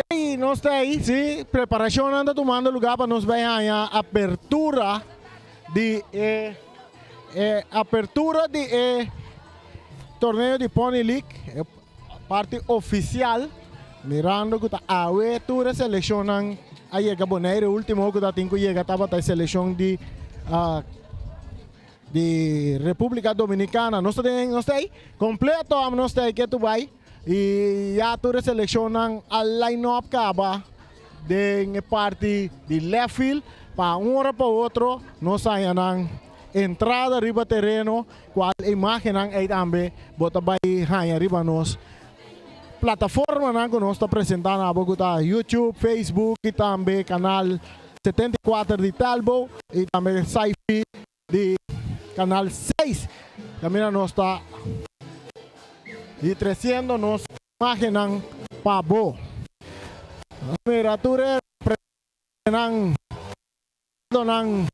Hey, nos ta ei, sí, preparacionnan ta tumando lugar pa nos bay haña apertura di e, e apertura di e torneo di Pony League, e parti oficial, mirando cu ta awe tur e seleccionnan a yega Bonaire, e ultimo cu ta tin cu yega tabata e seleccion di di Republica Dominicana. Nos ta den, nos ta ei, completo amo nos ta ei ke tu bay. Y ya tur e seleccionnan a line up caba den e parti di left field pa un ora pa otro nos haya nan entrada riba tereno cual imagennan ey tambe bo ta bay haya riba nos plataformanan cu nos ta presenta na bo cu ta YouTube, Facebook y tambe canal 74 di Telbo y tambe Sci-Fi di Canal 6. Caminda nos ta di treciendo nos imagennan pa bo. Nos mira tur e representantenan, nan,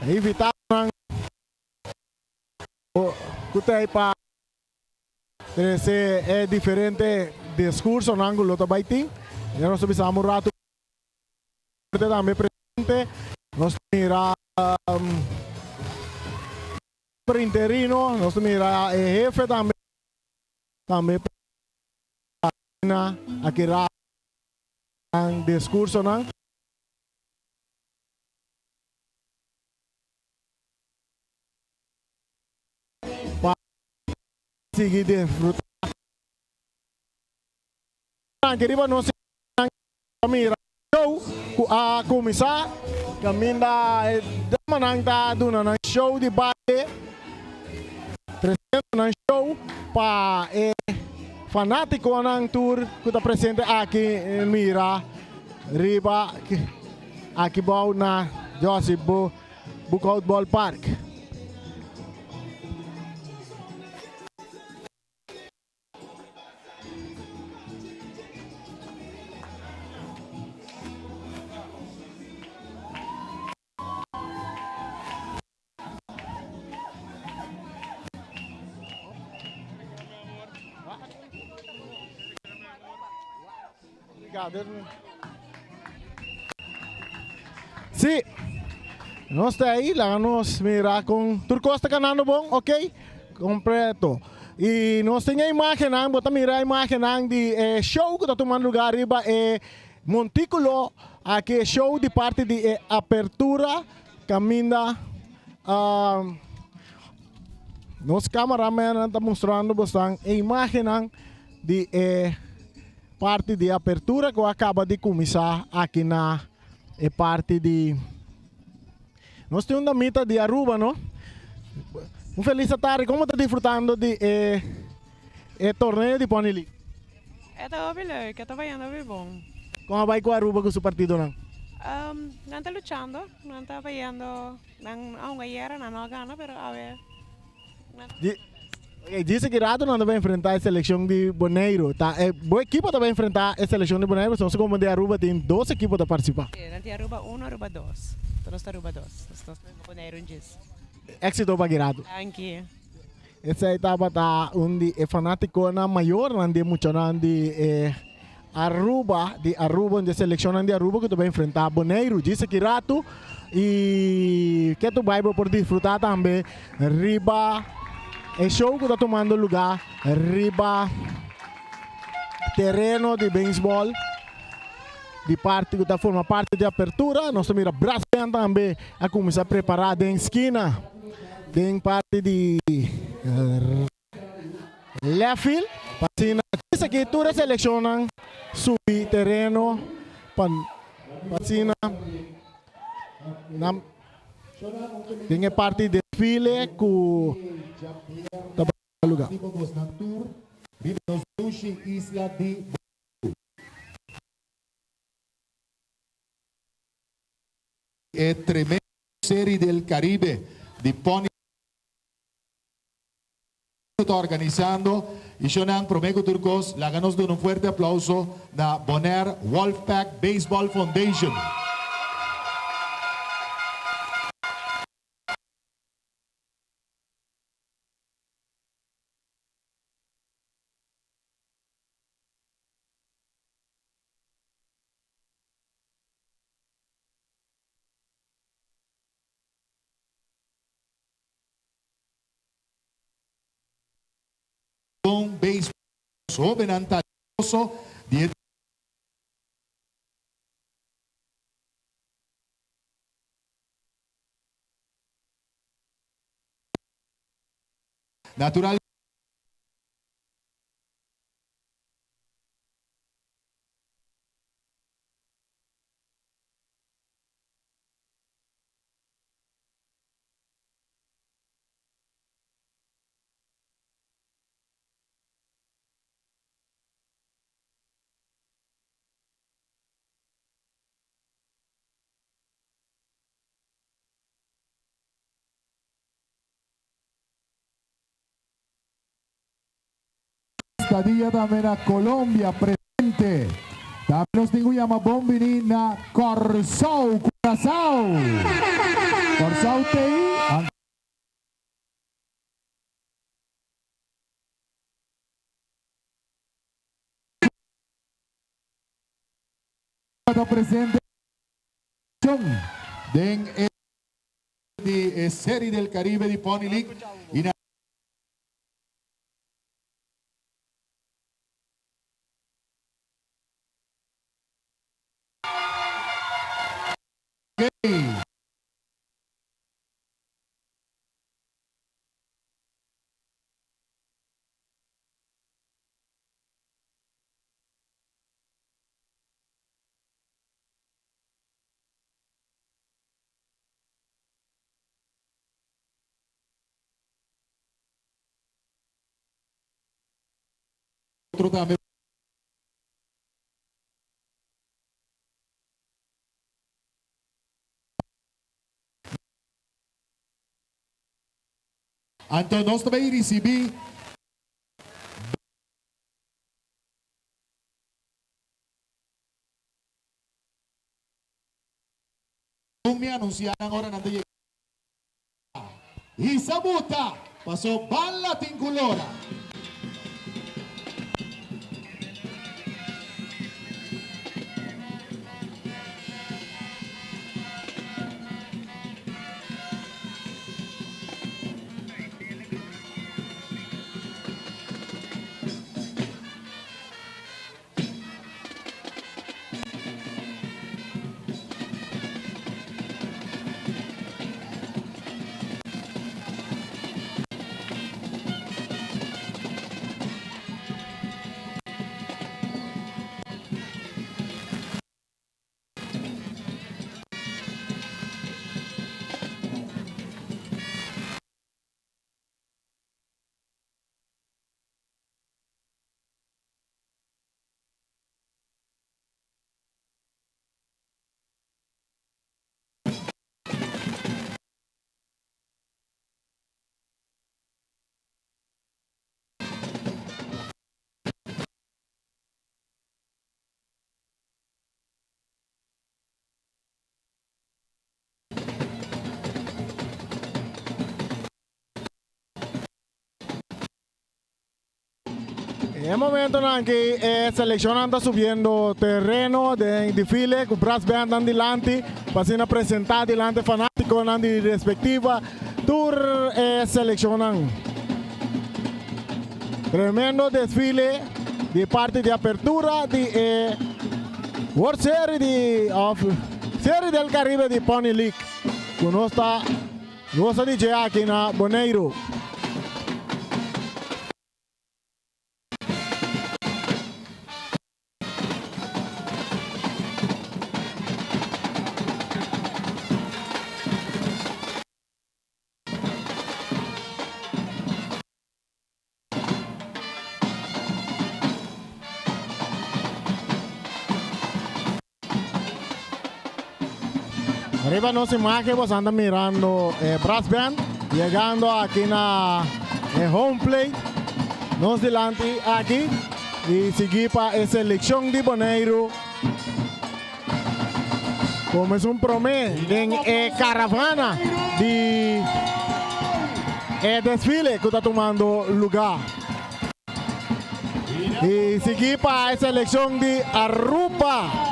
invitadonan cu ta ey pa trece e diferente discursonan cu lo ta bay tin. Ya nos ta bisa un rato tambe presente. Nos ta mira interino, nos ta mira e hefe tambe, tambe aki nan discursonan. Pa sigui disfruta. Aki riba nos ta mira show cu a cuminsa caminda e damanan ta duna nan show di baile treciendo nan show pa e fanaticonan tur cu ta presente aki mira riba aki bou na Josip Boekhout Ballpark. Sí, nos ta ahí, laga nos mira con tur cos ta ganando bon, ok, completo. Y nos tin e imagennan, bo ta mira e imagennan di e show cu ta tumando lugar riba e monticulo aki, e show di parti di e apertura caminda nos cameramennan ta mustrando bosnan e imagennan di e parti di apertura cu a caba di cuminsa aki na e parti di. Nos tin un damita di Aruba, no? Un feliz atardi. Como ta disfrutando di e e torneo di Pony League? E ta hopi leuk, e ta bayendo hopi bon. Con a bay cu Aruba cu su partidonan? Nan ta luchando, nan ta bayendo, nan a hunga ayera, nan no a gana, pero awe nan ta Di, ok, dice ki rato nan ta bay enfrenta e seleccion di Boneiru. Ta e bo ekipo ta bay enfrenta e seleccion di Boneiru pasobra nos ta como di Aruba tin dos ekipo ta participa. Sí, nan tin Aruba uno, Aruba dos. Enton nos ta Aruba dos. Nos ta hunga Boneiru un djis. Exito pa ki rato. Danki. Esei tabata un di e fanaticonan mayornan di e muchanan di e Aruba, di Aruba, un di e seleccionnan di Aruba cu ta bay enfrenta Boneiru. Djis aki rato y ke tu bay bo por disfruta tambe riba e show cu ta tumando lugar riba tereno di baseball di parti cu ta forma parti di apertura. Nos ta mira brass band tambe a cuminsa prepara den skina den parti di Left field pa asina djis aki tur e seleccionnan subi tereno pa asina nan den e parti desfile cu ta bai tuma lugar. E tremendo Serie del Caribe di Pony ta organisando y shonan prome cu tur cos laga nos duna un fuerte aplauso na Bonaire Wolfpack Baseball Foundation. Baseball hobennan talentoso di e Natural. Estadia tambe na Colombia presente. Tambe nos tin ku yama bon bini na Kòrsou, Curaçao. Kòrsou t'ei. Ta presente den e di e Serie del Caribe di Pony League y na. Otro tambe. Anto nos ta bay ricibi. Kon mi anuncia nan ora nan ta yega. Hisa buta, paso bala tin cu lora. E momentonan aki e seleccionnan ta subiendo terreno den desfile cu brass bandnan dilanti pa asina presenta dilanti fanaticonan di respectiva tur e seleccionnan. Tremendo desfile di parti di apertura di e World Series di of Serie del Caribe di Pony League cu nos ta Gosa di dje aki na Boneiru. Riba nos imagen bos anda mirando e brass band llegando aki na e home plate. Nos dilanti aki y sigui pa e seleccion di Boneiru. Como es un prome den e caravana di e desfile cu ta tumando lugar. Y sigui pa e seleccion di Aruba.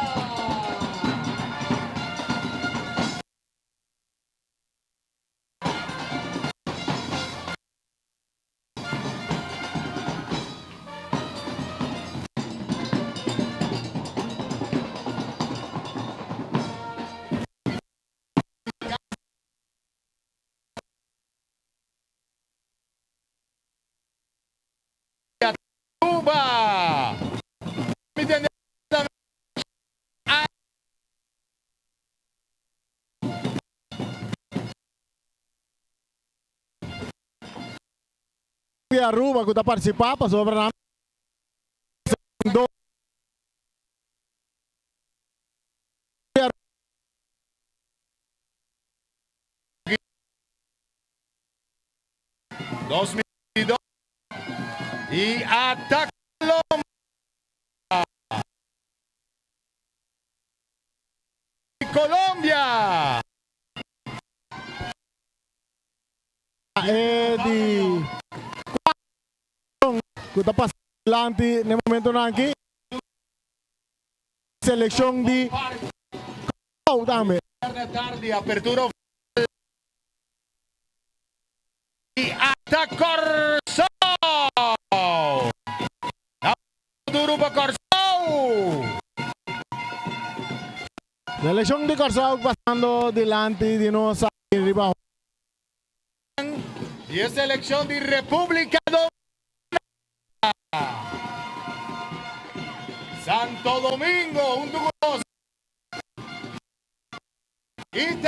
di Aruba ku ta partisipá pasobra nan dos 2002 y ata Colombia. Colombia. E di cuatro cu ta pasa dilanti na e momentonan aki. Seleccion di Curaçao tambe. Tardi apertura oficial di Ata Kòrsou. Duru pa Kòrsou. Seleccion di Kòrsou pasando dilanti di nos aki riba. Di e seleccion di Republica Dominicana. Santo Domingo huntu ku nos. Y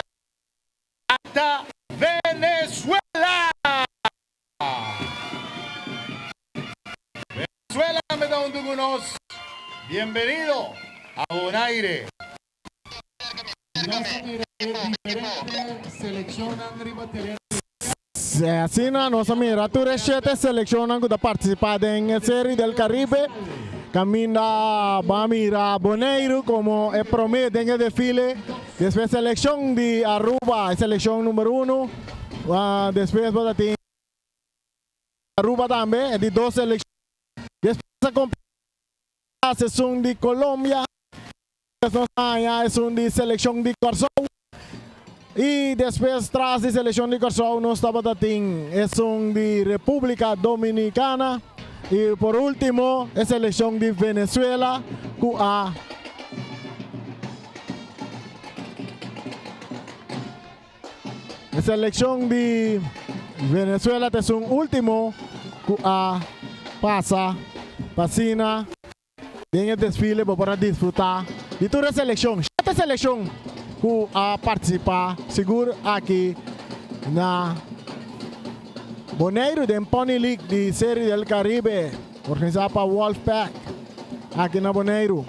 ta Venezuela. Venezuela tambe ta huntu ku nos. Bienvenido a Bonaire. Nos a mira e diferente seleccionnan riba tereno. Asina nos a mira tur e shete seleccionnan cu ta participa den e Serie del Caribe. Caminda bo a mira Boneiru como e prome den e desfile. Despues seleccion di Aruba, e seleccion numero uno. Despues bo ta tin Aruba tambe, e di dos seleccion. Despues a completa esun di Colombia. Despues nos a haña esun di seleccion di Corsou. Y despues tras di seleccion di Corsou nos tabata tin esun di Republica Dominicana. Y por ultimo e seleccion di Venezuela cu a. E seleccion di Venezuela ta esun ultimo cu a pasa pa asina den e desfile bo por a disfruta di tur e seleccion. Shete seleccion cu a participa sigur aki na Boneiru den Pony League di Serie del Caribe organisa pa Wolfpack aki na Boneiru.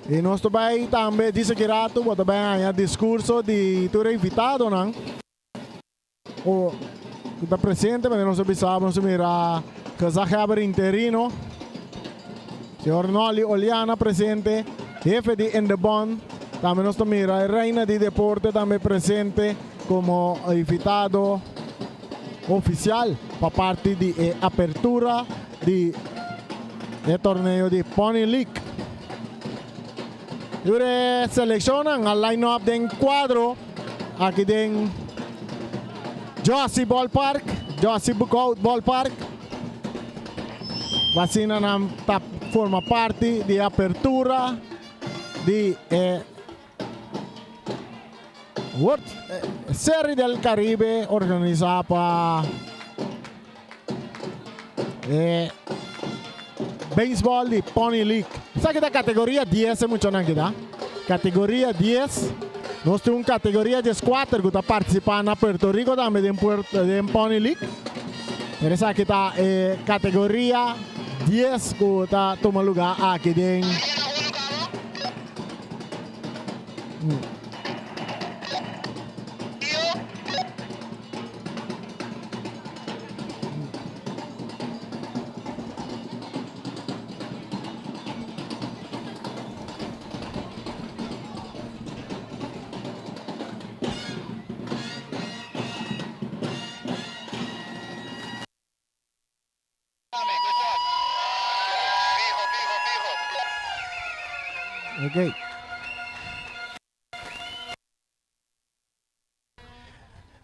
Y nos ta bay tambe disa ki rato bo ta bay haña discurso di tur e invitadonan cu ta presente manera nos a bisa bo nos a mira gezaghebber interino señor Nolly Oleana presente hefe di Indebon tambe nos ta mira e reina di deporte tambe presente como invitado oficial pa parti di e apertura di e torneo di Pony League. Tur e seleccionnan a line up den cuadro aki den Jossy Ballpark, Jossy Boekhoudt Ballpark. Asina nan ta forma parti di e apertura di e World Serie del Caribe organisa pa e baseball di Pony League. Esaki ta categoria 10 e muchanan aki ta. Categoria 10. Nos tin un categoria 14 cu ta participa na Puerto Rico tambe den Puerto den Pony League. Pero esaki ta e categoria 10 cu ta tuma lugar aki den Ok.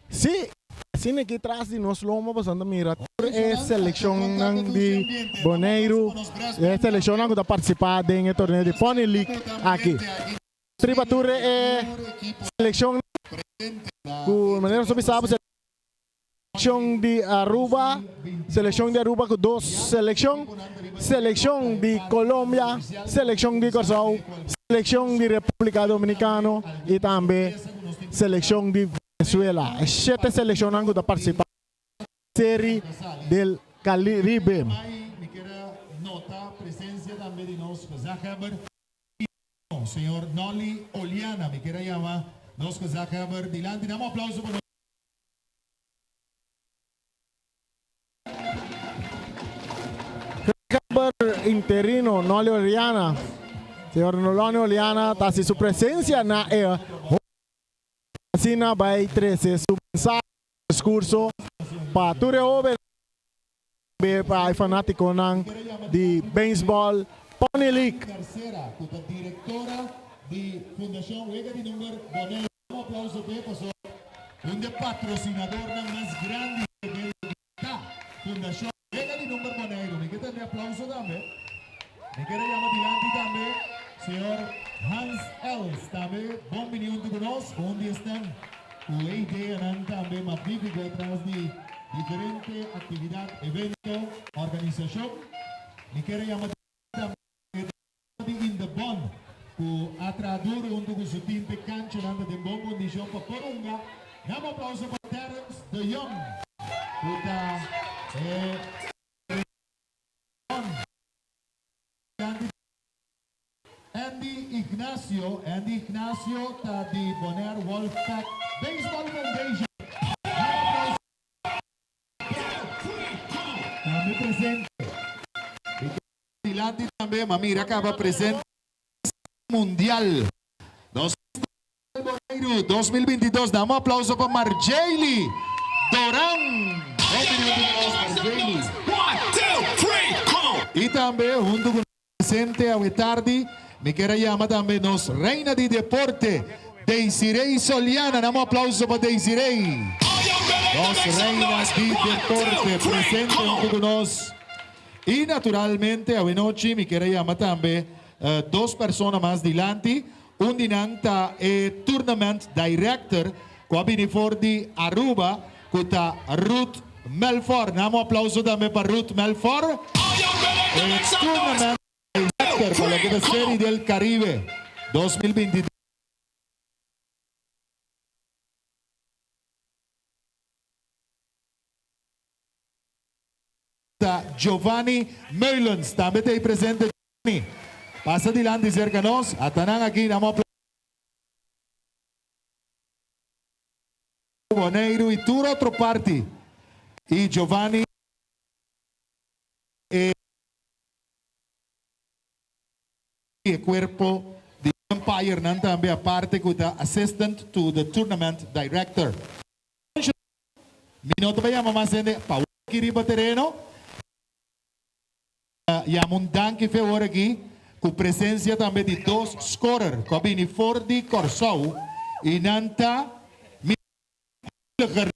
Sí, asina aki tras di nos lomba boso ta mira tur e seleccionnan di Boneiru, e seleccionnan cu ta participa den e torneo di Pony League aki. Riba tur e seleccionnan cu manera nos a bisa bo. Seleccion di Aruba, seleccion di Aruba cu dos seleccion, seleccion di Colombia, seleccion di Corsou, seleccion di Republica Dominicano y tambe seleccion di Venezuela. E shete seleccionnan cu ta participa. Serie del Caribe. Mi kier nota presencia tambe di nos gezaghebber, señor Nolly Oliana. Mi kier a yama nos gezaghebber dilanti. Dam un aplauso pa nos. Gezaghebber interino Nolly Oliana. Señor Nolly Oliana ta haci su presencia na e Asina bay trece su mensahe discurso pa tur e hobennan tambe pa e fanaticonan di Baseball Pony League. Tercera cu ta directora di Fundacion Wega di Number Bonaire. Un aplauso p'e pasobra un di e patrocinadornan mas grandi di evento di ta Fundacion Wega di Number Bonaire. Mi ke tende aplauso tambe. Mi kere yama dilanti tambe señor Hans Els tambe bon bini hunto cu nos, un di esnan Ku e ideanan tambe magnífiko atras di diferente aktividat, evento, organisashon. Mi kier a yama tambe e director di Indebon ku a traha duru huntu ku su team p'e kanchanan ta den bon kondishon pa por hunga. Dam aplauso pa Terrence de Jong ku ta e director di. Andy Ignacio, Andy Ignacio ta di Bonaire Wolfpack Baseball Foundation. Nan aplauso Tambe presente. Y dilanti tambe ma mira caba presente Mundial. Nos Boneiru 2022. Dam un aplauso pa Marjely Doran. Hopi huntu ku nos Marjely. Y tambe huntu ku nos presente awe tardi mi kier a yama tambe nos reina di deporte Desiree Soliana. Dam un aplauso pa Desiree. Nos reina di deporte presente huntu ku nos. Y naturalmente awe nochi mi kier a yama tambe dos persona mas dilanti. Un di nan ta e Tournament Director cu a bini for di Aruba cu ta Ruth Melfor. Nan un aplauso tambe pa Ruth Melfor, e Tournament Director pa loke ta Serie del Caribe 2022. Ta Giovanni Meulens tambe ta ei presente. Giovanni, pasa dilanti cerca nos. Ata nan aki, damos aplauso. Boneiru y tur otro parti. Y Giovanni e e cuerpo di umpire nan tambe aparte cu ta assistant to the tournament director. Mi no ta bay yama mas hende pa wak riba tereno. Yama un danki fe ora aki ku presensia tambe di dos scorer ku a bini for di Kòrsou i nan ta Miguel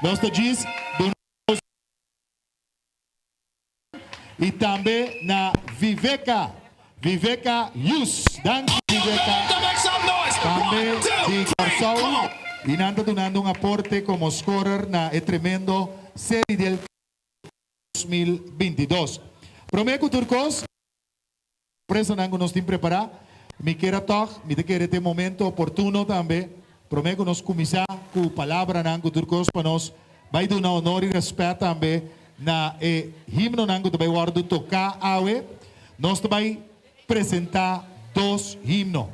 Nos ta djis duna nos i tambe na Viveka Viveka Hughes. Danki Viveka tambe di Kòrsou i nan ta dunando un aporte komo scorer na e tremendo Serie del 2022. Prome ku tur kos, sorpresanan ku nos tin prepará, mi kier a tòg, mi ta kere ta e momento oportuno tambe, prome ku nos kuminsá ku palabranan ku tur kos pa nos bai duna honor i rèspèt tambe na e himnonan ku ta bai wòrdu toká awe. Nos ta bai presentá dos himno.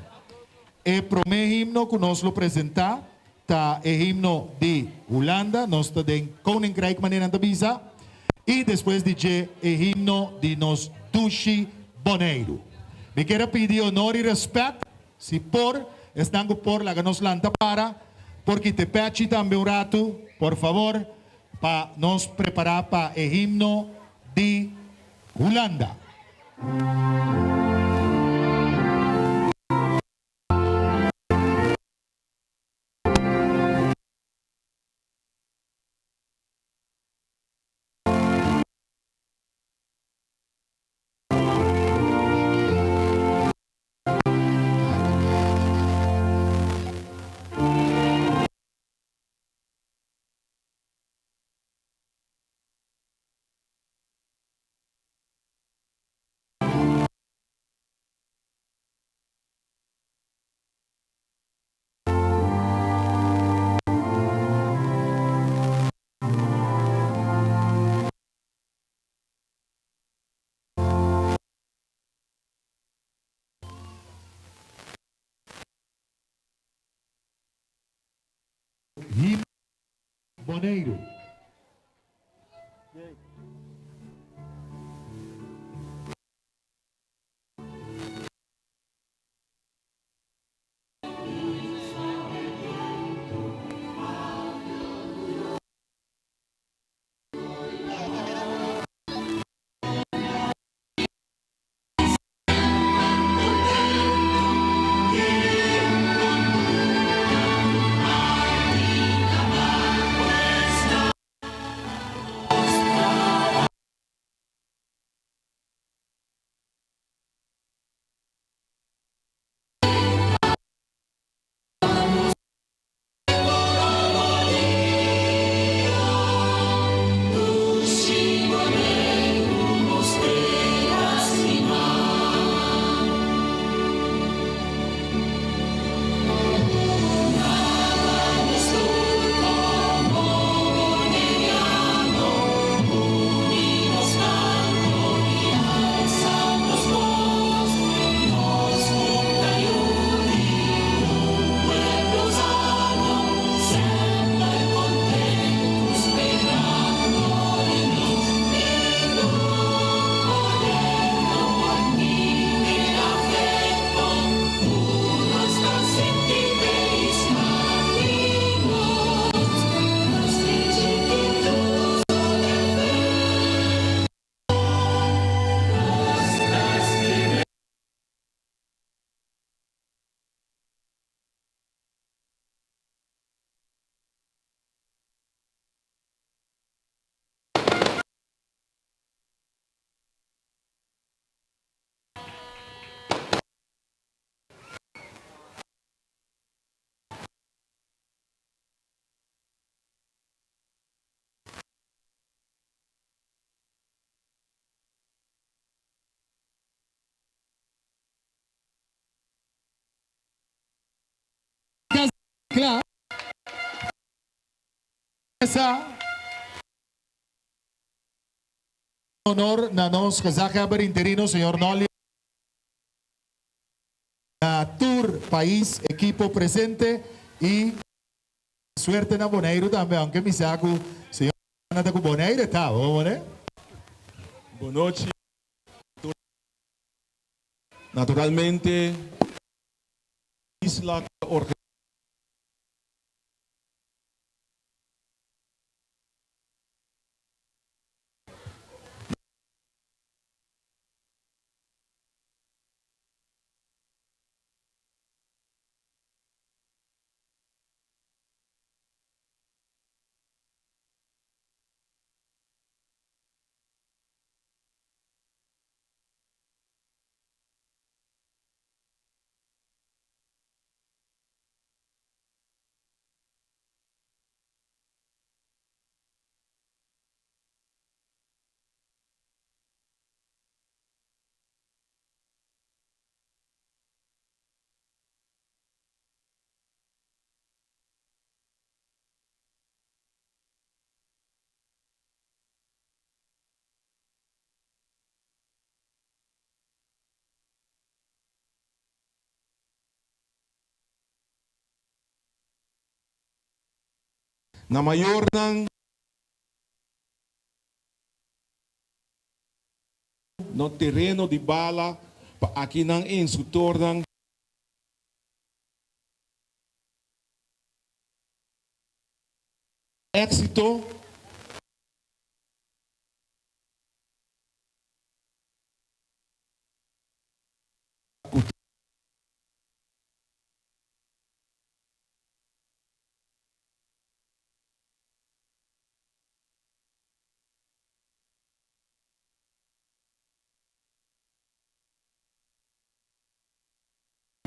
E prome himno ku nos lo presentá Ta e himno di Hulanda, nos ta den Koninkrijk manera nan ta bisa, y despues di dje e himno di nos dushi Boneiru. Mi kier a pidi honor y respet, si por, esnan cu por laga nos lanta para, por kita e pechi tambe un ratu, por favor, pa nos prepara pa e himno di Hulanda. Boneiru. Kla. Esa honor na nos gezaghebber interino señor Nolly na tur pais ekipo presente y suerte na Boneiru tambe aunke mi sa cu señor Ana ta cu Bonaire ta bo bone. Bonochi tur. Naturalmente isla ta organisa. Na mayornan no tereno di bala pa akinan e instruktornan. Éxito. Ku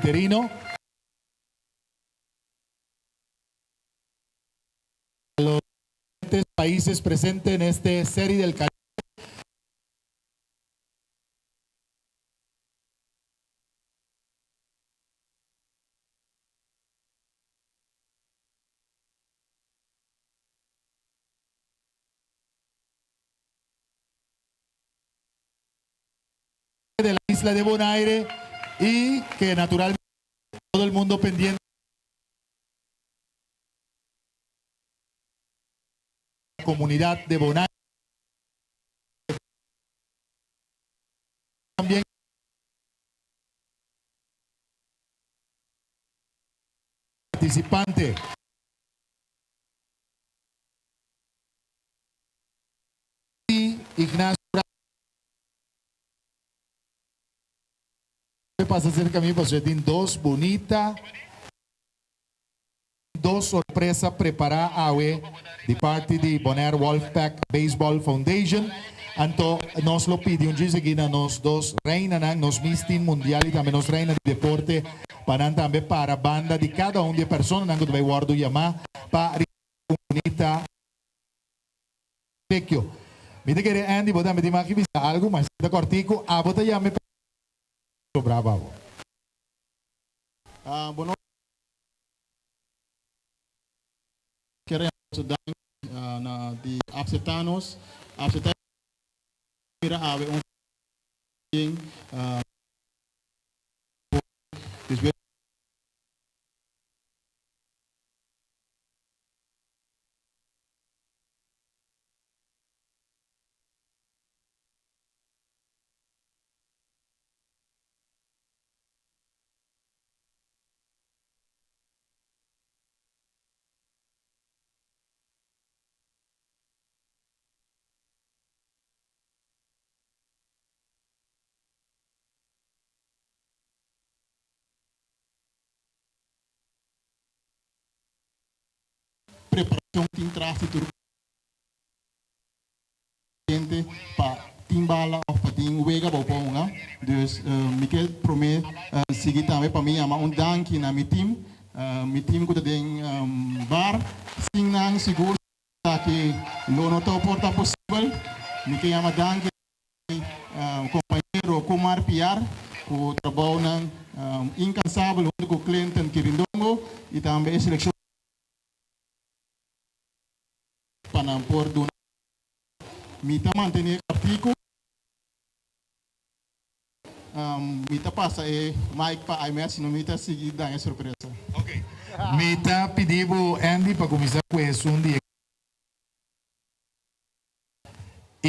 Interino. Los diferentes países presentes en este Serie del Caribe. De la isla de Bonaire y que naturalmente todo el mundo pendiente. comunidad de Bonaire. Tambien participante. Ignacio pasa cerca mi pasobra tin dos bunita dos sorpresa prepara awe di parti di Bonaire Wolfpack Baseball Foundation. Anto nos lo pidi un djis aki na nos dos reinanan, nos Miss Teen Mundial y tambe nos reina di deporte pa nan tambe para banda di cada un di e personanan cu ta bay wordo yama pa ricibi un bunita obsekio. Mi ta kere Andy bo tambe tin mag di bisa algo mas ta cortico abo ta yama e persona sobrá pa bo. Bo no kere yama danki na di acepta nos, acepta mira awe un bien despues. Preparacion tin tras di tur gente pa tin bala of pa tin wega bo por hunga. Dus mi ke prome sigui tambe pa mi yama un danki na mi team, mi team ku ta den bar. Sin nan sigur esaki lo no ta por ta posibel. Mi ke yama danki na mi compañero Kumar Piar ku trabounan incansabel hunto ku Clinton Kirindongo y tambe e seleccion. Pa nan por duna. Mi ta mantené kòrtiku. Mi ta pasa e mic pa Aimee sino mi ta sigui daña sorpresa. Mi ta pidi bo Andy pa kuminsá ku esun di e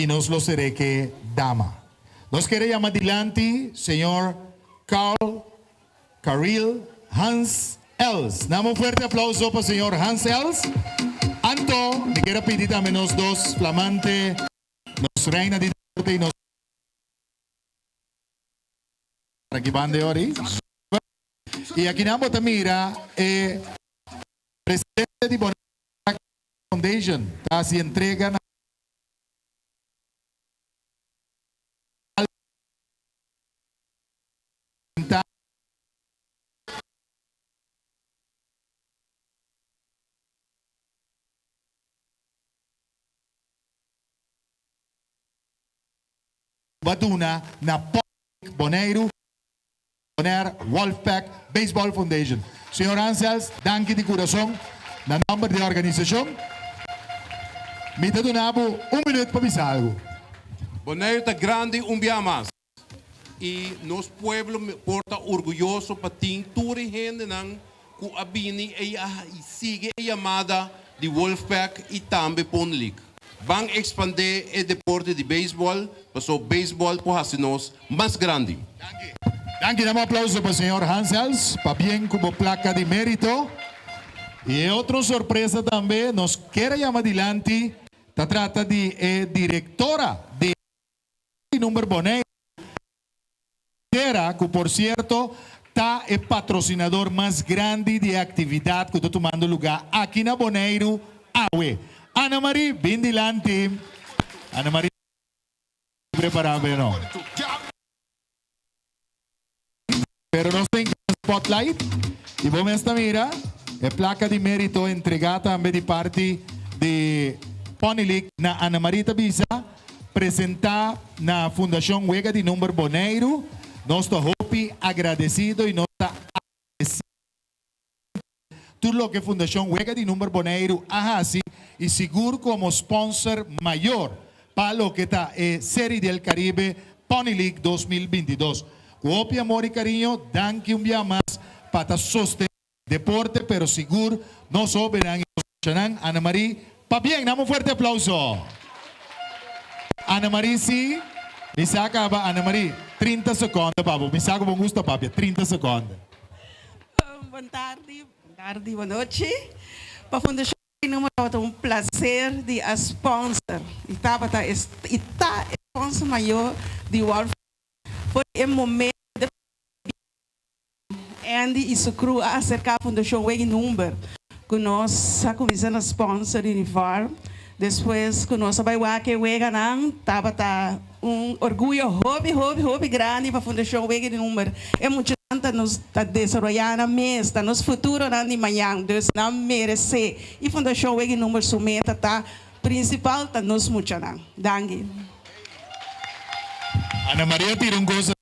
i nos lo ser'é ke dama. Nos kere yama dilanti señor Carl Caril Hans Els. Dame un fuerte aplauso pa señor Hans Els. Anto, mi kier a pidi tambe nos dos flamante, nos reina di deporte y nos Aki banda e ori. Y aki nan bo ta mira e presidente di Bonaire Foundation ta haci entrega na. Ba duna na Public Boneiru Bonaire Wolfpack Baseball Foundation. Señor Ansels, danki di kurason na nòmber di e organisashon. Mi ta duna bo un minüt pa bisa algu. Boneiru ta grandi un bia mas. I nos pueblo por ta orguyoso pa tin tur e hendenan ku a bini i a sigui e yamada di Wolfpack i tambe Pony League. Ban ekspandé e deporte di beisbòl paso beisbòl por hasi nos mas grandi. Danki, dam un aplauso pa señor Hans Els, pabien ku bo plaka di merito. I e otro sorpresa tambe nos kier a yama dilanti, ta trata di e direktora di. Di number Boneiru Tera, ku por sierto ta e patrosinador mas grandi di e aktividat ku ta tumando lugá aki na Boneiru awe. Ana Marie, bin dilanti. Ana Marie prepará be no. Pero nos ta inkluí spotlight y bo mes ta mira e placa di merito entrega tambe di parti di Pony League na Ana Marie ta bisa presenta na Fundacion Wega di Number Boneiru. Nos ta hopi agradecido y nos ta aprecia tur loke Fundacion Wega di Number Boneiru a haci y sigur como sponsor mayor pa loke ta e Serie del Caribe Pony League 2022. Cu hopi amor y cariño, danki un bia mas pa ta sostene deporte pero sigur nos hobennan y nos muchanan. Ana Marie. Pabien, dame un fuerte aplauso. Ana Marie si, mi sa caba Ana Marie, 30 seconde pa bo, mi sa cu bo gusta papia, 30 seconde. Bon tardi, bon tardi, bon nochi. Pa Fundacion Numero tabata un placer di a sponsor y tabata y ta e sponsor mayor di Wolf for di e momento Andy y su crew a acerca Fundacion Weg'i Number cu nos a cuminsa na sponsor uniform. Despues cu nos a bay wak e weganan tabata un orguyo hopi hopi hopi grandi pa Fundacion Weg'i Number. E muchanan ta nos ta desaroya nan mes, ta nos futuronan di mañan, dus nan merece y Fundacion Weg'i Number su meta ta principal ta nos muchanan. Danki. Ana Maria tira un cosa.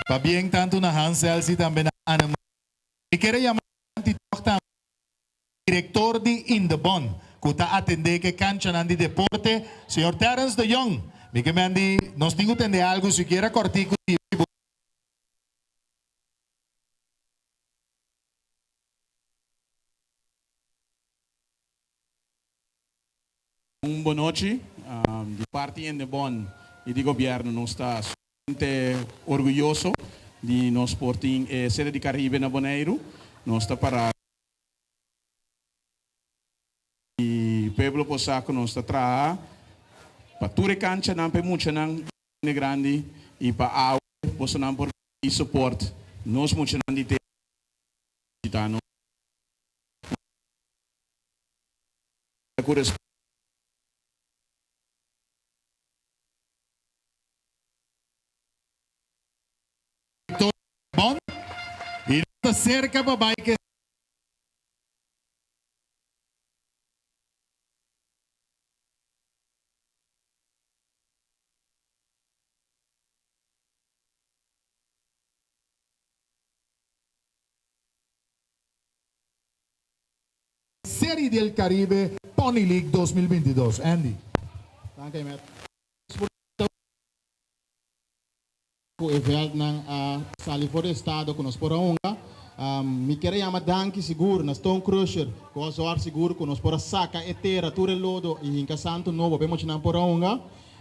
Pabien tanto na Hansel si tambe na Ana Maria. Mi kier a yama dilanti tog tambe director di Indebon cu ta atende cu e canchanan di deporte, señor Terence de Jong. Mi ke men di nos tin cu tende algo sikiera cortico di bo. Un bonochi. Di parti Indebon y di Gobierno nos ta sumamente orguyoso di nos por tin e sede di Caribe na Boneiru. Nos ta para di pueblo por sa cu nos ta traha pa tur e canchanan, pa e muchanan y grandi y pa awe bosonan por bini y support nos muchanan di tera bishita nos. Ku Bon y no ta cerca pa bay ke. Serie del Caribe Pony League 2022. Andy. Danki Ahmed. Ku e veldnan a sali for di estado ku nos por a hunga. Mi kier a yama danki sigur na Stone Crusher ku a zòrg sigur ku nos por a saka e tera, tur e lodo i hinka santu nobo pa e muchanan por a hunga.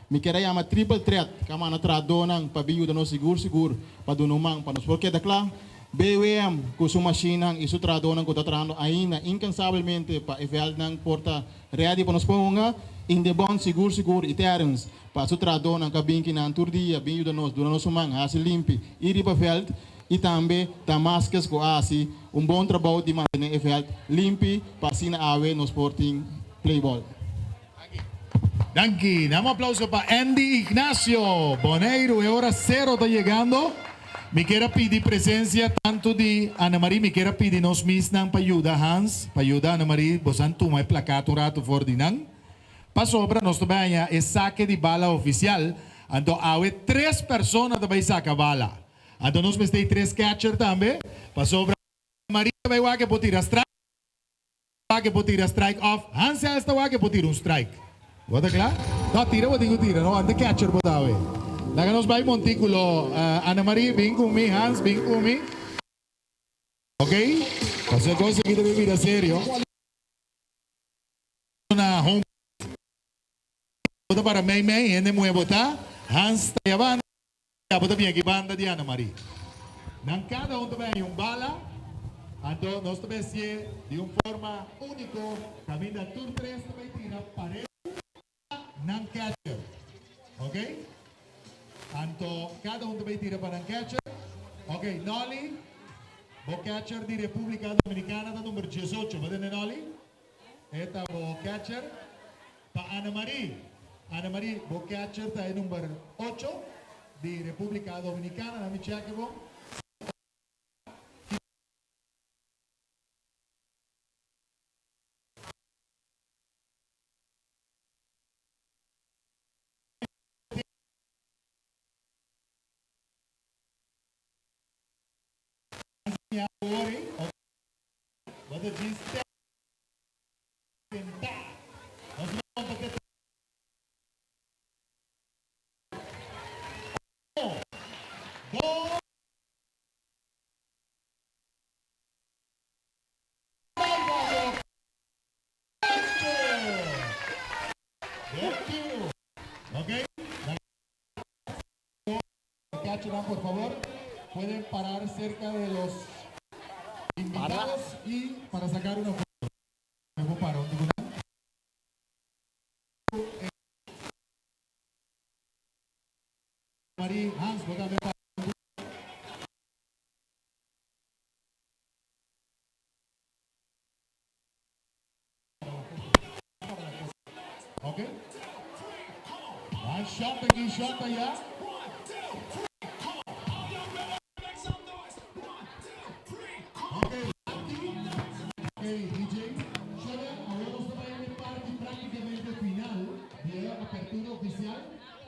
Mi kier a yama Triple Threat ku a manda trahadónan pa bin yuda nos sigur sigur pa duna un man pa nos por keda kla. BWM ku su mashinnan i su trahadónan ku ta trahando ainda inkansabelmente pa e vèldnan por ta ready pa nos por hunga. Indebon sigur sigur i Terrence pa su trahadónan ku a bin kinan tur dia bin yuda nos duna nos un man hasi limpi i riba vèld i tambe Damascus ku a hasi un bon trabou di mantené e vèld limpi pa asina awe nos por tin play ball. Danki. Dam un aplauso pa Andy Ignacio. Boneiru, e ora sero ta yegando. Mi kier a pidi presencia tanto di Annemarie, mi kier a pidi nos misnan pa yuda Hans, pa yuda Annemarie, bosan tuma e plakat un rato for di nan. Pasobra nos ta bai haña e sake di bala oficial, anto awe tres persona ta bai saca bala. Anto nos mester e tres catcher tambe, pasobra Annemarie ta bai wak e por tira strike. Wak e por tira strike of Hansel sta wak e por tira un strike. Bo ta kla? No, tira bo tin ku tira, no ante catcher bo ta awe. Laga nos bai monticulo. Annemarie bin ku mi, Hans bin ku mi. Ok, pasobra e kos aki ta bin bira serio. Na home plate. Bo ta para mei mei, hende muhe bo ta. Hans ta ya banda, ya bo ta bin aki banda di Annemarie. Nan kada un ta bai haña un bala, anto nos ta bai hasié di un forma úniko kaminda tur tres ta bai tira pareu pa nan catcher. Ok? Anto kada un ta bai tira pa nan catcher. Ok, Nolly, bo catcher di Repúblika Dominikana ta number diesocho. Bo tende Nolly? E ta bo catcher. Pa Annemarie. Annemarie, bo catcher ta e number ocho di Republica Dominicana. Nan mi check e bon. Bo ta djis tentá. Nos lo konta te Un, dos. Bai bo. Thank you. Ok. Cachonan, por favor, pueden parar cerca de los invitados y para sacar una foto. Me voy para un Marie Hans, bo tambe para. Ok. One shot aki, shot aya. Ok, ok, DJ. Shona, awor nos ta bai den e parti prácticamente final di e apertura oficial.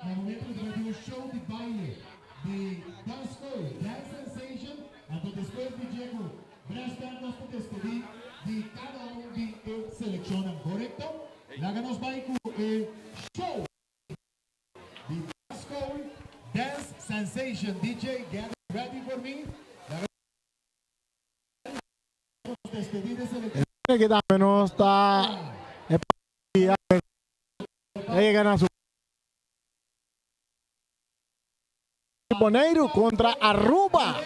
Na momento cu ta bai tin un show di baile di Dancehall, Dance Sensation. Anto despues di dje cu Brass Band nos ta despedí di cada un di e seleccionnan, corecto? Laga nos bai cu e show di Dancehall Dance Sensation. DJ, get it ready for me. Laga nos despedí di e seleccion. Esaki tambe nos ta e parti a yega na su Boneiru contra Aruba.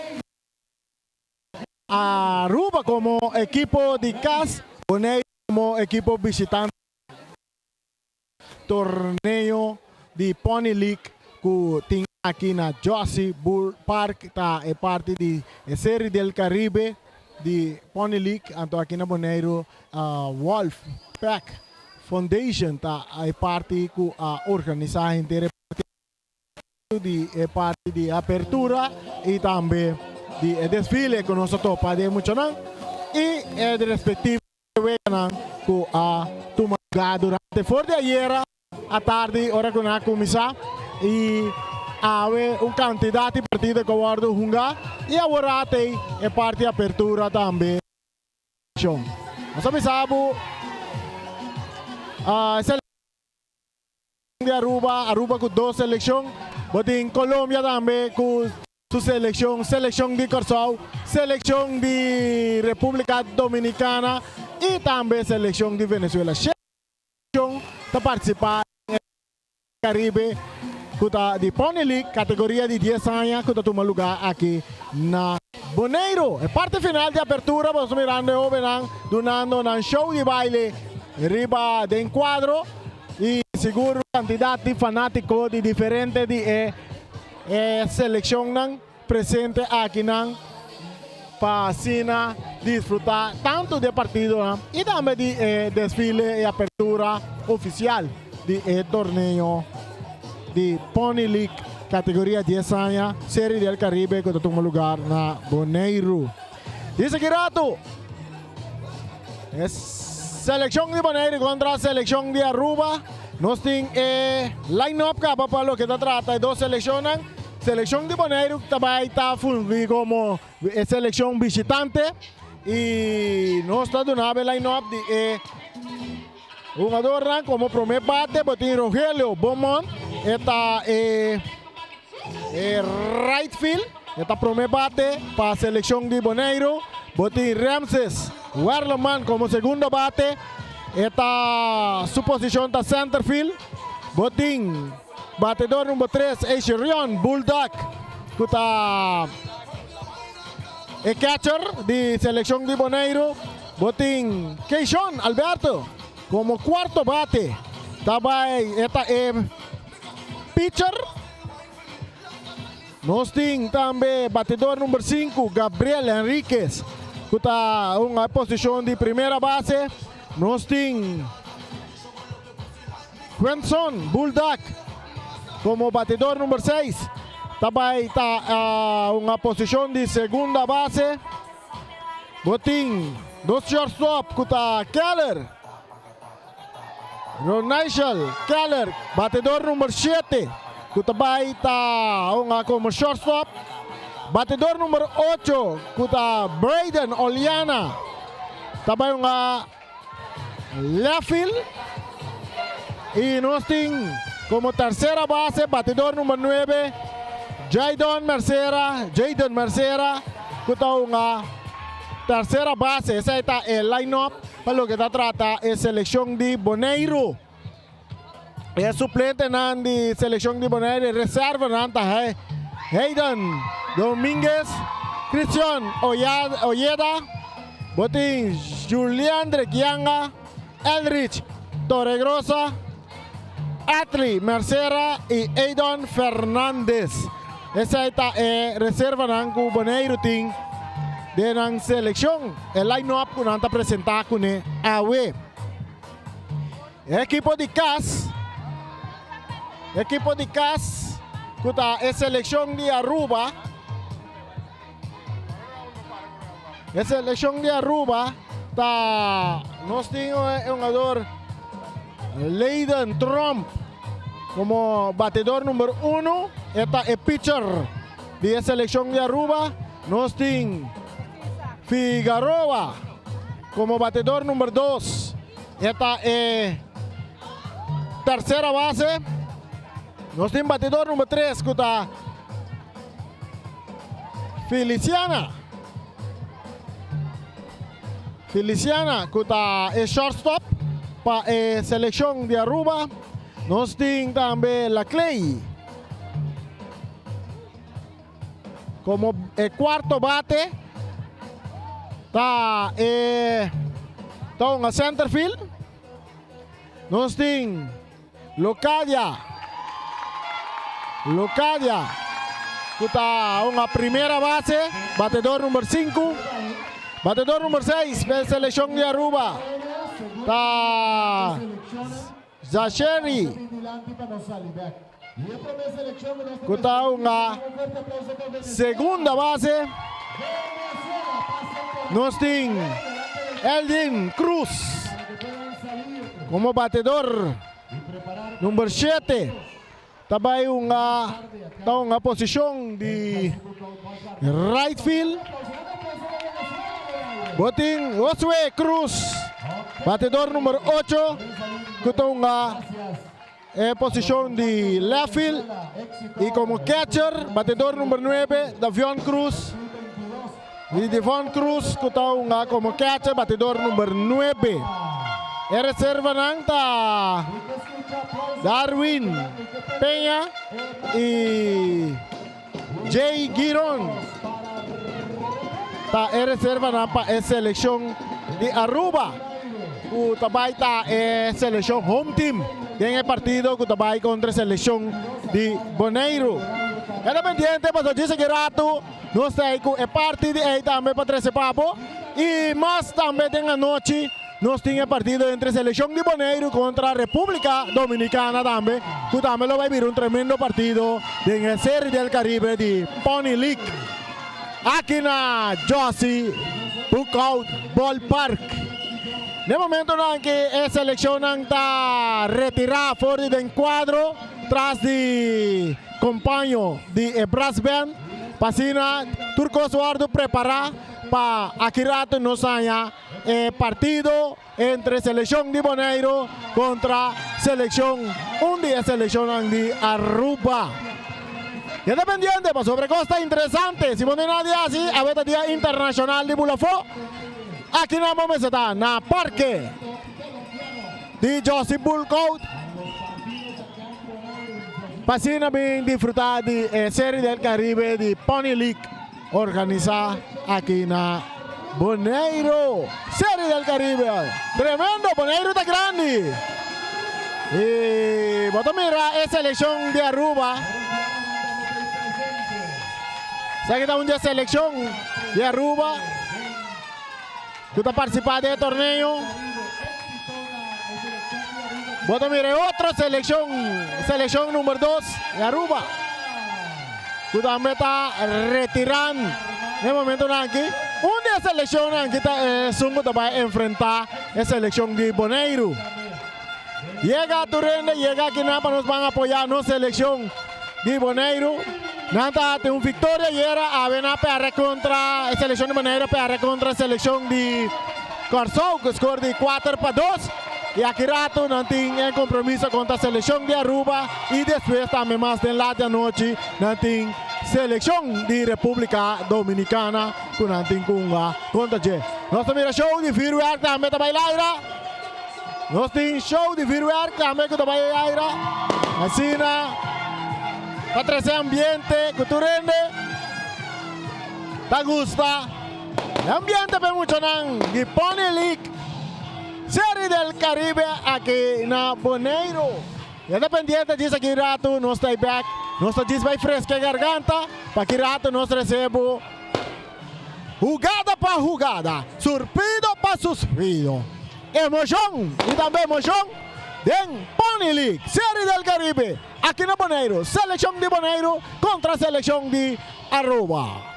Aruba como ekipo di cas, Boneiru como ekipo bishitante. Torneo di Pony League cu tin aki na Jossy Bull Park ta e parti di e Serie del Caribe di Pony League. Anto aki na Boneiru Wolf Pack Foundation ta e parti cu a organisa henter e parti. Di e parti di apertura y tambe di e desfile cu nos a topa di e muchanan y e respectivo weganan cu a tuma lugar durante for di ayera atardi ora cu nan a cuminsa y awe un cantidad di partido cu a wordo hunga y awor atey e parti apertura tambe. Nos a bisa bo e di Aruba, Aruba cu dos seleccion, bo tin Colombia tambe cu su seleccion, seleccion di Corsou, seleccion di Republica Dominicana y tambe seleccion di Venezuela. Shete seleccion ta participa den e Caribe cu ta di Pony League categoria di dies aña cu ta tuma lugar aki na Boneiro. E parti final di apertura bo ta mirando e hobennan dunando nan show di baile riba den cuadro. Y sigur cantidad di fanatico di diferente di e e seleccionnan presente akinan pa asina disfruta tanto di e partidonan y tambe di e desfile y apertura oficial di e torneo di Pony League categoria dies aña Serie del Caribe cu ta tuma lugar na Boneiru. Dice ki rato. E seleccion di Bonaire contra seleccion di Aruba. Nos tin e line-up caba pa loke ta trata e dos seleccionnan. Seleccion di Bonaire ta bay ta fungi como e seleccion visitante y nos ta duna e line-up di e jugadornan como prome bate bo tin Rogelio Beaumont e ta e e right field. E ta prome bate pa seleccion di Boneiru. Bo tin Ramses Werleman como segundo bate. E ta su posicion ta center field. Bo tin batedor number 3 Eisherion Bulldog cu ta e catcher di seleccion di Boneiru. Bo tin Keishon Alberto como cuarto bate. Ta bay e ta e pitcher. Nos tin tambe batidor number 5, Gabriel Henriquez, ku ta un posishon di primera base. Nos tin Quenson Bulldog komo batidor number 6. Ta bai ta un posishon di segunda base. Bo tin nos shortstop ku ta Keller. Ronaichel Keller, batedor number 7, ku ta bai ta hunga komo shortstop. Batedor number 8, ku ta Brayden Oliana, ta bai hunga left field. I nos tin komo tersera base batedor number 9, Jaydon Mercera, Jayden Mercera, ku ta hunga tersera base. Esei ta e line-up. Pa loke ta trata e selekshon di Boneiru. E suplentenan di seleccion di Bonaire, e reservanan ta Hayden Dominguez, Christian Ojeda, bo tin Juliandre Gianga, Elrich Torregrosa, Atli Mercera y Aydon Fernandez. Esei ta e reservanan cu Boneiru tin den nan seleccion, e line-up cu nan ta presenta cune awe. E ekipo di cas, ekipo di cas cu ta e seleccion di Aruba, e seleccion di Aruba ta nos tin e hungador Leiden Tromp como batedor number uno, e ta e pitcher di e seleccion di Aruba. Nos tin Figaroa como batedor number dos. E ta e tercera base. Nos tin batidor number 3 ku ta Feliciana. Feliciana ku ta e shortstop pa e seleccion di Aruba. Nos tin tambe Laclay komo e kuarto bate. Ta e ta un centerfield. Nos tin Locadia. Locadia ku ta un primera base, batedor number 5. Batedor number 6 pa e seleccion di Aruba ta Zachary ku ta hunga segunda base. Nos tin Eldin Cruz komo batedor number shete. Ta bai hunga ta hunga posishon di right field. Bo tin Josue Cruz batedor number ocho ku ta hunga e posishon di left field y komo catcher batedor number nuebe Davion Cruz y Devon Cruz ku ta hunga komo catcher batedor number nuebe. E reservanan ta Darwin Peña y Jay Giron ta e reservanan pa e selekshon di Aruba ku ta bai ta e selekshon home team den e partido ku ta bai kontra e selekshon di Boneiru. Keda pendiente pasobra djis aki ratu nos ta ei ku e parti di ei tambe pa trese pa bo i mas tambe den anochi. Nos tin e partido entre seleccion di Boneiru contra Republica Dominicana tambe, cu tambe lo bay bira un tremendo partido den e Serie del Caribe di Pony League aki na Jossy Boekhoudt Ballpark. Den momentonan cu e seleccionnan ta retira for di den cuadro tras di compaño di e brass band pa asina tur cos wordo prepara pa aki rato nos haña E partido entre seleccion di Boneiru contra seleccion un di e seleccionnan di Aruba. Keda pendiente pasobra e cos ta interesante. Si bo no na di haci, awe ta dia internacional di Bulafó. Aki nan bo mester ta na parke di Jossy Bulkout pa asina bin disfruta di e Serie del Caribe di Pony League. Organisa aki na Boneiru. Serie del Caribe. Tremendo, Boneiru ta grandi. Y bo ta mira e seleccion di Aruba. Esaki ta un di e seleccion di Aruba cu ta participa den e torneo. Bo ta mira e otro seleccion, seleccion number dos di Aruba. Cu tambe ta retiran den momentonan aki. Un di e seleccionnan aki ta esun cu ta bay enfrenta e seleccion di Boneiru. Yega tur hende, yega akinan pa nos ban apoya nos seleccion di Boneiru. Nan ta tin un victoria ayera, awe nan a perde contra e seleccion di Boneiru a perde contra e seleccion di Corsou cu score di 4-2. Y aki rato nan tin e compromiso contra seleccion di Aruba y despues tambe mas den laat di anochi nan tin seleccion di Republica Dominicana cu nan tin cu hunga contra dje. Nos ta mira show di vuurwerk tambe ta bay laira. Nos tin show di vuurwerk tambe ku ta bai e aira. Asina pa trese ambiente ku tur hende ta gusta. E ambiente pa e muchanan di Pony League Serie del Caribe aki na Boneiru. Ya ta pendiente djis aki ratu nos ta e bek. Nos ta djis bai freska e garganta pa ki ratu nos recebu hugada pa hugada, surpido pa suspido. Emoshon y tambe emoshon den Pony League Serie del Caribe aki na Boneiru. Seleccion di Boneiru contra seleccion di Aruba.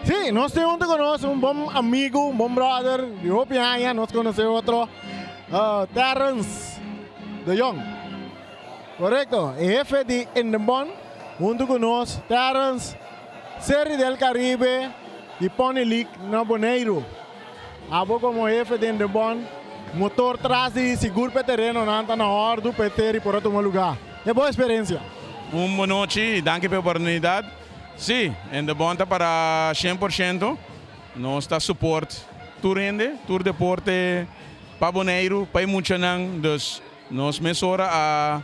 Sí, nos tin hunto con nos un bon amigo, un bon brother, di hopi aña nos conoce otro, uh, Terrence de Jong. Correcto, e hefe di Indebon hunto cu nos, Terrence, Serie del Caribe di Pony League na Boneiru. Abo como hefe di Indebon, motor tras di sigur p'e terenonan ta na ordu p'e teri por a tuma lugar. E bo experiencia? Un bonochi y danki p'e oportunidad. Sí, Indebon ta para 100%. Nos ta support tur hende, tur deporte pa Boneiru, pa e muchanan. Dus nos mesora a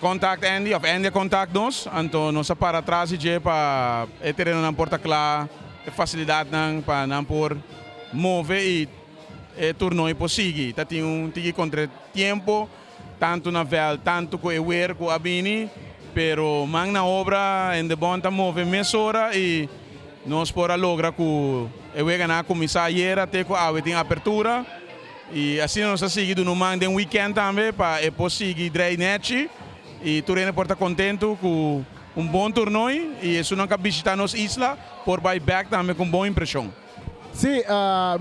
contact Andy, of Andy a contact nos, anto nos a para tras di dje pa e terenonan por ta cla, e facilidadnan pa nan por move y e toernooi por sigui. Ta tin un tiki contratiempo, tanto na veld, tanto cu e weer cu a bini, pero man na obra en de bon ta move mesora y nos por a logra cu e weganan a cuminsa ayera te cu awe tin apertura. Y asina nos ta sigui duna un man den weekend tambe pa e por sigui drei nechi y tur hende por ta contento cu un bon toernooi y esunnan cu a bishita nos isla por bay bek tambe cu un bon impresion. Sí,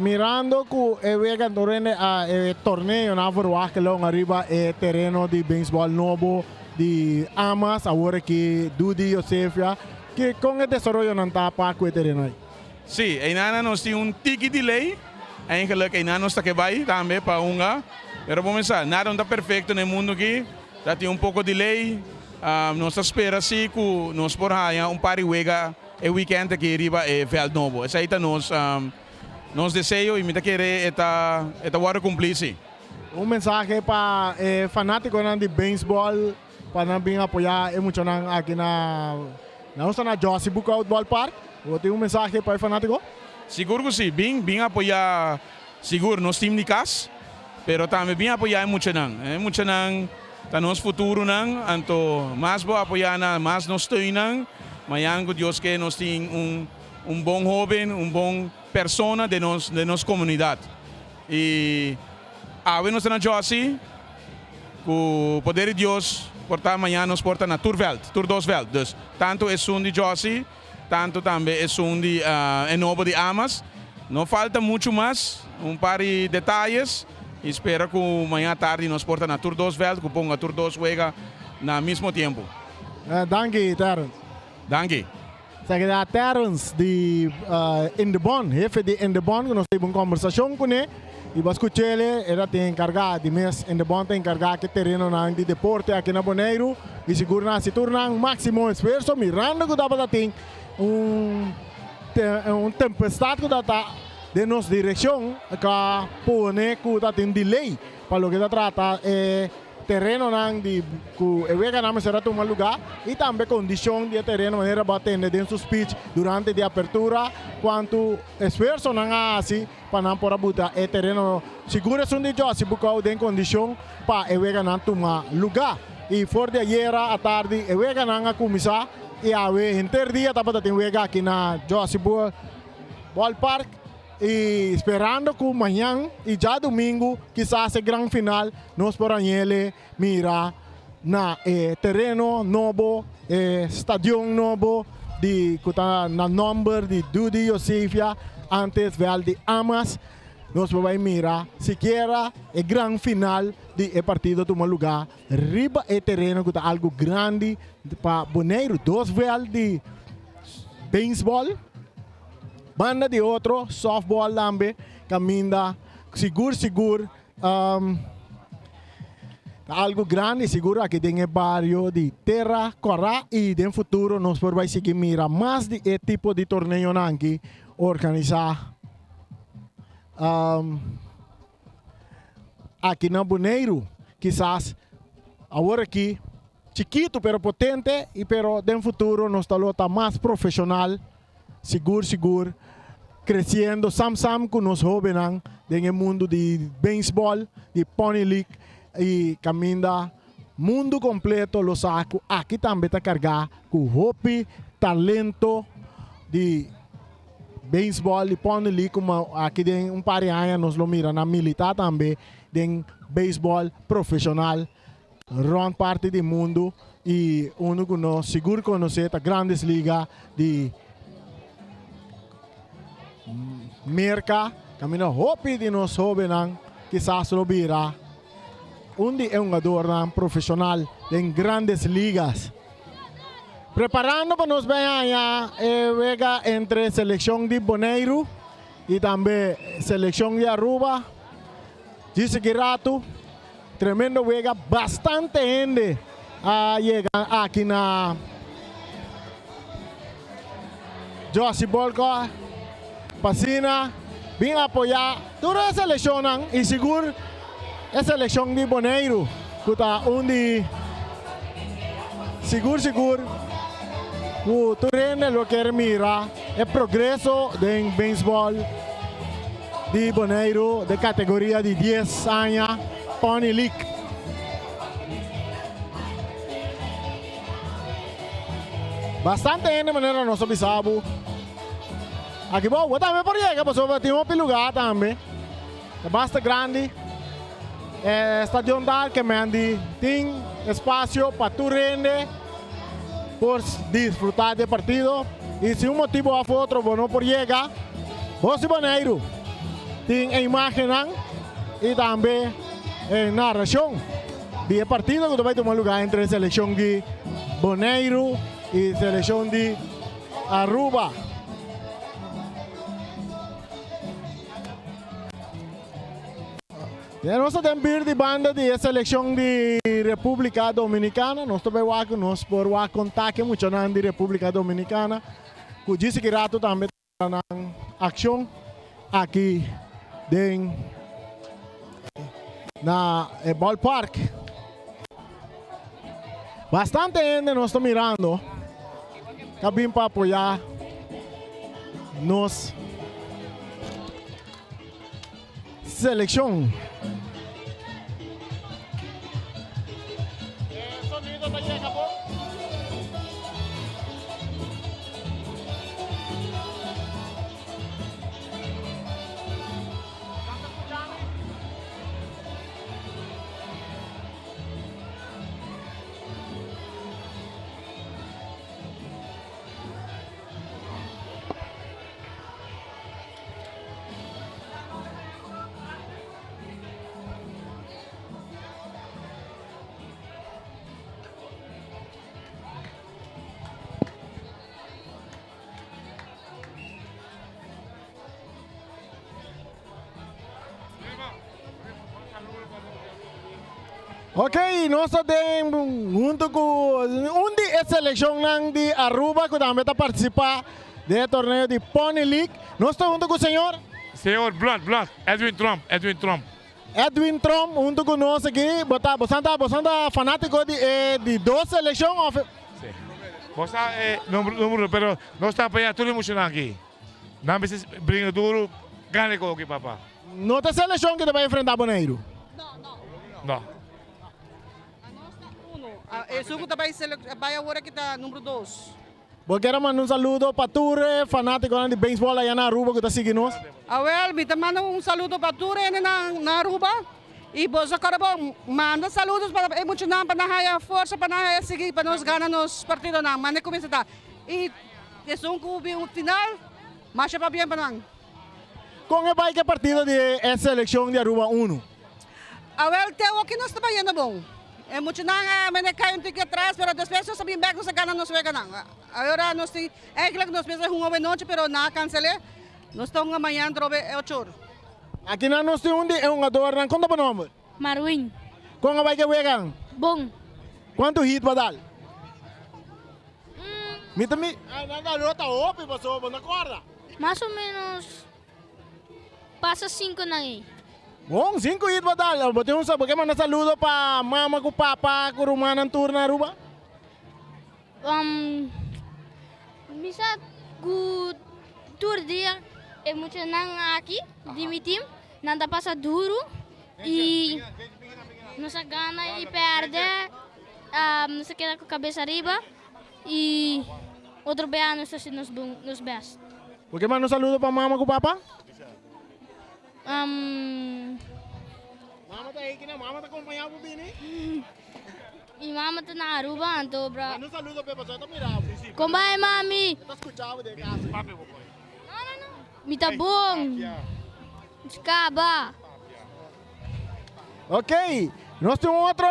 mirando cu e wega tur hende a e torneo nan a verwacht long ariba e tereno di beisbol nobo di Amas, awor aki Dudi Josefia, ki con e desaroyonan ta pa cu e tereno ey? Sí, einan nos tin un tiki delay. Eigenlijk einan nos ta ke bai tambe pa hunga. Pero bo mester sa, nada no ta perfecto na e mundo aki. Ta tin un poco delay. Nos ta spera si cu nos por haya un par di wega e weekend aki riba e veld nobo. Esey ta nos nos deseo y mi ta kere e ta e ta wordo cumpli si. Un mensahe pa e fanaticonan di baseball pa nan bin apoya e muchanan aki na nos ta na Jossy Boekhoudt Ballpark. Bo tin un mensahe pa e fanatico? Sigur cu si, bin bin apoya sigur nos team di cas, pero tambe bin apoya e muchanan. E muchanan ta nos futuronan, anto mas bo apoya nan, mas nos steun nan. Mañan cu Dios ke nos tin un un bon hoben, un bon persona den nos den nos comunidad. Y awe nos ta na Jossy. Ku poder di Dios por ta mañana nos por ta na tur veld, tur dos veld. Dus tantu esun di Jossy, tantu tambe esun di e nobo di Amas. No falta muchu mas, un par di detayes y spera ku mañana tardi nos por ta na tur dos veld ku ponga tur dos wega na mismo tiempo. Danki Terrence. Danki. Esaki ta Terrence di Indebon, hefe di Indebon ku nos tin un kombersashon kuné i bo a skuch'el, e ta tin enkargá di mes Indebon ta enkargá ku e terenonan di deporte aki na Boneiru i sigur nan hasi tur nan máksimo esfuerso mirando ku tabata tin un un tempestat ku tabata den nos direkshon ka pone ku ta tin delay pa loke ta trata e Terenonan di ku e weganan mester a tuma lugá i tambe kondishon di e tereno manera bo a tende den su speech durante di apertura kuantu esfuerso nan a hasi pa nan por a buta e tereno sigur esun di Jossy Bucau den kondishon pa e weganan tuma lugá. I for di ayera atardi e weganan a kuminsá i awe henter dia tabata tin wega aki na Jossy Ballpark. I sperando ku mañan i djadumingu kisas e gran final nos por añele mira na e tereno nobo, e stadion nobo di ku ta na nòmber di Dudi Josefia, antes vèlt di Amas. Nos por bai mira sikiera e gran final di e partido tuma lugá riba e tereno ku ta algu grandi pa Boneiru. Dos vèlt di beisbòl banda di otro, sòftbòl tambe kaminda sigur sigur ta algu grandi sigur aki den e bario di Tera Kòrá i den futuro nos por bai sigui mira mas di e tipo di torneonan aki organisá aki na Boneiru. Kisas awor aki chikitu pero potente i pero den futuro nos ta lo ta mas profeshonal sigur sigur kresiendo sam sam ku nos hobennan den e mundu di beisbòl, di Pony League i kaminda mundu kompleto lo sa ku aki tambe ta kargá ku hopi talento di beisbòl, di Pony League kuma aki den un par di aña nos lo mira nan militá tambe den beisbòl profeshonal. Rond parti di mundu y uno cu nos sigur conoce ta Grandes Liga di Merca. Caminda hopi di nos hobennan kisas lo bira un di e hungadornan profesional den Grandes Ligas. Preparando pa nos bay haña e wega entre seleccion di Boneiru y tambe seleccion di Aruba. Djis aki ratu. Tremendo wega, bastante hende a yega aki na Jossy Bolko pa asina bin apoya tur e seleccionnan y sigur e seleccion di Boneiru cu ta un di sigur sigur cu tur hende lo kier mira e progreso den baseball. Di Boneiru den kategoria di dies aña Pony League. Bastante hende manera nos a bisa bo aki bo bo tambe por yega pasobra tin hopi luga tambe. Ta basta grandi e stadion ta alkemendi tin espasio pa tur hende por disfruta di e partido y si un motibo of otro bo no por yega, Bos di Boneiru tin e imagennan y tambe e narracion di e partido cu ta bay tuma lugar entre seleccion di Boneiru y seleccion di Aruba. Ya nos ta den bir di banda di e seleccion di Republica Dominicana. Nos ta bay wak cu nos por wak conta cu e muchanan di Republica Dominicana cu djis aki rato tambe ta nan accion aki den na e ballpark. Bastante hende nos ta mirando ta bin pa apoya nos. Seleccion. E sonido ta yega bon. Nan ta scucha mi? Ok, nos ta den hunto ku un di e selekshonnan di Aruba ku tambe ta partisipá Den e torneo di Pony League nos ta hunto cu señor. Señor Blad, Blad, Edwin Tromp, Edwin Tromp. Edwin Tromp hunto cu nos aki. Bo ta, bosan ta, bosan ta fanatico di e di dos seleccion of? Si. Bo sa e number, numero, pero nos ta apoya tur e muchanan aki. Nan mester bringa duro, gana e koki, papa. No ta seleccion ki ta bay enfrenta Boneiru? No. Anos ta uno. Esun cu ta bay, bay awor aki ta numero dos. Bo kier a manda un saludo pa tur e fanaticonan di baseball aya na Aruba cu ta sigui nos? Awel, mi ta manda un saludo pa tur hende na Aruba y boso acorda bo manda saludos pa e muchanan pa nan haya forsa pa nan haya sigui pa nos gana nos partidonan manda cuminsa ta y esun cu bin final masha pabien pa nan. Con e bay cu e partido di e seleccion di Aruba uno? Awel, te awoki nos ta bayendo bon. E muchanan a mene kai un tiki atras, pero despues nos a bin bek, nos a gana nos weganan. Ahora nos tin, eigenlijk nos mester hunga awenochi, pero nan a cancel'é. Nos ta hunga mañan drobe e ocho or. Akinan nos tin un di e hungadornan. Kon ta bo nomber? Marwin. Kon a bai ku e wegan? Bon. Kuantu hit bo a dal? Mi ta mi. Nan dal rota hopi pasobra bo no korda. Mas o menos Pasa cinco nan ei. Bon, cinco hit bo dal. Bo tin un bo ke manda saludo pa mama ku papa ku rumannan tur na Aruba? Um, mi sa ku tur dia e muchanan aki di mi team nan ta pasa duru i nos a gana i perde, um, nos a keda ku kabes ariba. I otro bia nos ta hasi nos bon, nos best. Bo ke manda un saludo pa mama ku papa? Um. Mama ta ei kina, mama ta kompañá bo bini? Mi mama ta na Aruba anto bra. Manda un saludo p'e pasobra e ta mira bo. Kon bai mami? E ta skucha bo den kasa. Mi ta bon. Kaba. Ok, nos tin un otro,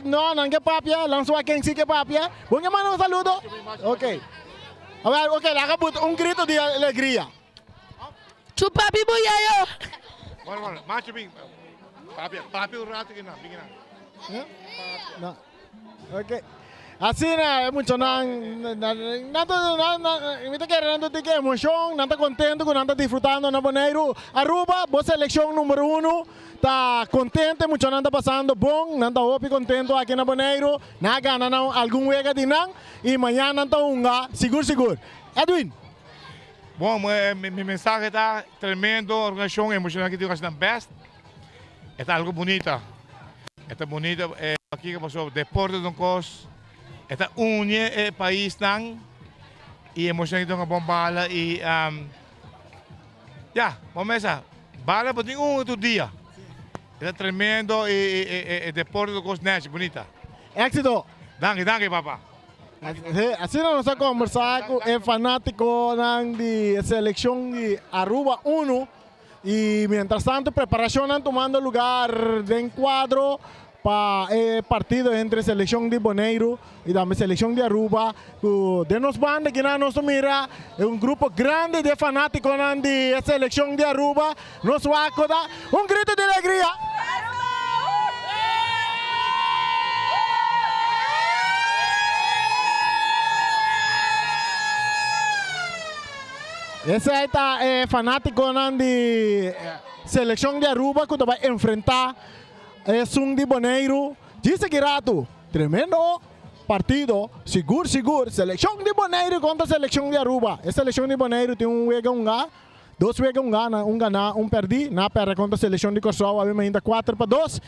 no, nan ke papia, lansa wak ken si ke papia. Bon ke manda un saludo? Ok. A ver, ok, laga but un grito di alegria. Chupa bibu yayo. Bueno, bueno, macho bin. Papia, papia un rato kinan, bin kinan. No. Ok. Asina e muchanan nan ta nan mi ta kere nan ta tin ki emocion, nan ta contento cu nan ta disfrutando na Boneiru. Aruba, bo seleccion numero uno ta contento, e muchanan ta pasando bon, nan ta hopi contento aki na Boneiru. Nan a gana nan algun wega di nan y mañana nan ta hunga sigur sigur. Edwin. Bon, mi mensahe ta tremendo organisacion, e muchanan aki tin haci nan best. E ta algo bunita. E ta bunita e pakiko pasobra deporte ta un kos e ta uni e paisnan i e muchanan ki ta hunga bon bala i ya bo mesa bala bo tin un tur dia. E ta tremendo i e deporte ta un kos nechi bunita. Exito! Danki danki papa. Asina nos a kombersá ku e fanátikonan di e selekshon di Aruba Uno. Y mientras tanto preparacionnan tumando lugar den cuadro pa e partido entre seleccion di Boneiru y tambe seleccion di Aruba cu den nos banda kinan nos ta mira un grupo grandi di e fanaticonan di e seleccion di Aruba. Nos wak cu ta un grito di alegria. Esei ta e fanátikonan di selekshon di Aruba ku ta bai enfrentá esun di Boneiru djis aki ratu. Tremendo partido, sigur sigur. Selekshon di Boneiru kontra selekshon di Aruba. E selekshon di Boneiru tin un wega hungá, dos wega hungá, nan un ganá, un pèrdí. Nan a pèrdè kontra selekshon di Kòrsou awe mainta kuater pa dos.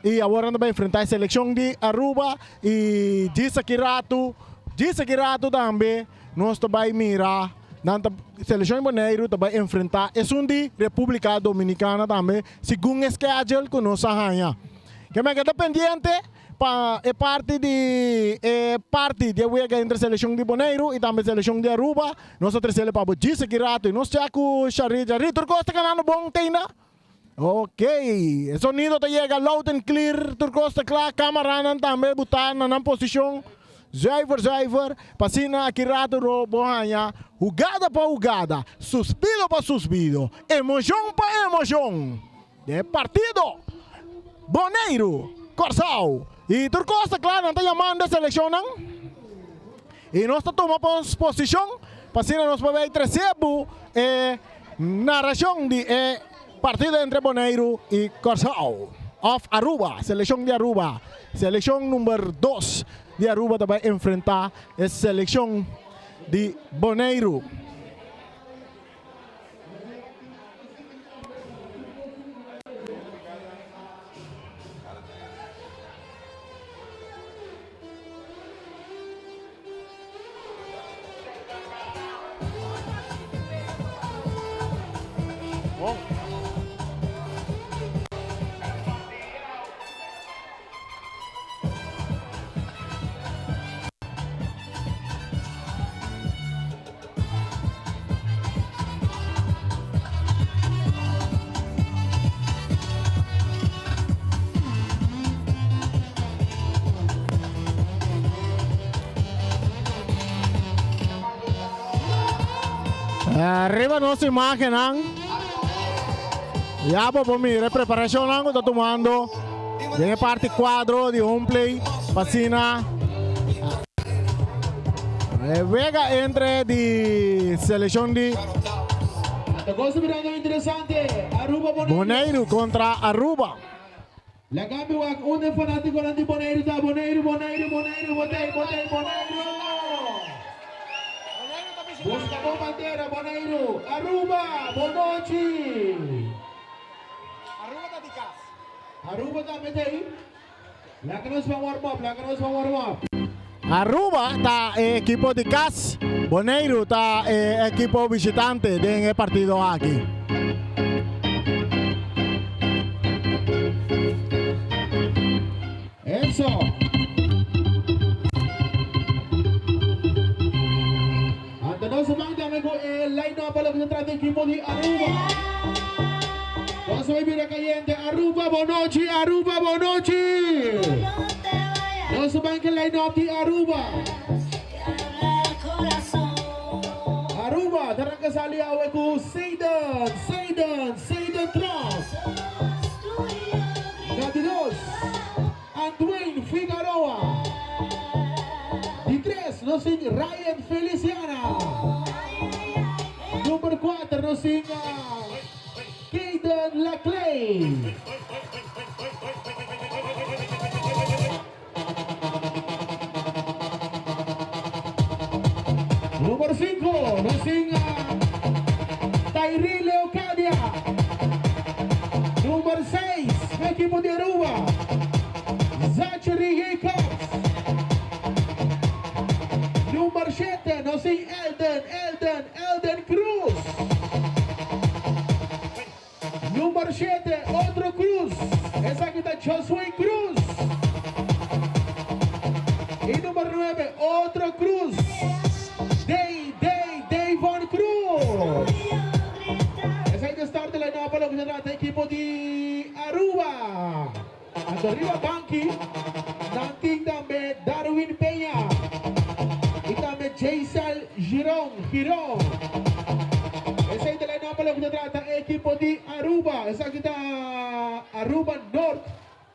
I awor nan ta bai enfrentá e selekshon di Aruba i djis aki ratu, djis aki ratu tambe. Nos ta bai mira nan ta Seleccion di Boneiru ta bai enfrenta esun di Republica Dominicana tambe segun e schedule cu nos a haña. Ke men keda pendiente pa e parti di e parti di e wega entre Seleccion di Boneiru y tambe Seleccion di Aruba. Nos ta trecele pa bo djis aki rato y nos check cu Sharit. Sharit tur cos ta ganando bon teina? Ok, e sonido ta yega loud and clear, tur cos ta cla, camaranan tambe buta na nan posicion, zuiver zuiver, pa asina aki rato no bo haña hugada pa hugada, suspido pa suspido, emocion pa emocion den e partido Boneiru, Corsou y tur cos ta cla, nan ta yamando e seleccionnan y nos ta tuma posicion pa asina nos por bay trece bo e Narashon di e partido entre Boneiru i Kòrsou òf Aruba, selekshon di Aruba. Selekshon number dos di Aruba ta bai enfrentá e selekshon di Boneiru. Bon. Riba nos imagennan ya bo por mira e preparacionnan cu ta tumando den e parti cuadro di home play pa asina e wega entre di seleccion di Boneiru contra Aruba. Laga mi wak unda e fanatikonan di Boneiru ta. Boneiru, Boneiru, Boneiru, botei, botei, Boneiru! Buska bo bandera, Boneiru! Aruba, bonochi! Aruba ta di kas. Aruba tambe ta ei. Laga nos ban warm up, laga nos ban warm up. Aruba ta e ekipo di kas, Boneiru ta e ekipo bishitante den e partido aki. Enzo. Anto nos ban tambe ku e line up pa loke ta trata ekipo di Aruba. Nos bai bira kayente. Aruba bonochi, Aruba bonochi. Nos ban ku e line up di Aruba. Aruba ta ranka sali awe ku Seiden, Seiden, Seiden Tromp. Na di dos. Antwain Figaroa. Di tres nos tin Ryan Feliciana. Number kuater nos tin Kayden Laclay. Number sinku nos tin Tyree Leocadia. Number seis pa ekipo di Aruba, Zachary Jacobs. Number shete nos tin Elden, Elden, Elden Cruz. Number shete otro Cruz, esaki ta Joswayne Cruz. Y number nuebe otro Cruz, Day, Day, Dayvon Cruz. Esaki ta start line up pa loke ta trata ekipo di Aruba. Anto riba banki nan tin tambe Darwin Peña y tambe Jaisel Giron, Giron. Esey ta line up pa loke ta trata e ekipo di Aruba. Esaki ta Aruba Noord.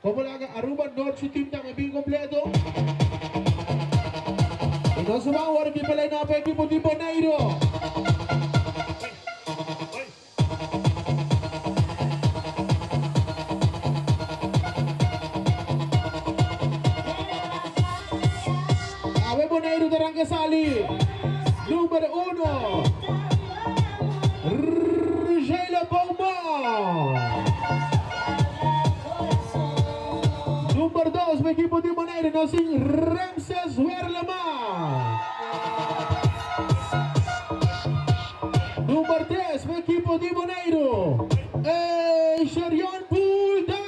Como laga Aruba Noord su team tambe bin completo. Y nos ban awor aki pa line up e ekipo di Bonaire. Awe Boneiru ta ranka sali. Number uno, Rushayla Beaumont. Number dos, pa ekipo di Boneiru nos tin Ramses Werleman. Number tres pa ekipo di Boneiru, Sherion Bulda.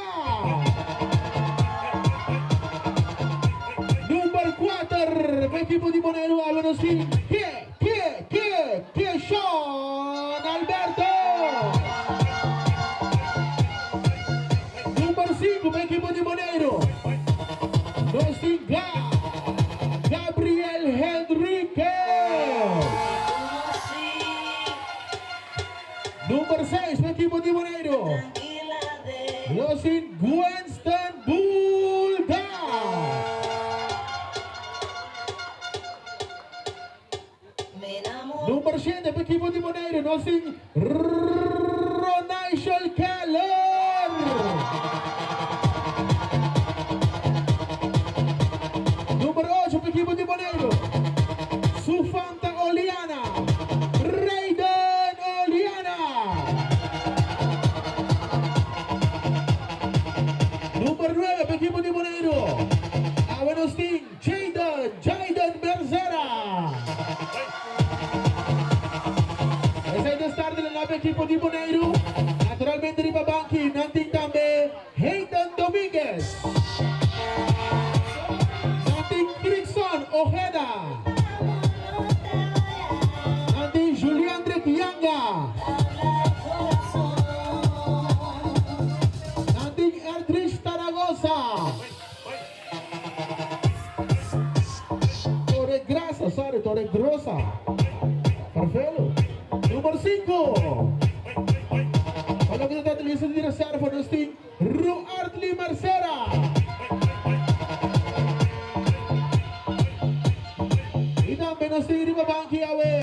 Number kuater pa ekipo di Boneiru awe nos tin Ke, Ke, Ke, Keshon Alberto. Number sinku pa ekipo di Boneiru nos tin Ga, Gabriel Henriquez. Number 6 pa ekipo di Boneiru. Nos tin Gwenston Bulda. Number 7 pa ekipo di Boneiru. Nos tin Ronaishel Keller. Number 8 pa ekipo di Boneiru. Sufanta Oliana. Rayden Oliana. Number 9 pa ekipo di Boneiru. Awe nos tin Jayden, Jayden Berzera. Esei ta start di la ekipo di Boneiru. Boneiru. Naturalmente riba banki nan tin tambe Hayden Dominguez. Nan tin Grigson Ojeda. Nan tin Juliandrick Yanga. Nan tin Erdrich Taragoza. Torregrasa, sorry, Torregrosa. Perfecto. Numero 5. Pa loke ta trata lista di reserva nos tin Ruartly Marcera. Y tambe nos tin riba banki awe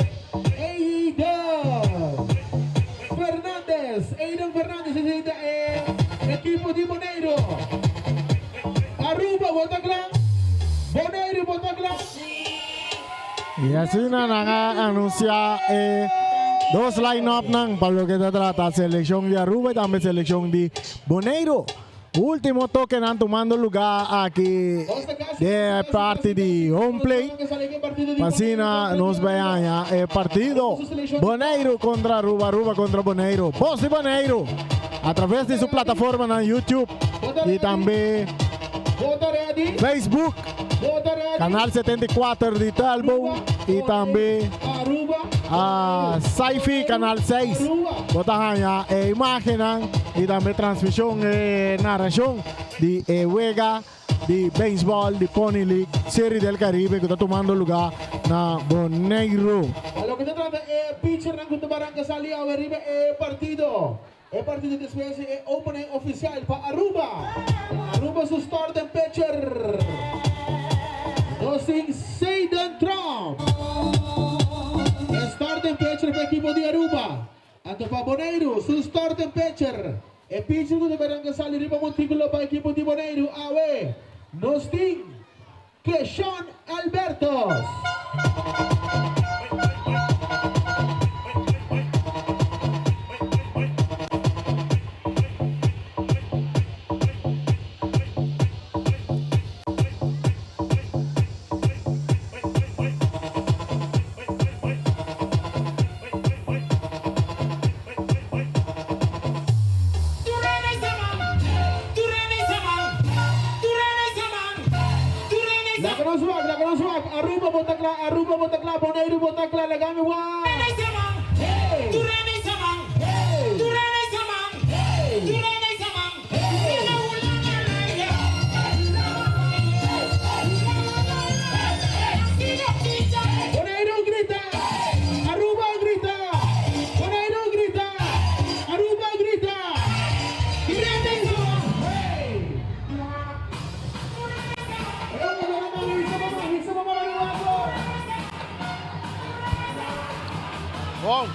Aiden Fernandez. Aiden Fernandez esey ta e ekipo di Boneiru. Aruba bo ta kla? Boneiru bo ta kla? Y asina nan a anuncia e dos line-upnan pa loke ta trata seleccion di Aruba y tambe seleccion di Boneiru. Ultimo tokenan tumando lugar aki den e parti di home plate. Pa asina nos bay haña e partido Boneiru contra Aruba, Aruba contra Boneiru. Bos di Boneiru a traves di su plataformanan YouTube y tambe Facebook, Canal 74 di Telbo y tambe a Sci-Fi Canal 6. Bo ta haña e imagennan y tambe transmision e narracion di e wega di beisbòl di Pony League Serie del Caribe ku ta tumando lugá na Boneiru. Pa loke ta trata e pitchernan ku ta baranka sali awe riba e partido. E partido despues di e opening oficial pa Aruba. Aruba su starting pitcher nos tin Seiden Tromp. E starting pitcher pa ekipo di Aruba. Anto pa Boneiru su starting pitcher. E pitcher ku ta baranka sali riba montículo pa ekipo di Boneiru awe nos tin Keshon Albertos. Laga nos wak, laga nos wak. Aruba bo ta kla, Aruba bo ta kla, Boneiru bo ta kla, laga mi wak. Hey! Hey! Hey! Boneiru grita! Aruba grita! Boneiru grita! Aruba grita! Bon.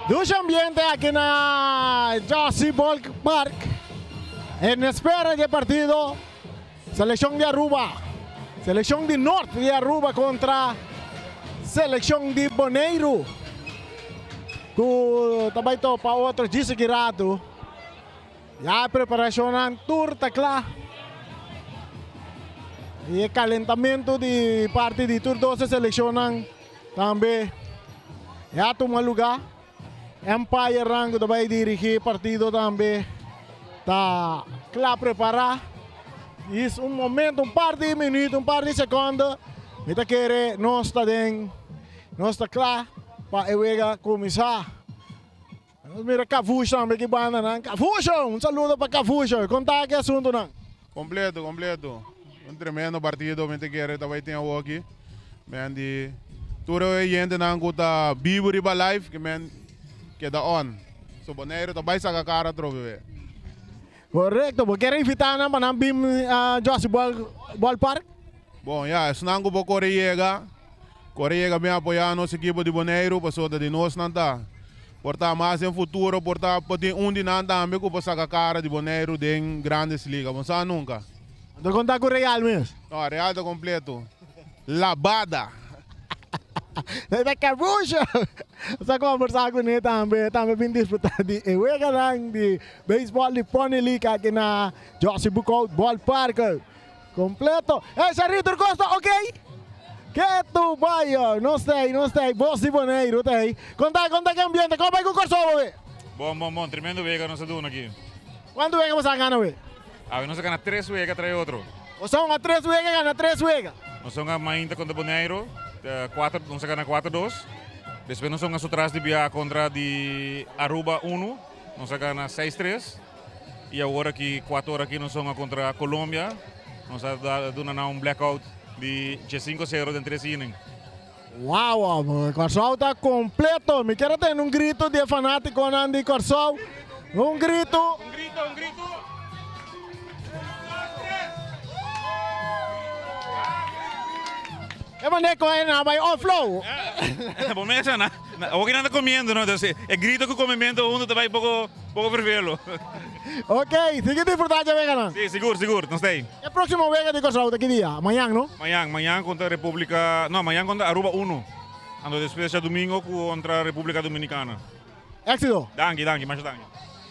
Dushi ambiente aki na Jossy Ball Park. En espera di e partido seleccion di Aruba, seleccion di Noord di Aruba contra seleccion di Boneiru cu ta bay topa otro djis aki rato. Ya e preparacionnan tur ta cla. Y e calentamento di parti di tur dos e seleccionnan tambe ya tuma luga. Empire Rango ta bay dirigi e partido tambe ta cla prepara. Is un momento, un par di minuut, un par di seconde. Mi ta kere nos ta den, nos ta cla pa e wega cuminsa. Nos mira Cafush tambe ki banda nan. Cafusho! Un saludo pa Cafusho. Kon ta ki asuntunan? Completo, completo. Un tremendo partido mi ta kere ta bay tin awoki. Men di tur e yentenan ku ta bibu riba live ke men keda on. So Boneiru ta bay saka kara atrobe be. Korekto. Bo kier invita nan pa nan bin Jossy Ball Ballpark? Bon, ya, esnan ku bo kore yega, kore yega bin apoyá nos ekipo di Boneiru pasobra ta di nos nan ta. Por ta mas den futuro por ta por tin un di nan tambe ku por saka kara di Boneiru den Grandes Liga. Bo no sa nunka. Anto kon ta ku Real mes? No, Real ta kompleto. Labada! Ta Cabusho. Nos a conversa cune tambe, tambe bin disfruta di e weganan di baseball di Pony League aki na Jossy Boekhoudt Ballpark. Completo. Hey, Sharito Costa, ok? Ketu bai, nos ta ei, nos ta ei, bos di Boneiru ta ei. Conta, conta ke ambiente, kon bai ku Kòrsou awe? Bon, bon, bon, tremendo wega nos a duna aki. Kuantu wega boso a gana awe? Awe nos a gana tres wega tras otro. Boso a hunga tres wega y gana tres wega? Nos a hunga mainta kontra Boneiru, kuater, nos a gana kuater dos. Despues nos a hunga su tras di bia kontra di Aruba unu, nos a gana seis tres. Y awor aki, cuatro ora aki nos a hunga contra Colombia. Nos a duna nan un blackout di diescinco cero den tres inning. Wow, Kòrsou ta kompleto. Mi kier a tende un grito di e fanátikonan di Kòrsou. Un grito. Un grito, un grito. E manera ku e nan bai offlow. Bo mesa na, awor ki nan ta comiendo no, entonces e grito ku comimento hunto ta bai poko poko fervelo. Ok, sigui disfruta dje weganan. Si, sigur, sigur, nos ta ei. E próximo wega di Kòrsou ta ki dia? Mañan no? Mañan, mañan kontra República, no, mañan kontra Aruba uno, anto despues djadumingo kontra República Dominicana. Éxito! Danki, danki, masha danki.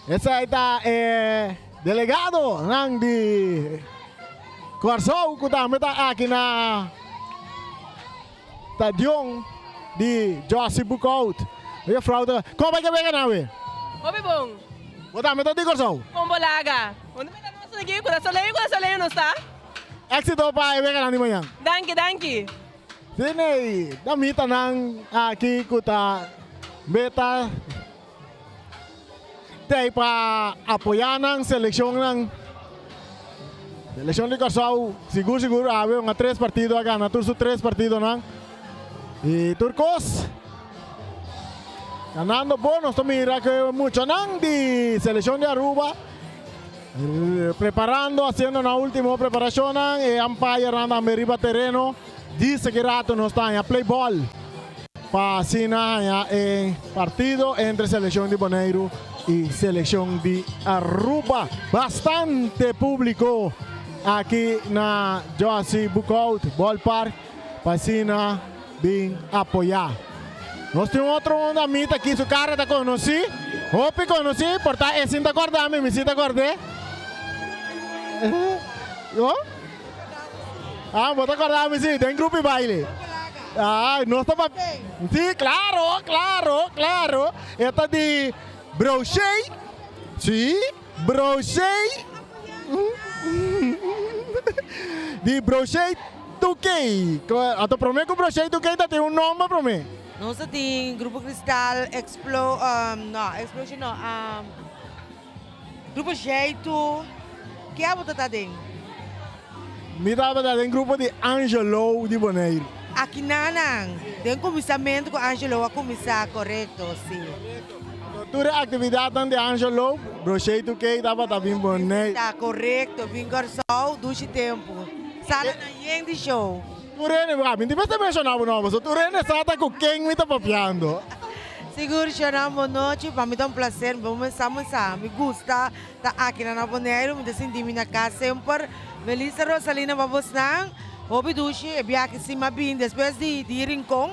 Esei ta e delegadonan di Kòrsou ku tambe ta aki na stadion di Jossy Boekhout. Juffrouw ta, kon bai ke wega nan awe? Hopi bon. Bo tambe ta di Kòrsou? Kon bo laga? Unda mi ta nos aki? Kurasoleño, kurasoleño nos ta. Éxito pa e weganan di mañan. Danki, danki. Tin e damitanan aki ku ta meta tei pa apoyá nan selekshonnan. Selekshon di Kòrsou sigur sigur awe un a tres partido a gana tur su tres partidonan i tur kos ganando bon. Nos ta mira ku e muchanan di selekshon di Aruba preparando hasiendo nan ultimo preparashonnan. E umpire-nan tambe riba tereno. Dice ki rato nos ta haña play ball pa asina haña e partido entre seleccion di Boneiru y seleccion di Aruba. Bastante publico aki na Jossy Boekhout Ballpark pa asina bin apoya. Nos tin otro un damita aki su cara ta conoci, hopi conoci, por ta e sin ta corda mi, mi si ta cord'e. Ah, bo ta corda mi si, den grupo y baile. Ah, nos ta pa... Si, claro, claro, claro. E ta di Brochet. Si, Brochet. Di Brochet 2K. Anto prome cu Brochet 2K ta tin un nomber prome. Nos ta tin Grupo Cristal, Explo, no, Explosion no, Grupo Jeitu, ke abo ta ta den? Mi tabata den grupo di Angelo di Boneiru. Akinanan, den kuminsamentu ku Angelo a kuminsá, korekto, si. Anto tur e aktividatnan di Angelo, bro Jeitu Kei tabata bin Boneiru. Ta korekto, bin Kòrsou, dushi tempu. Salanan yen di show. Tur hende, mi tin mester menshoná bo nomber, so tur hende sa ta ku ken mi ta papiando. Sigur Sharon bon nochi, pa mi ta un placer, mi sa mi sa, mi gusta ta aki na Boneiru, mi ta sinti mi na cas semper. Melissa Rosalina pa bosnan, hopi dushi e biaha si mi a bin despues di di Rincon,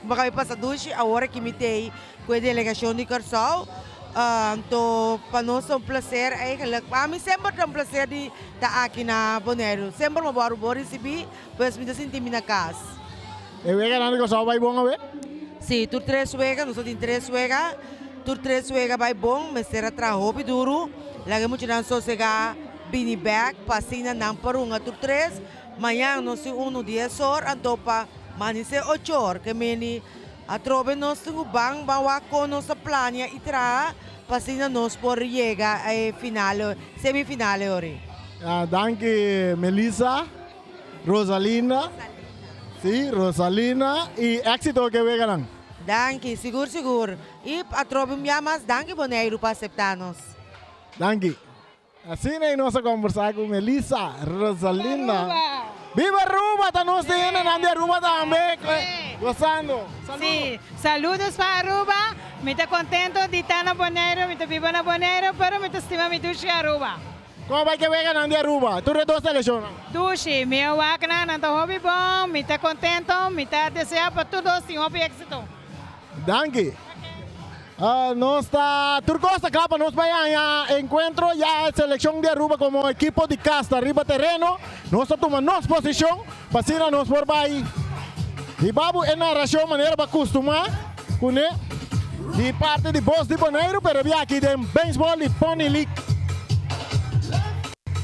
mi a pasa dushi, awor aki mi t'ey cu e delegacion di Corsou, anto pa nos ta un placer eigenlijk, pa mi semper ta un placer di ta aki na Boneiru, semper mi a wòrdu bon ricibi, pues mi ta sinti mi na cas. E weganan di Kòrsou bai bon awe? Sí, tur tres wega, nos a tin tres wega, tur tres wega bai bon, mester a traha hopi duru, laga e muchanan sosegá bini bèk pa asina nan por hunga tur tres, mañan nos tin unu dies or, anto pa manisé ocho or, ke meni atrobe nos tin ku ban ban wak kon nos ta plania i traha pa asina nos por yega e final, semifinal e ori. Danki Melissa. Rosalina, si, Rosalina y éxito ke weganan. Danki, sigur sigur. Y atrobe un bia mas danki Boneiru pa acepta nos. Danki. Asina y nos a conversa cu Melissa Rosalina. Biba Aruba! Ta nos tin hendenan di Aruba tambe gozando. Saludo. Si, saludos pa Aruba. Mi ta contento di ta na Boneiru, mi ta biba na Boneiru, pero mi ta stima mi dushi Aruba. Kon bai ke weganan di Aruba? Tur e dos selekshonnan. Dushi, mi a wak nan, nan ta hopi bon, mi ta kontento, mi ta desea pa tur dos tin hopi éksito. Danki. Nos ta tur kos ta kla pa nos bai haña enkuentro ya e selekshon di Aruba komo ekipo di kas ta riba tereno. Nos ta tuma nos posishon pa asina nos por bai hiba bo e narashon manera bo a kustumá kuné di parti di Bos di Boneiru pero bia aki den Beisbòl di Pony League.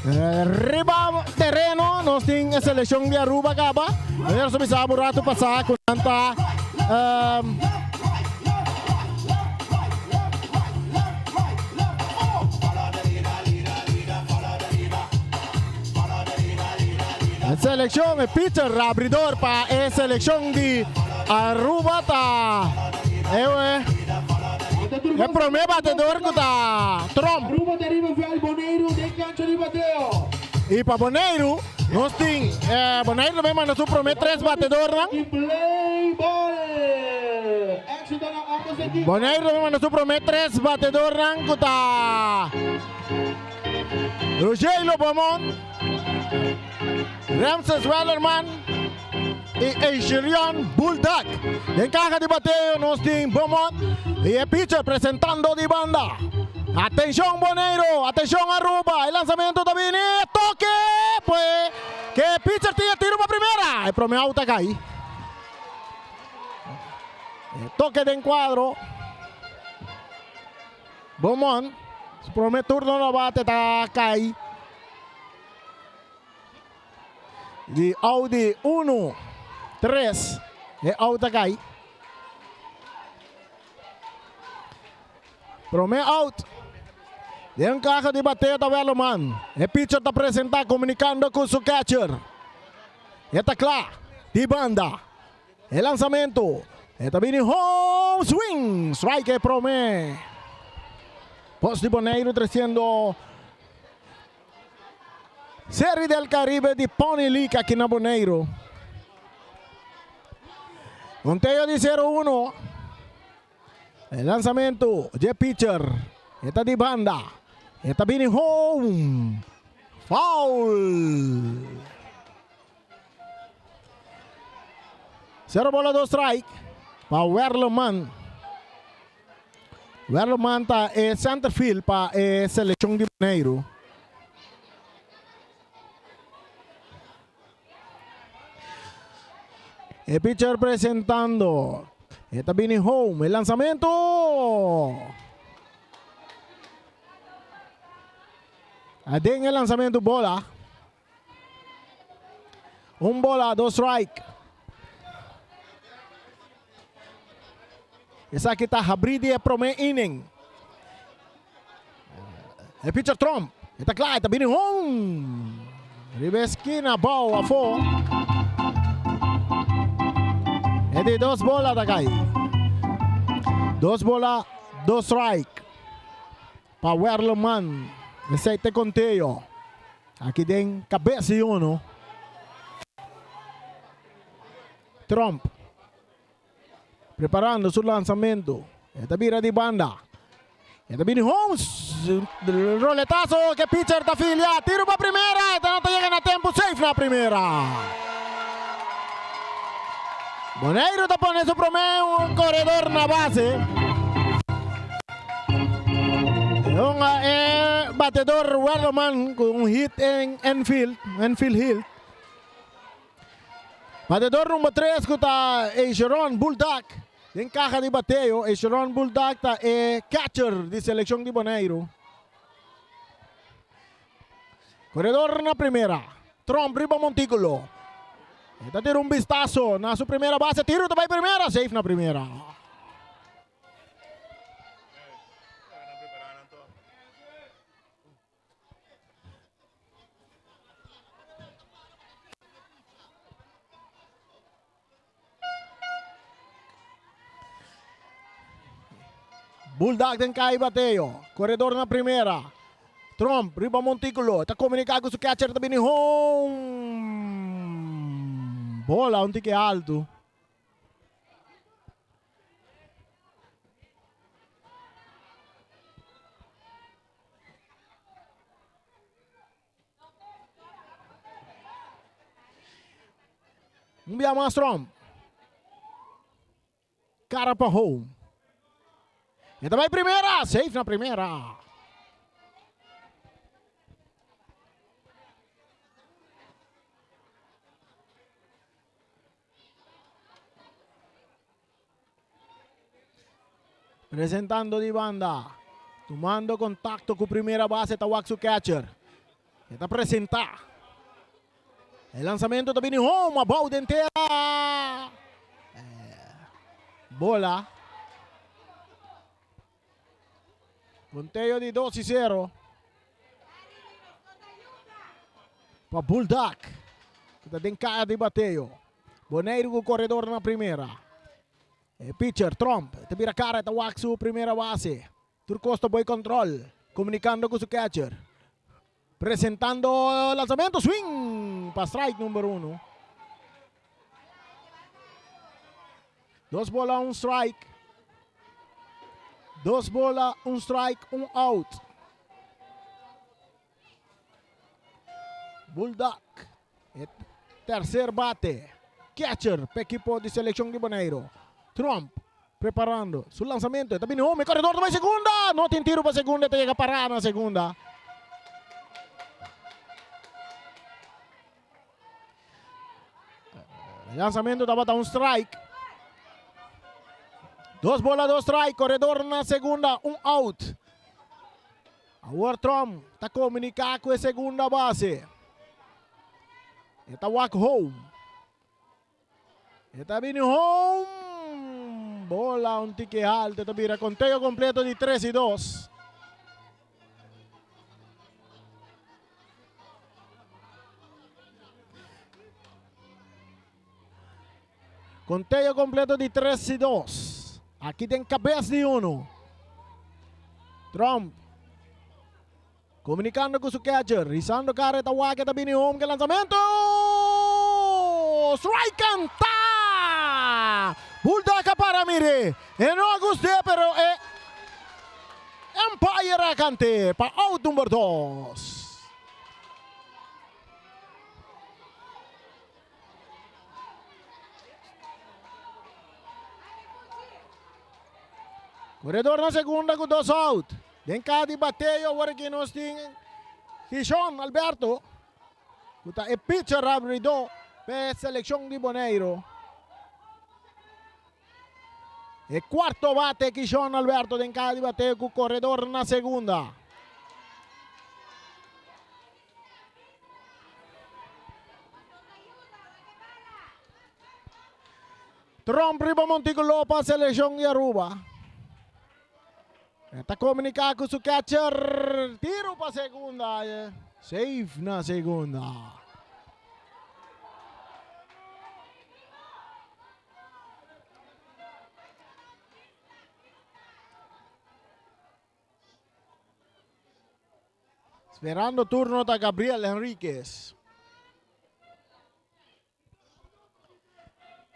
Riba tereno nos tin e selekshon di Aruba kaba. Manera nos a bisa bo ratu pasá ku nan ta E selekshon, e pitcher abridor pa e selekshon di Aruba ta e e prome batedor ku ta Tromp. Aruba ta riba veld, Boneiru den kancha di bateo. I pa Boneiru nos tin Boneiru tambe manda su prome tres batedornan. Play ball. Éxito na ambos ekipo. Boneiru tambe manda su prome tres batedornan ku ta Rogelio Beaumont, Ramses Wellerman i Eisherion Bulldog. Den kaha di bateo nos tin Beaumont i e pitcher presentando di banda. Atenshon Boneiru, atenshon Aruba, e lansamento ta bini, e toke, pues ke e pitcher tin e tiro pa primera, e prome out a kai. E toke den kuadro. Beaumont, su prome turno na bate ta kai. Di out di uno, tres, e out ta kai. Prome out. Den kaha di bateo ta Wellerman. E pitcher ta presenta komunikando ku su catcher. E ta kla di banda. E lansamento. E ta bini home swing. Strike e prome. Post di Boneiru treciendo Serie del Caribe di Pony League aki na Boneiru. Conteo di 0-1. E lansamento dje pitcher. E ta di banda. E ta bini home. Foul. Zero bola dos strike pa Werleman. Werleman ta e center field pa e seleccion di Boneiru. E pitcher presentando. E ta bini home. E lanzamento. Aden e lanzamento bola. Un bola, dos strike. Esaki ta habrí di e promé inning. E pitcher Tromp. E ta kla, e ta bini home. Riba e skina, bou afó. E di dos bola ta kai. Dos bola, dos strike. Pa Werleman. Esei ta e konteo. Aki den kabes di uno. Tromp. Preparando su lanzamento. E ta bira di banda. E ta bini Holmes. Roletazo ke pitcher ta filia. Tiro pa primera. E ta no ta yega na tempo. Safe na primera. Boneiru ta pone su prome un koredor na base. Un e batedor Werleman ku un hit en infield, infield hit. Batedor number 3 ku ta Eisheron Bulldog den kaha di bateo. Eisheron Bulldog ta e catcher di selekshon di Boneiru. Koredor na primera. Tromp riba montíkulo. E ta tira un bistaso na su primera base. Tiro ta bai primera. Safe na primera. Bulldog den kai bateo. Koredor na primera. Tromp riba montíkulo. Ta komuniká ku su catcher ta bini home. Bola un tiki altu. Un bia mas Trump. Cara pa home. E ta bai primera. Safe na primera. Presentando di banda. Tumando contacto cu primera base ta wak su catcher. E ta presenta. E lanzamento ta bini home abou den tera. Bola. Conteo di 2 y 0. Pa Bulldog. Ku ta den kaya di bateo. Boneiru ku koredor na primera. E pitcher Tromp ta bira kara e ta wak su primera base. Tur kos ta boi kontrol. Komunikando ku su catcher. Presentando lanzamento swing pa strike number uno. Dos bola un strike. Dos bola un strike un out. Bulldog e tercer bate. Catcher pa ekipo di seleccion di Bonaire. Trump preparando su lanzamento. E ta bini home. E corredor ta bai segunda. No tin tiro pa segunda. E ta yega para na segunda. E lanzamento tabata un strike. Dos bola, dos strike. Corredor na segunda. Un out. Awor Trump ta komuniká ku e segunda base. E ta wak home. E ta bini home. Bola un tiki alto. E ta bira konteo kompleto di 3 i 2. Conteo completo di 3 y 2. Aki den cabes di uno. Trump comunicando cu su catcher. Rizando cara ta wak ta bini home ke lanzamento. Strike canta! Bulldog a para mire. E no a gust'é pero e umpire a cant'é pa out number 2. Koredor na segunda ku dos out. Den ka di bateo awor aki nos tin Gishon Alberto ku ta e pitcher abridó pa e selekshon di Boneiru. E kuarto bate Gishon Alberto den ka di bateo ku koredor na segunda. Trump riba Monticulo pa seleccion di Aruba. E ta comunica cu su catcher. Tiro pa segunda. Safe na segunda. Esperando turno ta Gabriel Henriquez.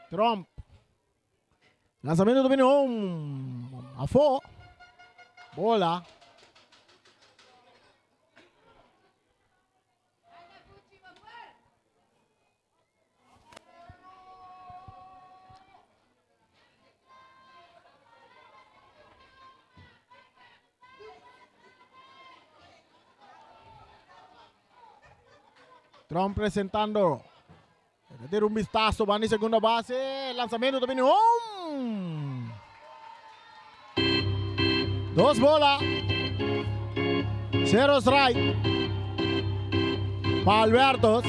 Trump. Lanzamento ta bini home. Afo. Bola. Trump presentando. Tira un vistazo, van di segunda base. Lanzamento ta bini home. Dos bola. Cero strike. Pa Albertos.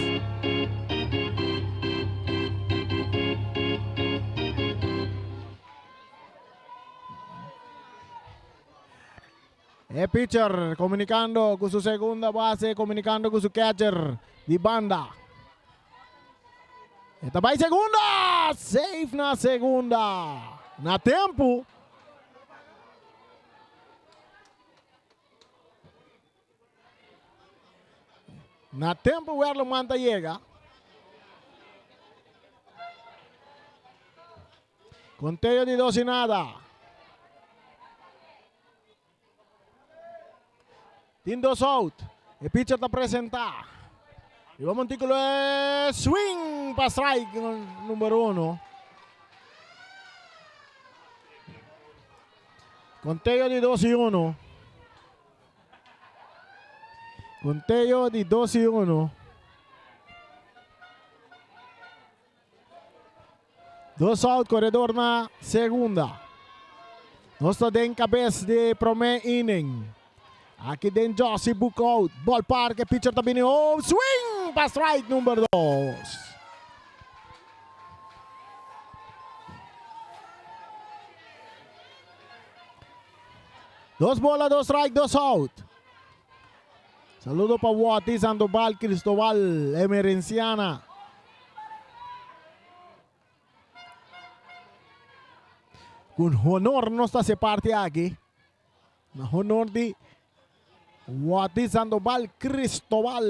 E pitcher comunicando cu su segunda base, comunicando cu su catcher di banda. E ta bai segunda! Safe na segunda. Na tempo. Na tempo Werleman ta yega. Conteo di dos y nada. Tin dos out. E pitcher ta presenta. Riba montículo e swing. pa strike number uno. Conteo di 2 y 1. Conteo di 2 y 1. Dos out, corredor na segunda. Nos ta den cabes di prome inning. Aki den Josie Boekhoudt. Ballpark, e pitcher ta bini home. Swing pa strike number dos. Dos bola, dos strike, dos out. Saludo pa Wati Sandoval Cristobal Emerenciana. Con honor nos ta hace parte aki. Na honor di Wati Sandoval Cristobal.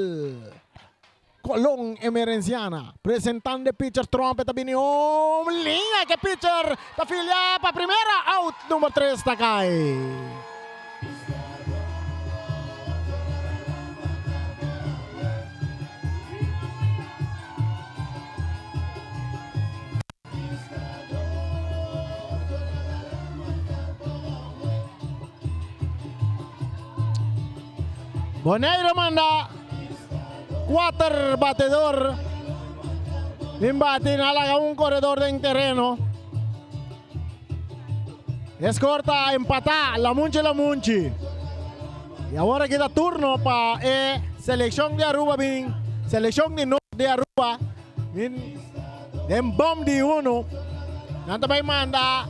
Colón Emerenciana. Presentando pitcher Trompe ta bini home. Linea que pitcher ta filia pa primera. Out number 3 ta cae. Bonaire manda cuater batedor. Bin bati na laga un corredor den terreno. Escorta empatá la Munchi la Munchi. Y ahora queda turno pa e selección de Aruba bin selección di Noord de Aruba bin den bom di uno. Nan ta bay manda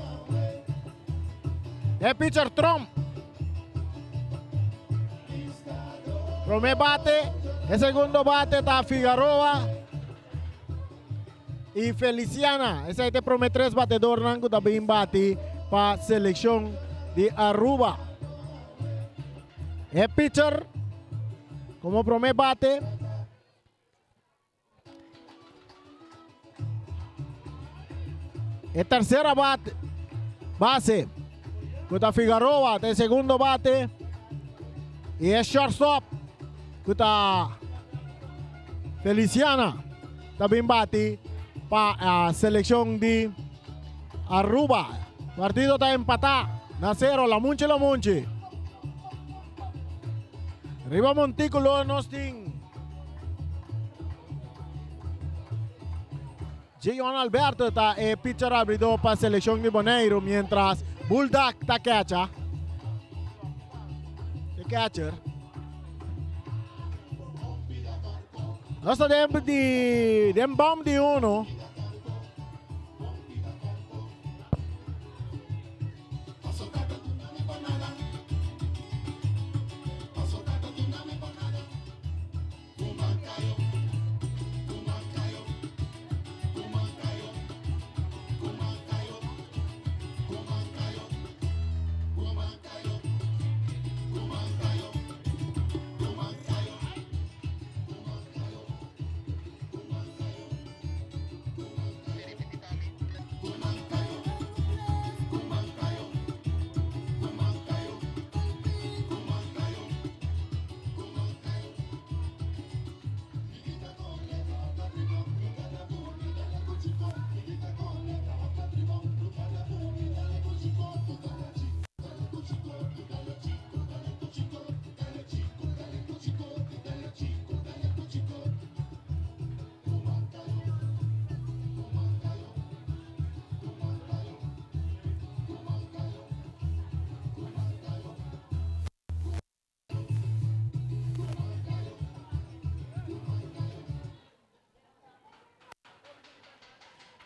e pitcher Trump. Prome bate, e segundo bate ta Figueroa y Feliciana. Esey ta e prome tres batedornan cu ta bin bati pa seleccion di Aruba. E pitcher como prome bate. E tercera bate, base cu ta Figueroa, ta e segundo bate. Y e shortstop cu ta Feliciana ta bin bati pa seleccion di Aruba. Partido ta empata na cero, la munchi la munchi. Riba monticulo nos tin Gion Alberto ta e pitcher abridor pa seleccion di Boneiru, mientras Bulldog ta catcher. E catcher. Nos ta den di den bom di uno.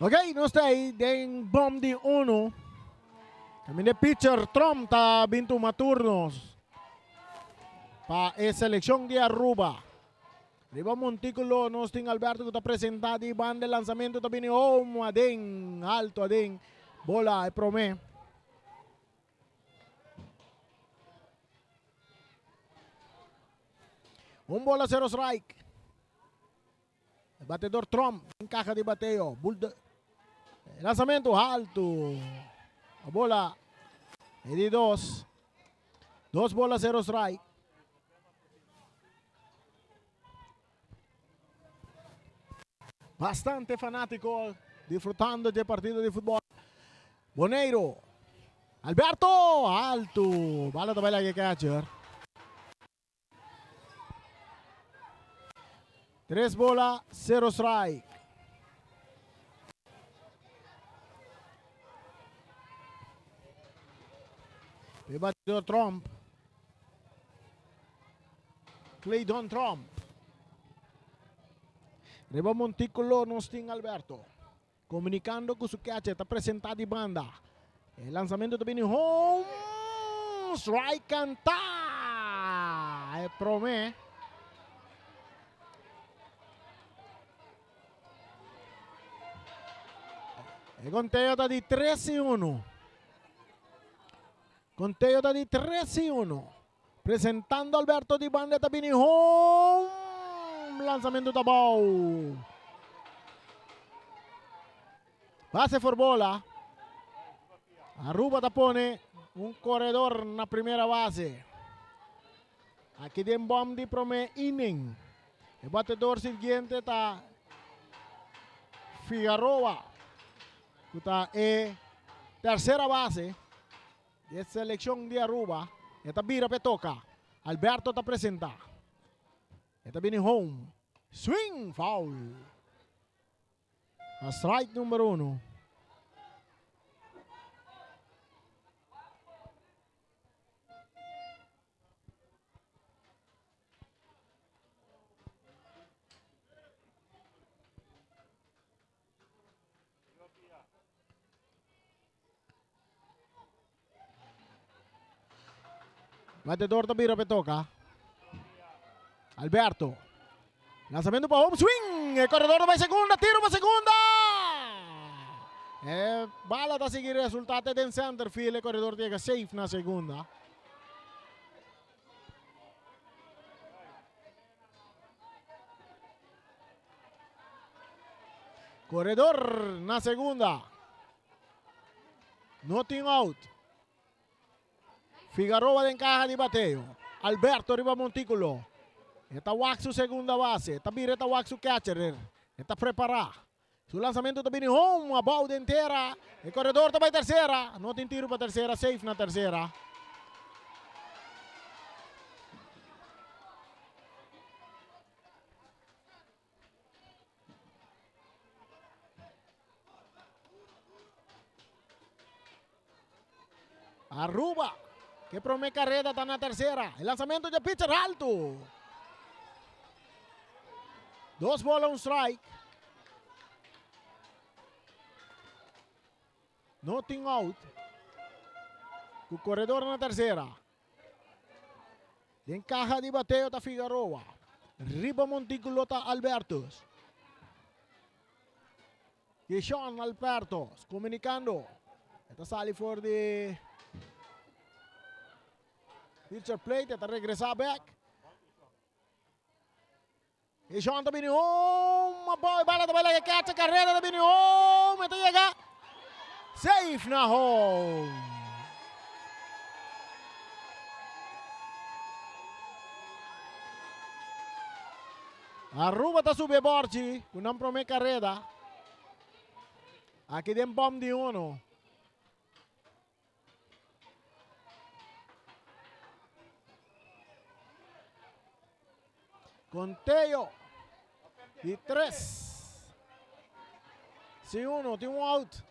Ok, nos ta ahí den bom di uno. Caminda pitcher Trump ta bin tuma turnos pa e seleccion di Aruba. Riba montículo nos tin Alberto cu ta presenta di banda e lanzamento ta bini home aden, alto aden, bola e prome. Un bola cero strike. E batedor Trump den caja di bateo. Bulde lanzamento alto. A bola e di dos. Dos bola cero strike. Bastante fanátiko disfrutando dje partido di futbòl. Boneiru. Alberto! Altu! Bala ta bai laga e catcher. Tres bola, sero strike. E batidor Trump. Claydon Trump. Riba montículo nos tin Alberto. Comunicando cu su catcher ta presenta di banda. E lanzamento ta bini home. Strike canta. E prome. E conteo ta di 3 y 1. Conteo ta di 3 y 1. Presentando Alberto di banda ta bini home. Lanzamento ta bou. Base for bola. Aruba ta pone un corredor na primera base. Aki den bom di prome inning. E batedor siguiente ta Figueroa. Ku ta e tercera base. E seleccion di Aruba e ta bira p'e toca. Alberto ta presenta. E ta bini home. Swing foul. A strike number uno. Batedor ta bira pe toca. Alberto. Lanzamiento pa home swing. E corredor ta bai segunda. Tiro pa segunda. E bala ta sigui resulta te den center field. E corredor ta yega safe na segunda. Corredor na segunda. No tin out. Figaroa den caja di bateo. Alberto riba montículo. E ta wak su segunda base. E ta bira e ta wak su catcher. E ta prepara. Su lanzamento ta bini home. Abou den tera. E corredor ta bay tercera. No tin tiro pa tercera. Safe na tercera. Aruba, ke prome kareda ta na tersera. E lanzamento dje pitcher alto. Dos bola un strike. No tin out. Ku koredor na tersera. Den kaha di bateo ta Figaroa. Riba montíkulo ta Albertus. Kishon Albertus komunikando. E ta sali for di pitcher plate. E ta regresá bèk. Kishon ta bini home. Boy bala ta bai laga catcher. Kareda ta bini home. E ta yega safe na home. Aruba ta subi e borchi ku nan prome kareda. Aki den bom di uno. Conteo di tres. Si uno, tin un out.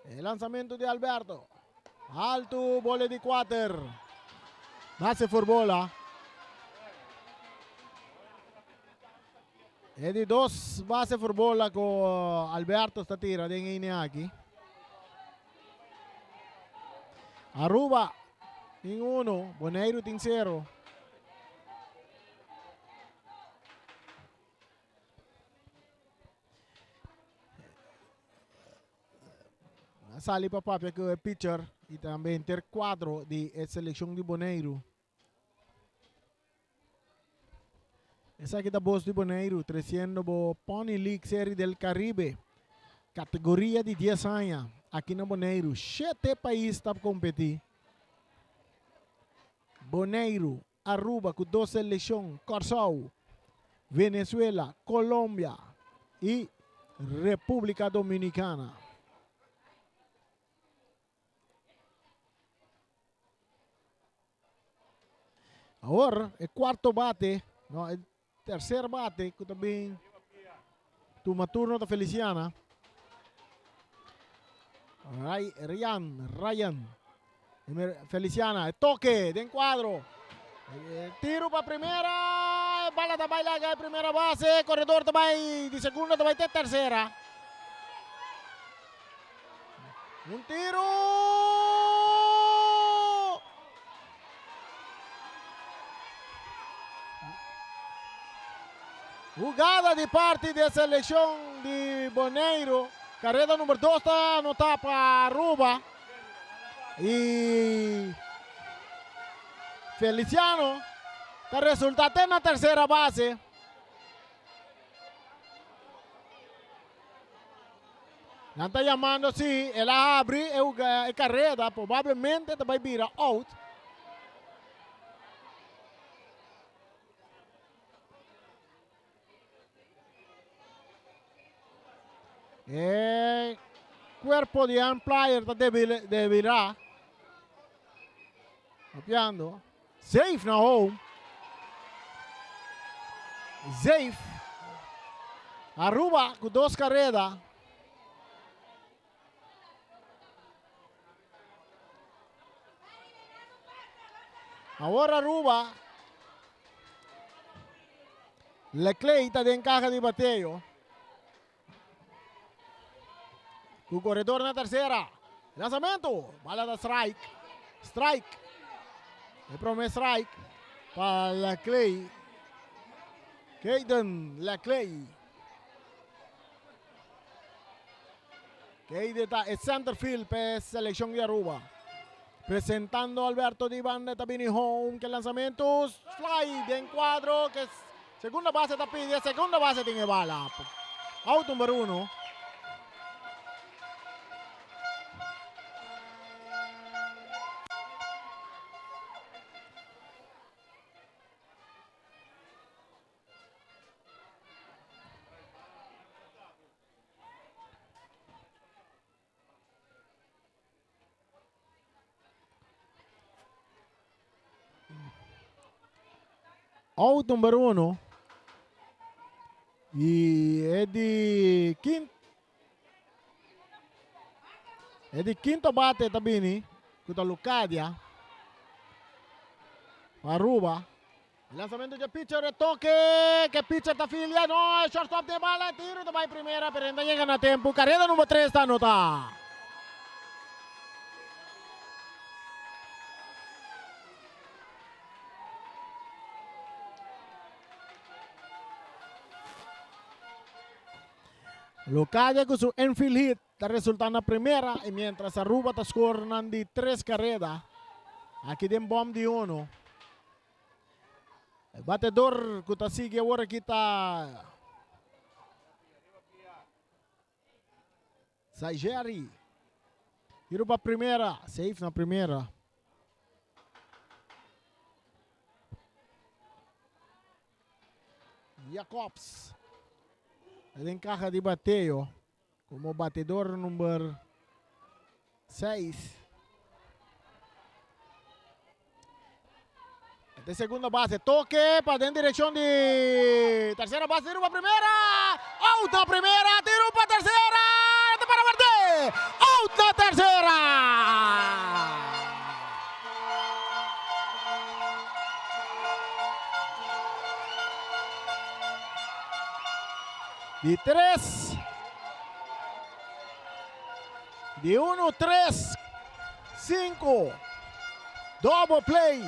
E lanzamento di Alberto. Alto, bola di kuater. Base for bola. E di dos base for bola ku Alberto sta tira den ine aki. Aruba tin uno, Boneiru tin sero. A sali pa papia ku e pitcher i tambe henter kuadro di e selekshon di Boneiru. Esaki ta bos di Boneiru tresiendo bo Pony League Serie del Caribe kategoria di dies aña aki na Boneiru. Shete pais ta kompetí. Boneiru, Aruba ku dos selekshon, Kòrsou, Venezuela, Colombia. i Repúblika Dominikana. Awor e cuarto bate, no, e tercer bate cu ta bin tuma turno ta Feliciana. Ray, Ryan, Ryan. Feliciana, e toque den cuadro. E tiro pa primera, e bala ta bai laga e primera base, corredor ta bai di segunda ta bai te tercera. Un tiro! Hugada di parti di e seleccion di Boneiru. Carrera number 2 ta anota pa Aruba. Y Feliciano ta resulta te na tercera base. Nan ta yamando si el a habri e careda, probablemente ta bay bira out. E cuerpo di umpire ta debira. Papiando. Safe na home. Safe. Aruba cu dos careda. Awor Aruba. Lecley ta den caja di bateo. Ku koredor na tersera. Lanzamento. Bala ta strike. Strike. E prome strike pa Lecley. Kaden Lecley. Kaden ta e centerfield pa e seleccion di Aruba. Presentando Alberto di banda ta bini home ke lanzamento. Fly den cuadro ke Segunda base ta pidi e segunda base tin e bala. Out number uno. Out number uno. Y e di quinto. E di quinto bate ta bini. Ku ta Lucadia. Aruba. Lanzamento di pitcher e toque. Ke pitcher ta filia. No, e shortstop de bala. Tiro ta bai primera. Pero enda llega na tempo. Carrera number 3 ta anota. Locadia cu su infield hit ta resulta na primera y mientras Aruba ta score nan di tres carrera. Aki den bom di uno. E batedor cu ta sigui awor aki ta Saigeri. Tiro pa primera, safe na primera. Jacobs. Den caja di bateo como batedor number 6. De segunda base, toque para den dirección de tercera base, tiro para primera, out na primera, tiro para tercera, para verde, out na tercera. Di tres, di uno, tres, cinco. Double play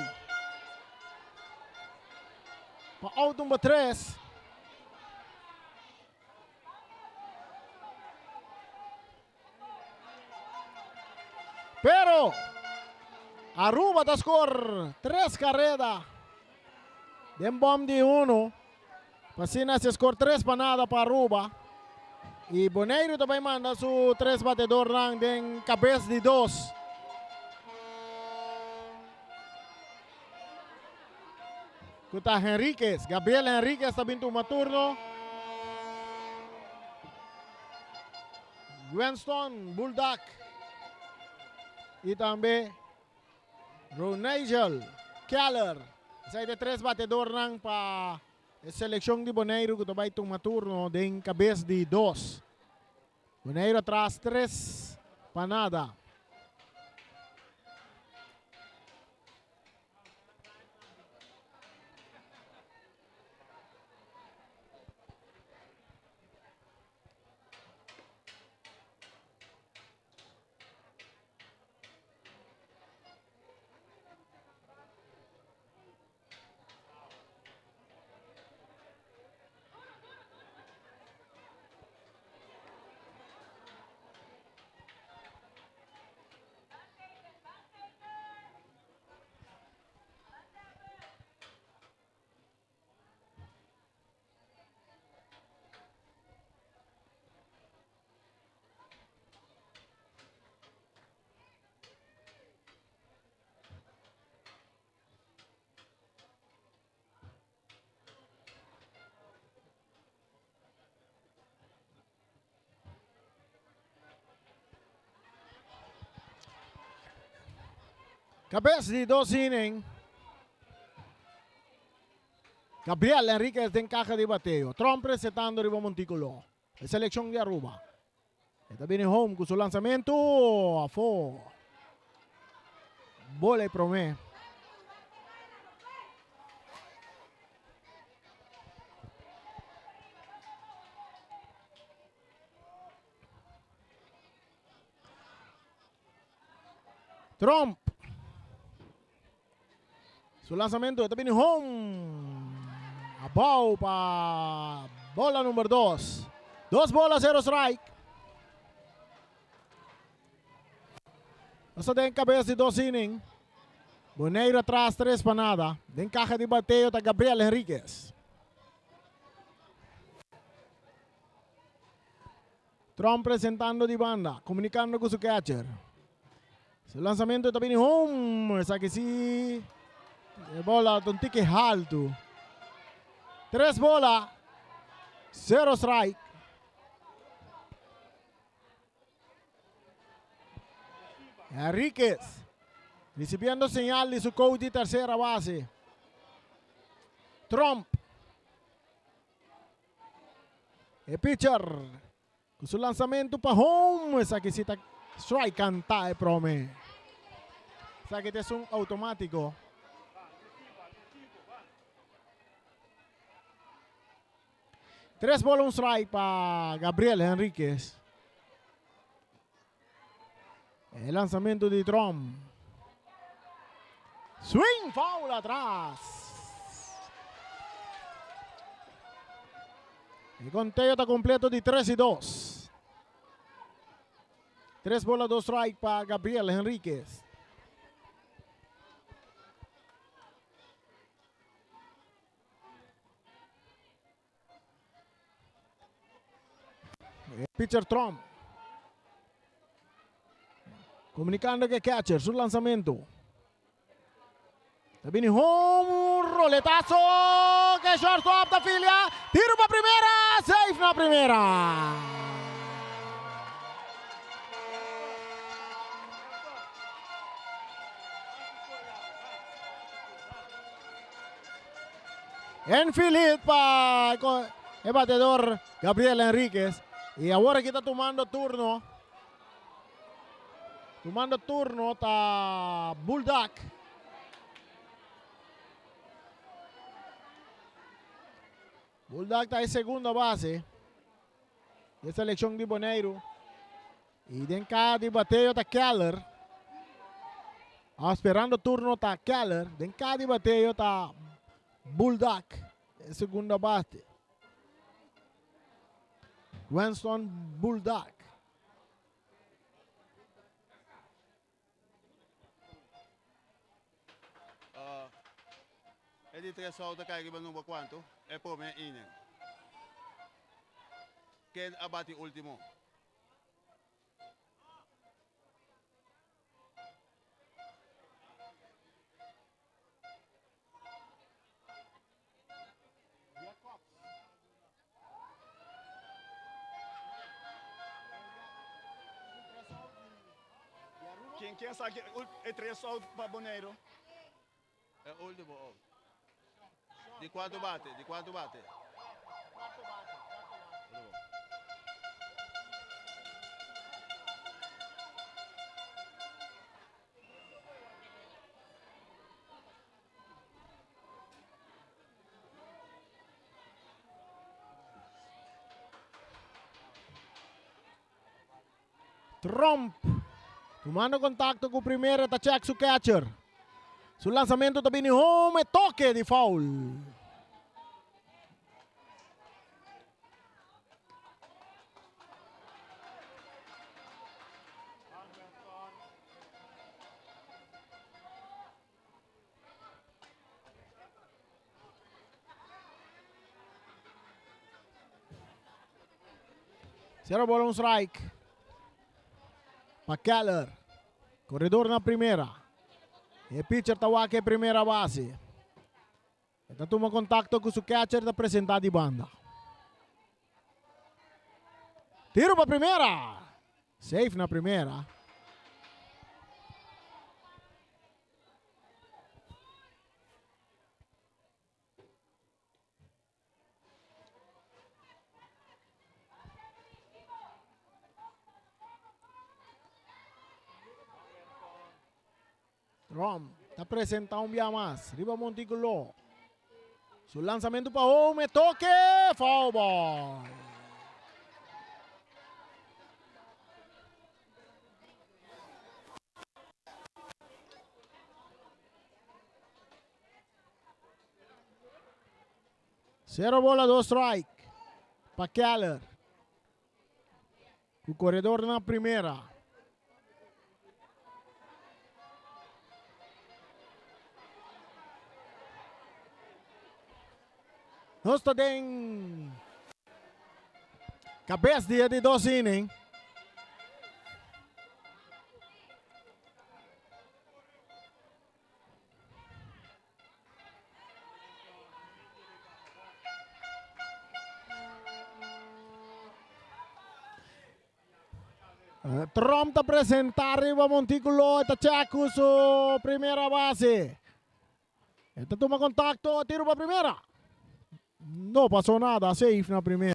pa out number 3. Pero Aruba ta score tres carrera den bom di uno. P'asina se score tres pa nada pa Aruba. Y Boneiru ta bay manda su tres batedornan den cabes di dos. Cu ta Henriquez. Gabriel Henriquez ta bin tuma turno. Gwenston Buldak y tambe Ronigel Keller. Esaki ta e tres batedornan pa e seleccion di Boneiru cu ta bay tuma turno den cabes di dos. Boneiru atras tres pa nada. Cabes di dos inning. Gabriel Enriquez den caja di bateo. Trump presentando riba montículo. E seleccion di Aruba. E ta bini home cu su lanzamento. Afo. Bola e prome. Trump. Su lanzamento ta bini home. Abou pa bola number 2. Dos bola, zero strike. Nos ta den cabeza di dos inning. Bonaire atras, tres pa nada. Den caja di bateo ta Gabriel Henriquez. Trump presentando di banda, comunicando cu su catcher. Su lanzamento ta bini home. Esaki si. E bola ta un tiki halto. Tres bola. Zero strike. Enriquez recibiendo señal di su coach di tercera base. Trump. E pitcher ku su lanzamento pa home. Esaki si ta strike kanta e prome. Esaki ta esun automatiko. Tres bola un strike pa Gabriel Henriquez. E lanzamento di Trump. Swing foul atras. E conteo ta completo di 3 y 2. 3 bola, 2 strike pa Gabriel Henriquez. Pitcher Trump. Comunicando cu e catcher, su lanzamento. Ta bini home, roletazo, que shortstop ta filia, tiro pa primera, safe na primera. Infield hit pa e batedor Gabriel Enriquez. Y awor aki ta tumando turno. Tumando turno ta Bulldog. Bulldog ta e segunda base. E seleccion di Boneiru. Y den cada di bateo ta Keller. Ah, esperando turno ta Keller. Den cada di bateo ta Bulldog. E segunda bate. Winston Bulldog. Uh, e di tres out a kai riba number kuantu? E promé inning. Ken a bati último? Ken ken sa ke e tres out pa Boneiru? E ultimo out. Di cuanto bate? Di cuanto bate? Cuarto bate, cuarto bate. Tromp tumando contacto cu primera ta check su catcher. Su lanzamento ta bini home e toque di foul. Cero bola un strike. Pa Keller. Corredor na primera. E pitcher ta wak e primera base. E ta tuma contacto cu su catcher ta presenta di banda. Tiro pa primera. Safe na primera. Rom ta presenta un bia mas riba Monticulo. Su lanzamento pa home, toque, foul ball. Cero bola, dos strike pa Keller. Ku koredor na primera. Nos ta den kabes di e di dos inning. Trump ta presenta riba montículo, e ta check cu su primera base. E ta tuma contacto, tiro pa primera. No pasó nada, safe na primera.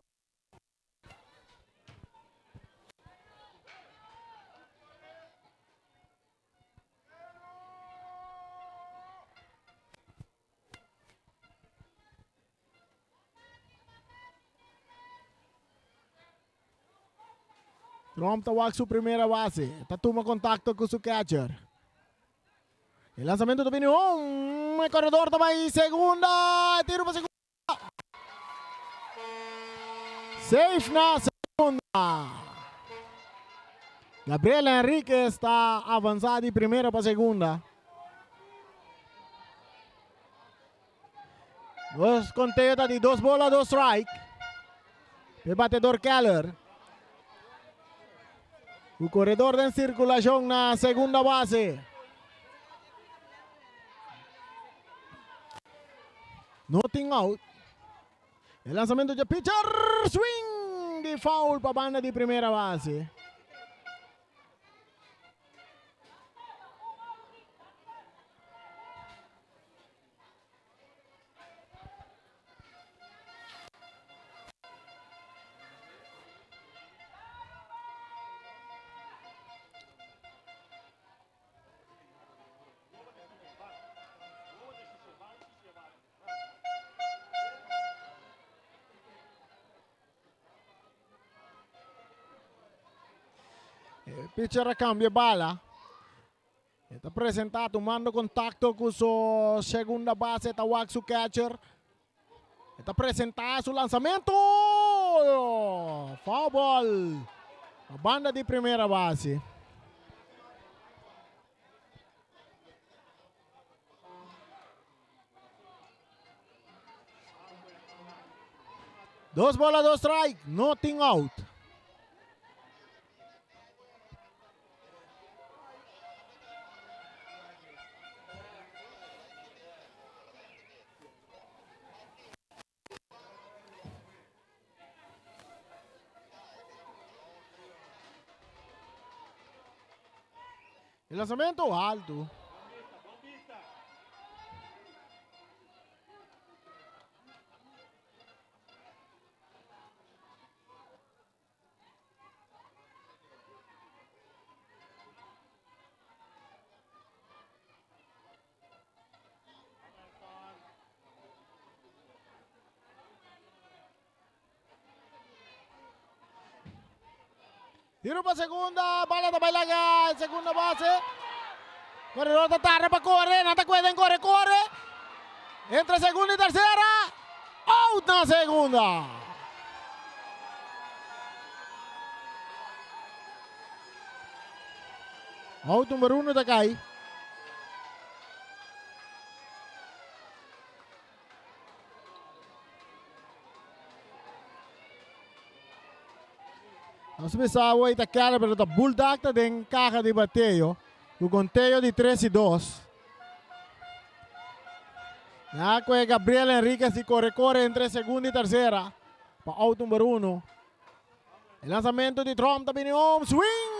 Trump ta wak su primera base. Ta tuma contacto cu su catcher. E lanzamento ta bini home. E corredor ta bay segunda. E tiro pa segunda. Safe na segunda. Gabriel Enriquez ta avanza di primera pa segunda. Nos conteo ta di dos bola, dos strike. E batedor Keller. O corredor den circulacion na segunda base. No tin out. E lanzamento dje pitcher. Swing di foul pa banda di primera base. E pitcher a cambia bala. E ta presenta tumando contacto cu su segunda base, ta wak su catcher. E ta presenta su lanzamento. Foul ball. A banda di primera base. Dos bola, dos strike. Nothing out. E lansamento alto. Tiro pa segunda, bala ta bai laga segunda base. Corredor ta tarda pa corre, nan ta cueden corre, corre. Entre segunda y tercera, out na segunda. Out number uno ta cai. Nos bisa awor ta kere pero ta Bulldog ta den caja di bateo. Ku conteo di 3 y 2. Ya cu Gabriel Enriquez di corre corre entre segunda y tercera. Pa out number 1. E lanzamento di Trump ta bini home. Swing!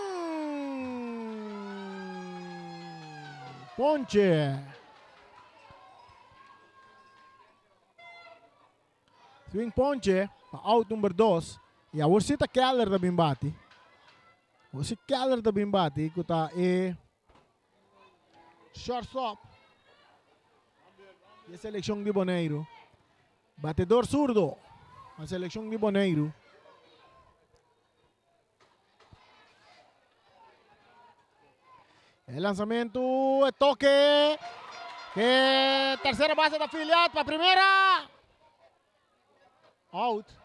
Ponche. Swing ponche pa out number 2. Y awor si ta Keller ta bin bati. Awor si Keller ta bin bati ku ta e shortstop di e seleccion di Boneiru. Batedor zurdo pa seleccion di Boneiru. E lanzamento, e toque. E tercera base da filiat pa primera. Out.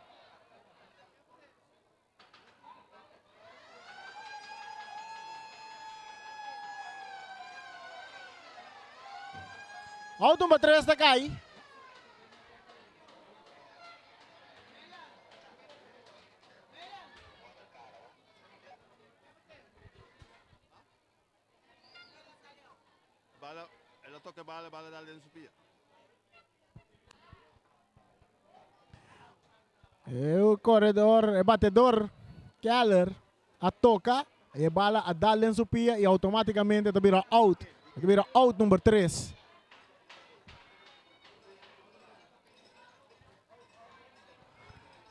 Out number 3 ta cai. Bala, el a toca bala, bala dal den su pia. E corredor, e batedor Keller a toca e bala a dal den su pia y automáticamente ta bira out. Ta bira out number 3.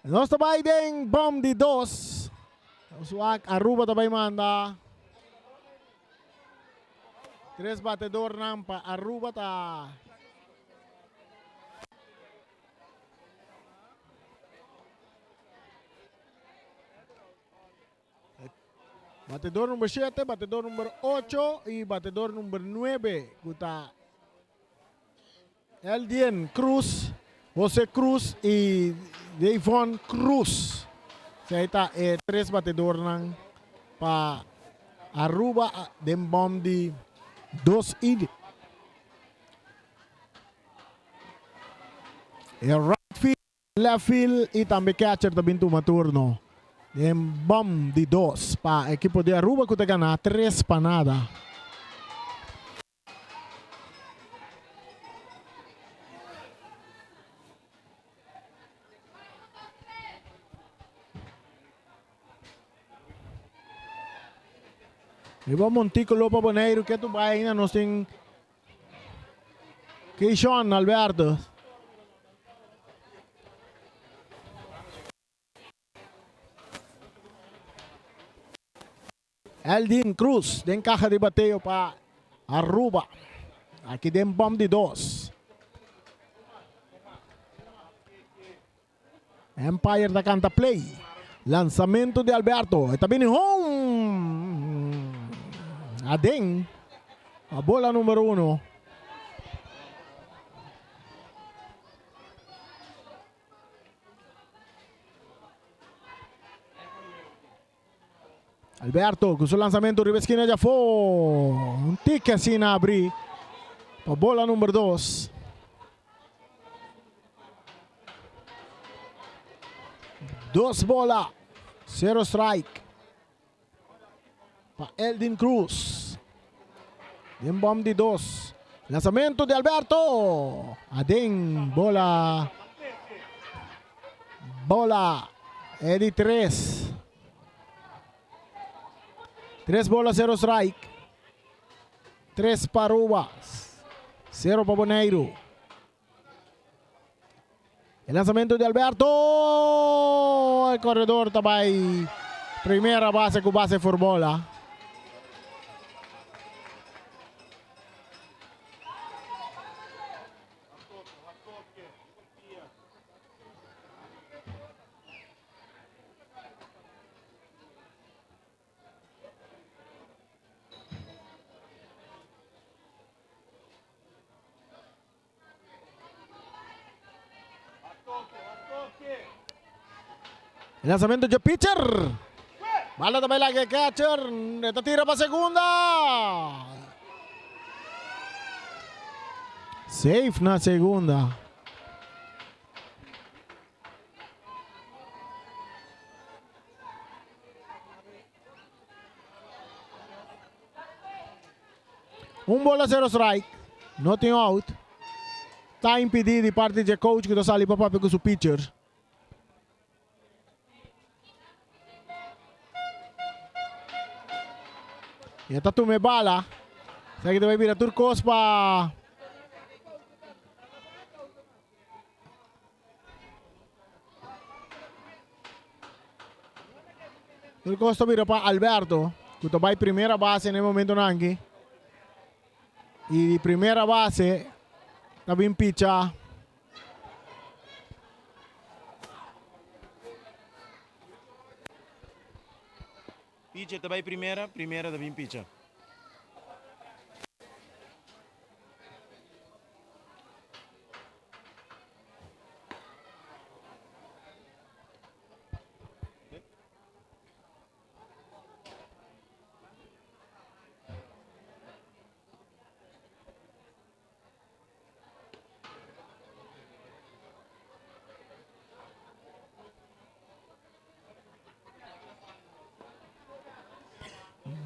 Nos ta bai den bom di dos. Nos wak Aruba ta bai manda. Tres batedornan pa Aruba ta. Batedor number 7, batedor number 8 y batedor number 9 ku ta Eldien Cruz, Jose Cruz y Davon Cruz. Esei ta e tres batedornan pa Aruba den bom di dos inning. E right field, left field y tambe catcher ta bin tuma turno den bom di dos pa ekipo di Aruba cu ta gana tres pa nada. Riba Montículo pa Boneiru ke tu bai ainda nos tin Keishon Alberto. Eldin Cruz den caja di bateo pa Aruba. Aki den bom di dos. Empire ta canta play. Lanzamento di Alberto. E ta bini home. Aden. A bola numero uno. Alberto ku su lanzamento riba eskina djafó. Un tiki asina abrí pa bola number dos. Dos bola, sero strike pa Eldin Cruz. Den bom di dos. Lanzamento di Alberto. Aden bola. Bola. E di tres. Tres bola, cero strike. Tres pa Aruba, sero pa Boneiru. E lanzamento di Alberto. E corredor ta bai primera base cu base for bola. Lanzamento dje pitcher. Bala ta bai laga e catcher. E ta tira pa segunda. Safe na segunda. Un bola cero strike. No tin out. Ta impidi di parti dje coach ku ta sali pa papia ku su pitcher. E ta tuma e bala. Esaki ta bai bira tur kos pa Tur kos ta bira pa Alberto, ku ta bai primera base na e momentonan aki. I di primera base ta bin picha. Picha ta bai primera, primera ta bin picha.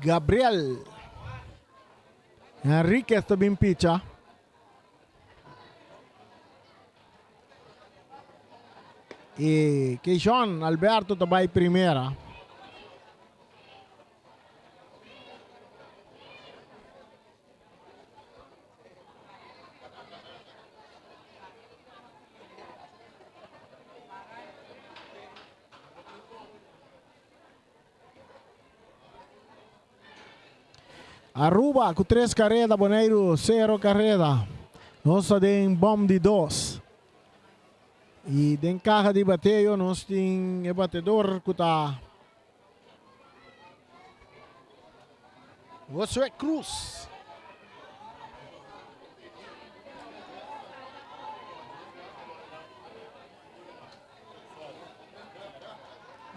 Gabriel Henriquez ta bin picha. Y Keishon Alberto ta bai primera. Aruba ku tres kareda, Boneiru sero kareda. Nos ta den bom di dos. I den kaha di bateo nos tin e batedor ku ta Josué Cruz.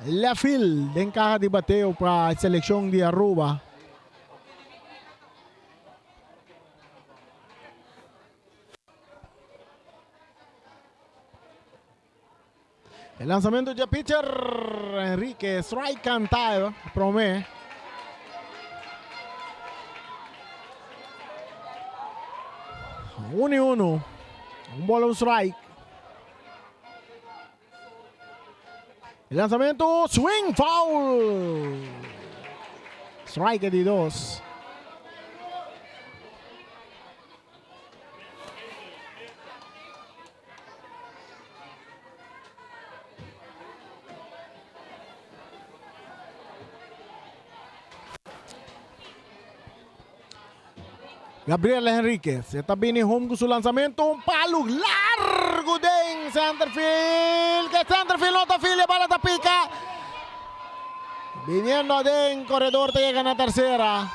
Left field den caja di bateo pa seleccion di Aruba. E lanzamento dje pitcher Enrique strike cantado prome. Uno y uno. Un bola un strike. E lanzamento swing foul. Strike di dos. Gabriel Henriquez e ta bini home ku su lanzamento un palu largu den centerfield ke centerfield no ta field e bala ta pika biniendo aden koredor ta yega na tercera.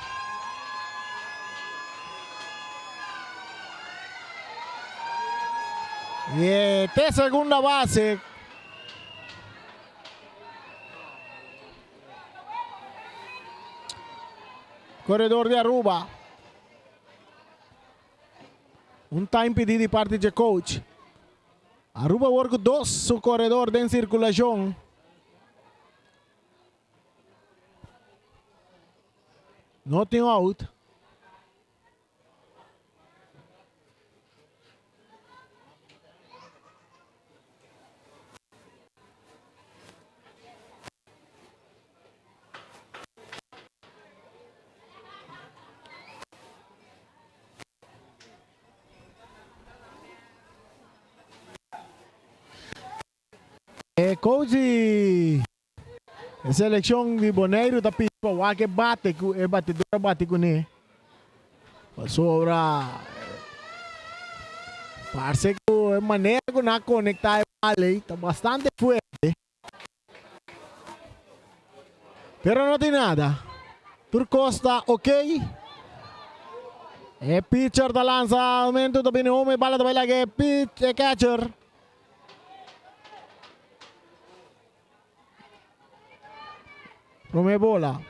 Y e te segunda base. Corredor di Aruba. Un time pidi di parti dje coach. Aruba awor cu dos su corredor den circulacion. No tin out. E coach di e seleccion di Boneiru ta pidi pa wak e bate cu e batidor a bati cune. Pasobra parse cu e manera cu nan a conecta e bal ey ta bastante fuerte. Pero no tin nada. Tur cos ta ok. E pitcher ta lansa momento ta bini home e bala ta bai laga e pitch e catcher. Prome bola.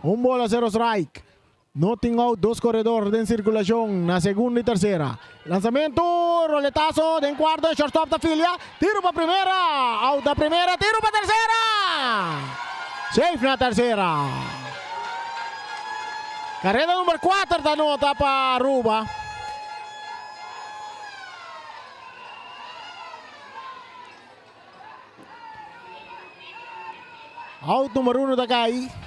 Un bola cero strike. No tin out, dos koredor den sirkulashon na segunda i tersera. Lansamentu, roletaso den kuarto, shortstop ta filia, tiru pa primera, out na primera, tiru pa tersera! Safe na tersera. Kareda number kuater ta nota pa Aruba. Out number uno ta kai.